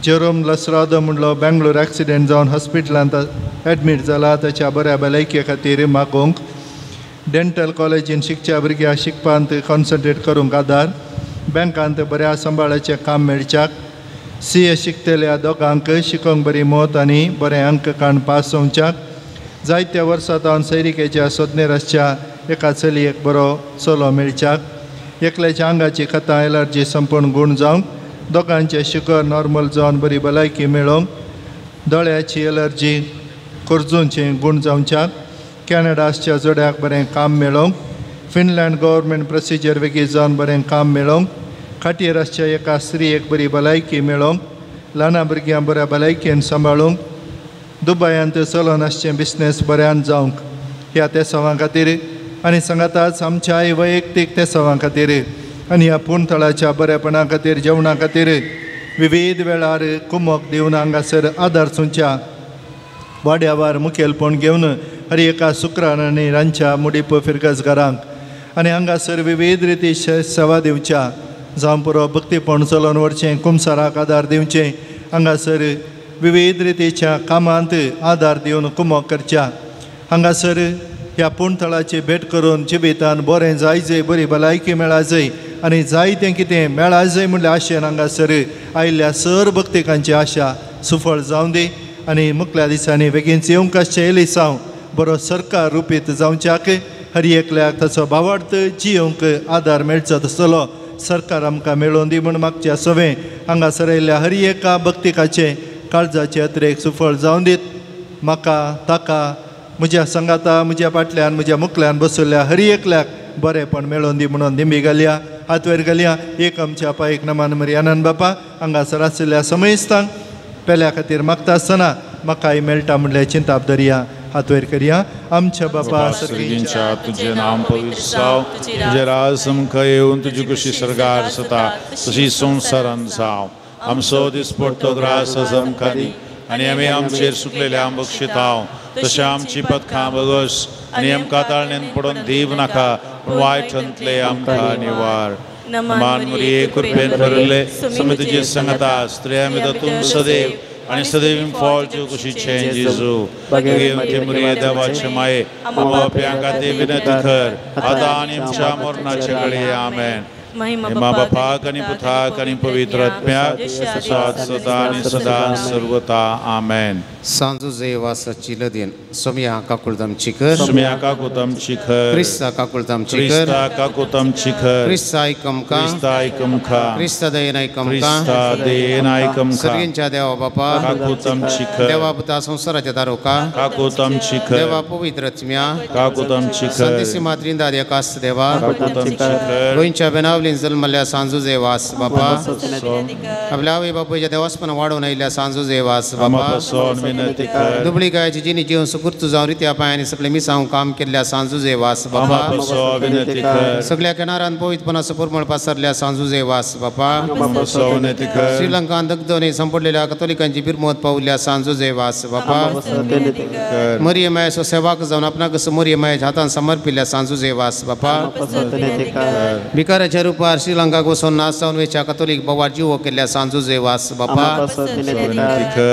जेरोम लसरादो म्हणलो बेंगलोर एक्सिडेंट जावन हॉस्पिटलांत एडमीट जाला ताच्या बऱ्या भलायके खातीर मागोवंक डेंटल कॉलेजीन शिकच्या भुरग्यांक शिकपांत कॉन्सन्ट्रेट करूंक आदार बँकांत बऱ्या सांबाळाचें काम मेळच्याक CA शिकतल्या दोगांक शिकोवंक बरी मत आनी बरें अंक काण पास जावच्याक जायत्या वर्सां तावन सैरिकेच्या सोदनेर आसच्या एका चलयेक बरो चलो मेळच्याक एकल्याच्या आंगाची खतां एलर्जी संपूर्ण गूण जावंक दोगांचे शुगर नॉर्मल जावन बरी भलायकी मेळोवंक दोळ्याची एलर्जी कोरजूंचे गूण जावच्याक कॅनडा आसच्या जोड्याक बरें काम मेळोवंक फिनलँड गव्हर्मेंट प्रोसिजर बेगीन जावन बरें काम मेळोवंक खाटीर आसच्या एका स्त्रियेक बरी भलायकी मेळोवंक ल्हान भुरग्यांक बऱ्या भलायकेन सांबाळूंक दुबायांत चलोवन आसचें बिजनेस बऱ्यान जावंक ह्या तेसांवां खातीर आनी सांगाताच आमच्याय वैयक्तीक तेसांवां खातीर आनी ह्या पूर्णथळाच्या बरेपणा खातीर जेवणा खातीर विविध वेळार कुमक दिवन हांगासर आदार सुंच्या वाड्यावार मुखेलपण घेवन हर एका शुक्रार आनी रांदच्या मुडीप फिरगजगारांक आनी हांगासर विविध रिती सेवा दिवच्या जावं पुरो भक्तीपण चलोवन व्हरचें कुमसाराक आदार दिवचें हांगासर विविध रितीच्या कामांत आदार दिवन कुमक करच्या हांगासर ह्या पूर्णथळाची भेट करून जिवितान बरें जायजय बरी भलायकी मेळाजय आनी जाय तें कितें मेळाजय म्हणल्यार आशेन हांगासर आयिल्ल्या सर भक्तिकांची आशा सुफळ जावं दी आनी मुखल्या दिसांनी बेगीनच येवंक आसचें एलिसांव बरो सरकार रुपीत जावच्याक हर एकल्याक ताचो भावार्थ जियोवंक आदार मेळचो तसलो सरकार आमकां मेळोवन दी म्हूण मागच्या सवें हांगासर आयिल्ल्या हर एका भक्तिकाचें काळजाचें अत्रेक सुफळ जावं दीत. म्हाका ताका म्हज्या संगाता म्हज्या फाटल्यान म्हज्या मुखल्यान बसयल्ल्या हर एकल्याक बरेंपण मेळोवन दी म्हणून दिंबी घालया हात वयर घालया. एक आमच्या पायक नमान मरियानंद बापा हांगासर आशिल्ल्या समेस्तांक पेल्या खातीर मागता आसतना म्हाकाय मेळटा म्हणल्यार चिंताप दरया. हात वयर करया. आमच्या बापा सर्गींच्या तुझे नाम पवित्र जावं, तुझे राज आमकां येवन तुजी खुशी सर्गार जाता तशी संवसारांत जावं. आमचो दिसपडटो ग्रास आज आमकां दी आनी आमी आमचेर सुकलेल्या बक्षितांव तशें आमची पथकां बगस आनी आमकां ताळणेन पडून दीव नाका पूण वायटांतले आमकां निवार. मान मुरये कृपेन भरिल्ले समी तुजी संगता स्त्रिया तूं सदैव आनी सदैव फळ कुशीचें जेजू. मुरये देवाचे माये पाप्यां खातीर विनंती कर आतां आनी आमच्या मरणाचे घडये. आमेन. महिमा बापाक आनी पुताक आनी पवित्र आत्म्याक, सदा सदा आनी सदा सर्वता. आमेन. सांजुजे वासाची लदीन सोमया काकुळतम चिकर सोमया काकुळतम चिकर क्रिस्ता काकुळतम चिकर क्रिस्ता काकुळतम चिकर क्रिस्ता आयकमका क्रिस्ता आयकमका क्रिस्ता दयेन आयकमका क्रिस्ता दयेन आयकमका सर्गींच्या देवा बापा काकुळतम चिकर देवा पुता संसाराच्या दारोका काकुळतम चिकर देवा पवित्र आत्म्या काकुळतम चिकर संदेसी मात्रिंदा देकास देवा काकुळतम चिकर गोंयच्या बेनावलीन जल्मल्ल्या सांजुजे वास बापा आपल्या आवय बापाच्या देवासपण वाडोवन आयिल्ल्या सांजुजे वास बापा दुबळी गायाची जिनी जीवन सुकृत जावन रित्या पांयांनी सगळे मिसांव काम केल्ल्या सांजुजे वास बापा सगळ्या किनारान पवित्रपणाचो परमळ पासरल्या सांजुजे वास बापा श्रीलंकान दग्धोनी संपडलेल्या कथोलिकांची बिरमत पावल्या सांजुजे वास बापा मरिय मायेचो सेवाक जावन आपणाक मरिय मायेच्या हातान समर्पिल्ल्या सांजुजे वास बापा भिकाऱ्याच्या रुपार श्रीलंकाक वचून नाश जावन वेच्या कथोलीक बाबा जीव केल्ल्या सांजुजे वास बापा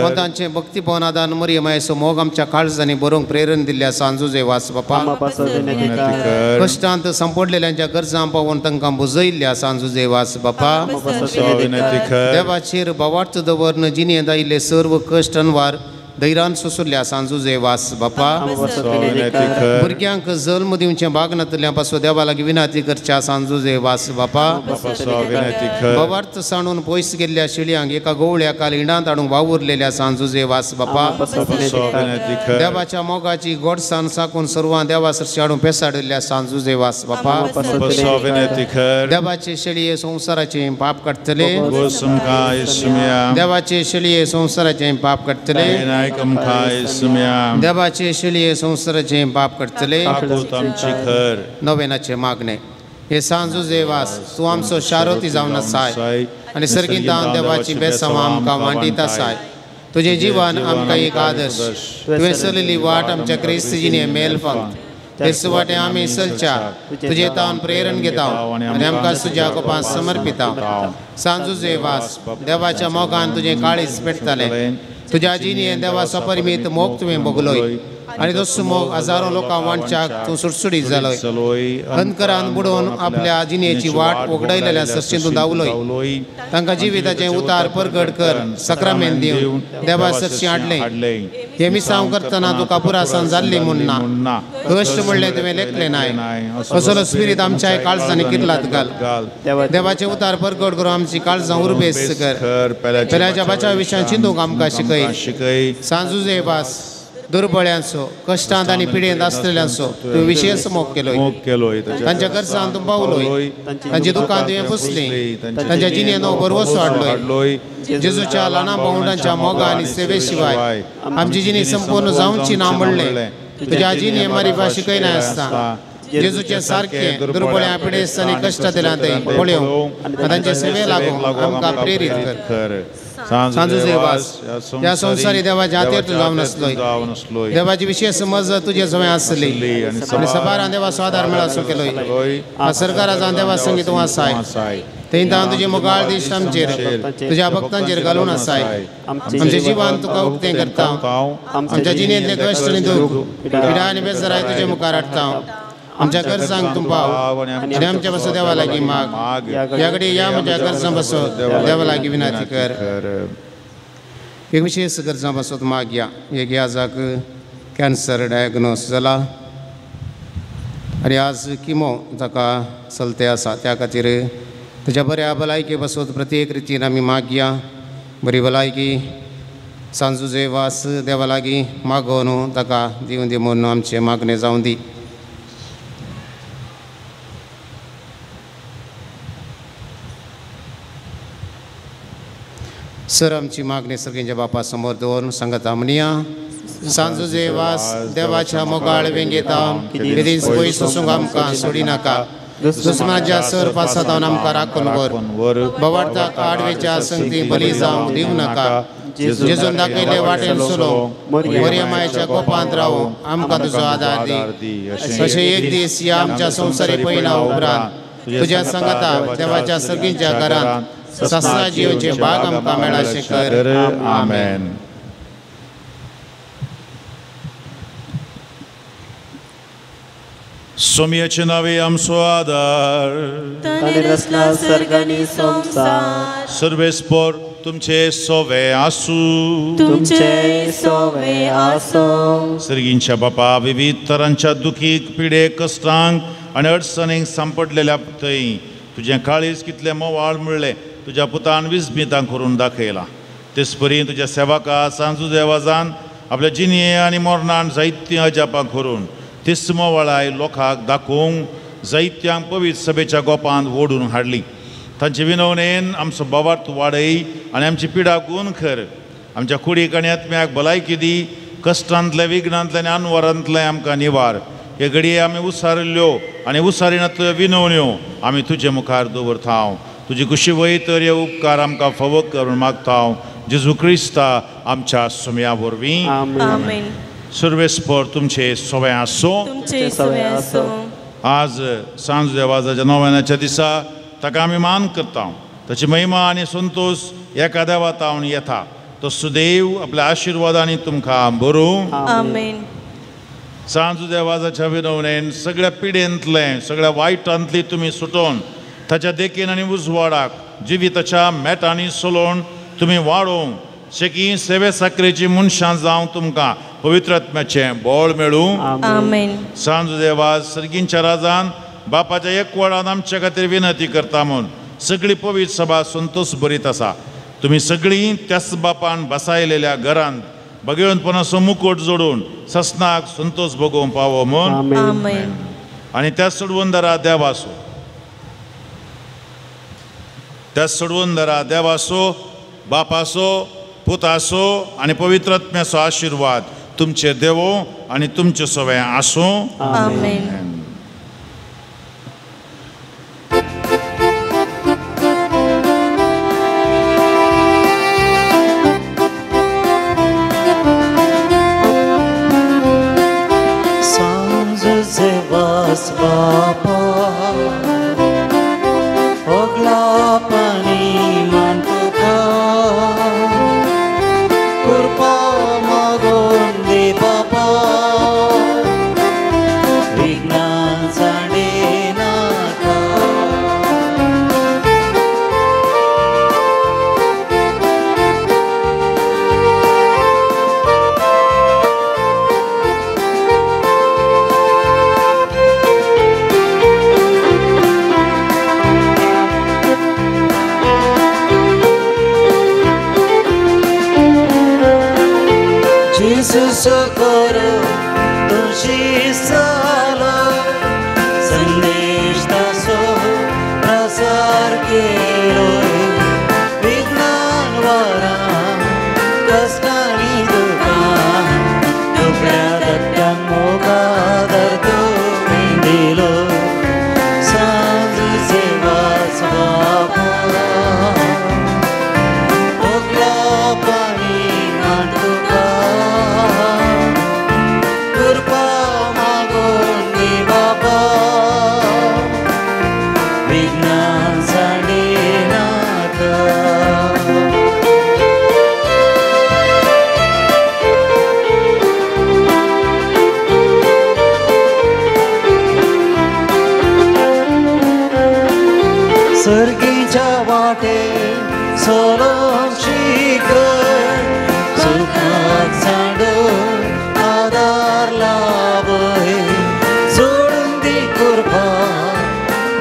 कोंतांचे भक्तीपणादान मरिय मायेचो मोग आमच्या काळजांनी बरोवंक प्रेरण दिल्ल्या सांजुजे वास बापा कश्टांत संपडलेल्यांच्या गरजां पावोवन तांकां बुजयल्ल्या सांजुजे वास बापा देवाचेर भावार्थ दवरन जिणेंत आयिल्ले सर्व कश्ट अनवार धैर्यान सोसुल्ल्या सांजुजे वास बापा भुरग्यांक जल्म दिवचें भाग नातल्या पासून देवा लागीं विनंती करच्या सांजुजे वास बापा भावार्थ सांडून पयस गेल्ल्या शिळयांक एका गोवळ्या काल इंडांत हाडूंक वावुरलेल्या सांजुजे वास बापा देवाच्या मोगाची गोडसान साकून सर्वां देवा सरशी हाडून पेसाडिल्ल्या सांजुजे वास बापा देवाचे शेळये संवसाराचे पाप काडटले देवाचे शेळये संवसाराचे पाप काडटले देवाचे शेळये संवसाराचे पाप काडटले नोवेनाचे मागणे हे सांजुजे वास तूं आमचो शारोती जावन आसाय आनी सर्गींतान देवाची बेसांव आमकां वांटीत आसाय तुजें जिवन आमकां एक आदर्श तुवें चलयल्ली वाट आमच्या क्रिस्त जिणे मेल फांक ते सुवाटे आमी चलच्या तुजे तावन प्रेरण घेता आनी आमकां तुज्या कोपान समर्पिता सांजुजे वास देवाच्या मोगान तुजें काळीज पेटतालें तुज्या जिणेन देवाचो परिमीत मोग तुवें भोगलोय आनी तसो मोग हजारो लोकांक वांटच्याक तूं सुटसुटीत जालोय अंधकारान बुडोवन आपल्या जिणेची वाट वगडायलेल्या सरशीं तूं धांवलोय तांकां जिविताचें उतार परगट कर सक्रामेन दिवन देवा सरशीं हाडलें हें मिसांव करतना तुका पुरासान जाल्ली म्हूण ना कश्ट म्हणलें तुवें लेखलें नाय असलो स्पिरीत आमच्या काळजांनी किर्लात घाल देवाचें उतार परगट करून आमची काळजां उर्बेस्त कर पेल्याच्या बाच्या विशयान चिंतूंक आमकां शिकय सांजुजे वास दुर्बळ्यांचो कश्टांत आनी पिडेंत आसलेल्यांचो तुवें विशेश मोग केलोय तांच्या गरजान तूं पावलोय तांची दुकान तुवें पुसली तांच्या जिणेंत भरवसो हाडलोय जेजूच्या ल्हाना भावंडांच्या मोगा आनी सेवे शिवाय आमची जिणी संपूर्ण जावची ना म्हणलें तुज्या जिणे मारिफा शिकयनाय आसता जेजूचे सारकें दुर्बळ्या पिडेस्त आनी कश्टांतल्यान ते पळोवंक आनी तांचे सेवे लागूंक आमकां प्रेरीत कर सांजुजे वास ह्या संवसारी देवाच्या हातेर तूं जावन आसलोय देवाची विशेष समज तुजे जवळ आसली आनी सबारान देवाचो आदार मेळासो केलोय सरकारा जावन देवा संगी तूं आसाय थंय तावन तुजे मोगाळ दिश्ट आमचेर तुज्या भक्तांचेर घालून आसाय आमचें जिवन तुका उक्तें करता आमच्या जिणेंतले कश्ट आनी दूख पिडा आनी बेजाराय तुजे मुखार हाडटा आमच्या गरजांक तूं पाव आनी आमच्या पासून देवा लागीं माग ह्या कडेन या म्हज्या गरजां पासून देवा लागीं विनंती कर एक विशेष गरजां पासून माग या एक याजाक कॅन्सर डायग्नोज जाला आनी आज किमो ताका चलते आसा त्या खातीर ताच्या बऱ्या भलायके पासून प्रत्येक रितीन आमी मागया बरी भलायकी सांजुजे वास देवा लागीं मागोवन ताका दिवं दी म्हूण आमचें मागणें जावं दी. सर आमची मागणी सगळ्यांच्या बापा समोर दवरून सांगता म्हणया सांजुजे वास देवाच्या मोगाळ वेंगेता केदींच पयस वचूंक आमकां सोडिनाका दुस्मानाच्या सर पासातावन आमकां राखून व्हर बोवार्थाक आडवेच्या संगती बली जावंक दिवं नाका जेजून दाखयले वाटेन चलोवंक मरिया मायेच्या गोपांत रावूंक आमकां तुजो आदार दी अशें एक दीस ह्या आमच्या संवसारी पयणा उपरांत तुज्या सांगाता देवाच्या सर्गींच्या घरांत सस्ना जिवचे भाग आमकां मेळाशें कर. आमेन. सोमयाचे नावे आमचो आदार ताणें रचला सर्ग आनी संवसार सर्वेस्पर तुमचे सोवे आसूं. तुमचे सोवे आसूं. सर्गींच्या बापा, विविध तरांच्या दुखीक, पिडेक, कश्टांक आनी अडचणींक सांपडलेल्या थंय तुजें काळीज कितलें मोवाळ म्हणलें तुज्या पुतान विस्मितां करून दाखयलां. तेच परी तुज्या सेवका सांजू देवाजान आपल्या जिणये आनी मरणान जायतीं अजापां करून तीच मोवाळाय लोकांक दाखोवंक जायत्यांक पवित्र सभेच्या गोपांत ओडून हाडली. तांचे विनवणेन आमचो भावार्थ वाडय आनी आमची पिडा गुण कर. आमच्या कुडीक आनी आत्म्याक भलायकी दी. कश्टांतले, विघ्नांतले आनी अनवरांतले आमकां निवार. हे घडये आमी उसारिल्ल्यो आनी उसारिनातल्यो विनवण्यो आमी तुजे मुखार दवरता. तुजी कुशी वय तर हे उपकार आमकां फावो करून मागता. जेजू क्रिस्ता आमच्या सुम्या वरवीं. आमेन. सर्वेस्पर तुमचे सोवे आसूं. तुमचे सोवे आसूं. आज सांज देवाच्या नव्याच्या दिसा ताका आमी मान करता. ताची महिमा आनी संतोश एका देवा तावन येता. तो सुदैव आपल्या आशिर्वादांनी तुमकां बरूं. आमेन. सांजू देवाच्या विनवणेन सगळ्या पिडेंतलें, सगळ्या वायटांतली तुमी सुटोवन ताच्या देखीन आनी उजवाडाक जिविताच्या मेटांनी सोलोवन तुमी वाडोवंक शेकी सेवे साकरेची मनशां जावं तुमकां पवित्र आत्म्याचें बळ मेळूं. आमेन. सांजू देवा सर्गींच्या राजान बापाच्या एकवडान आमच्या खातीर विनंती करता म्हूण सगळी पवित्र सभा संतोष भरीत आसा. तुमी सगळीं त्याच बापान बसायलेल्या घरांत भगवंतपणाचो मुकोट जोडून ससनाक संतोष भोगोवंक पावो म्हूण. आमेन. आनी त्या सोडवंदरा देवासो, त्या सोडवंदरा देवासो, बापासो, पुतासो आनी पवित्र आत्म्याचो आशिर्वाद तुमचे देवो आनी तुमचे सवे आसूं. आमेन. बापा ओगला पाणी मान तुका कृपा मागून दे बापा विघ्नां सांडे नाका. Socorro, तुझी सालो संदेश तासो प्रसार केलो विज्ञान वारा कष्टानी दुकान दुबळ्या दत्त्यांक मोगादर तुमी दिलो. सांजचे वास बापा ओगला पाणी मान तुका कृपा मागून दी बापा विघ्नां सांडे नाका. सर्गीच्या वाटे सोलोवंक शिकय सुखाक सांडून आदार लाभय सोडून दी कृपा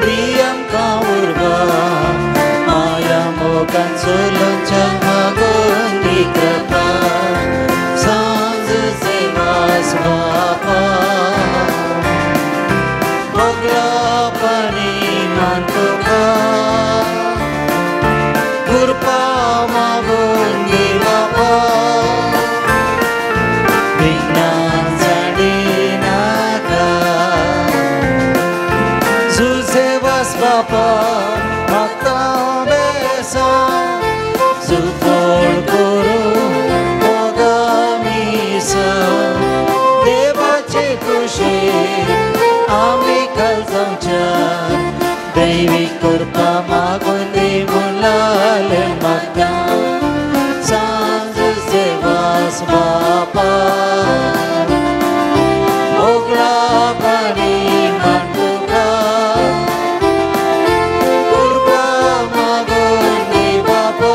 दी आमकां उर्बा माया मोगान चलोवच्या मागून दी कृपा. सांजचे वास बापा मोगला पाणी मान तुका कृपा मागून दी बापा विघ्नां सांडे नाका. तुझे वास बापा मागता बेसां सुफळ करूं मोगा मिसां देवाचे कुशी आमी खालजावच्या दैवी कृपा मागून दी म्हूण मागता. सांजचे वास बापा मोगला पाणी मान तुका कृपा मागून दी बापा.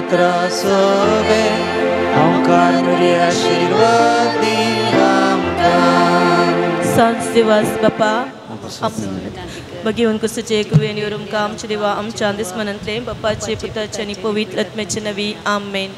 पवित्र सभे ओंकार मेरी आशीर्वाद दी आमकां. सांज दिवस बापा भगीवन कुसूचे कृपेन येवरुमकां आमच्या देवा आमच्या दुस्मनांतले बापाचे पुताचे आनी पवित्र आत्म्याचे नवी. आमेन.